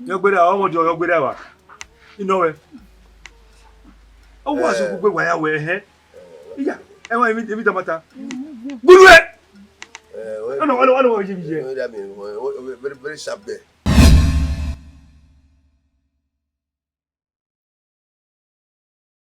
Yan gbera, ọmọ diọn, yan gbera wa. Inọ wẹ. Ọ wa so gbogbo wa ya wẹ hẹ. Iya, ẹ wa emi, emi tamata. Gbulu ẹ. Eh, wẹ. Ano, ano, ano, wẹ je bi je. Wẹ da mi, wẹ, wẹ, very, very sharp guy.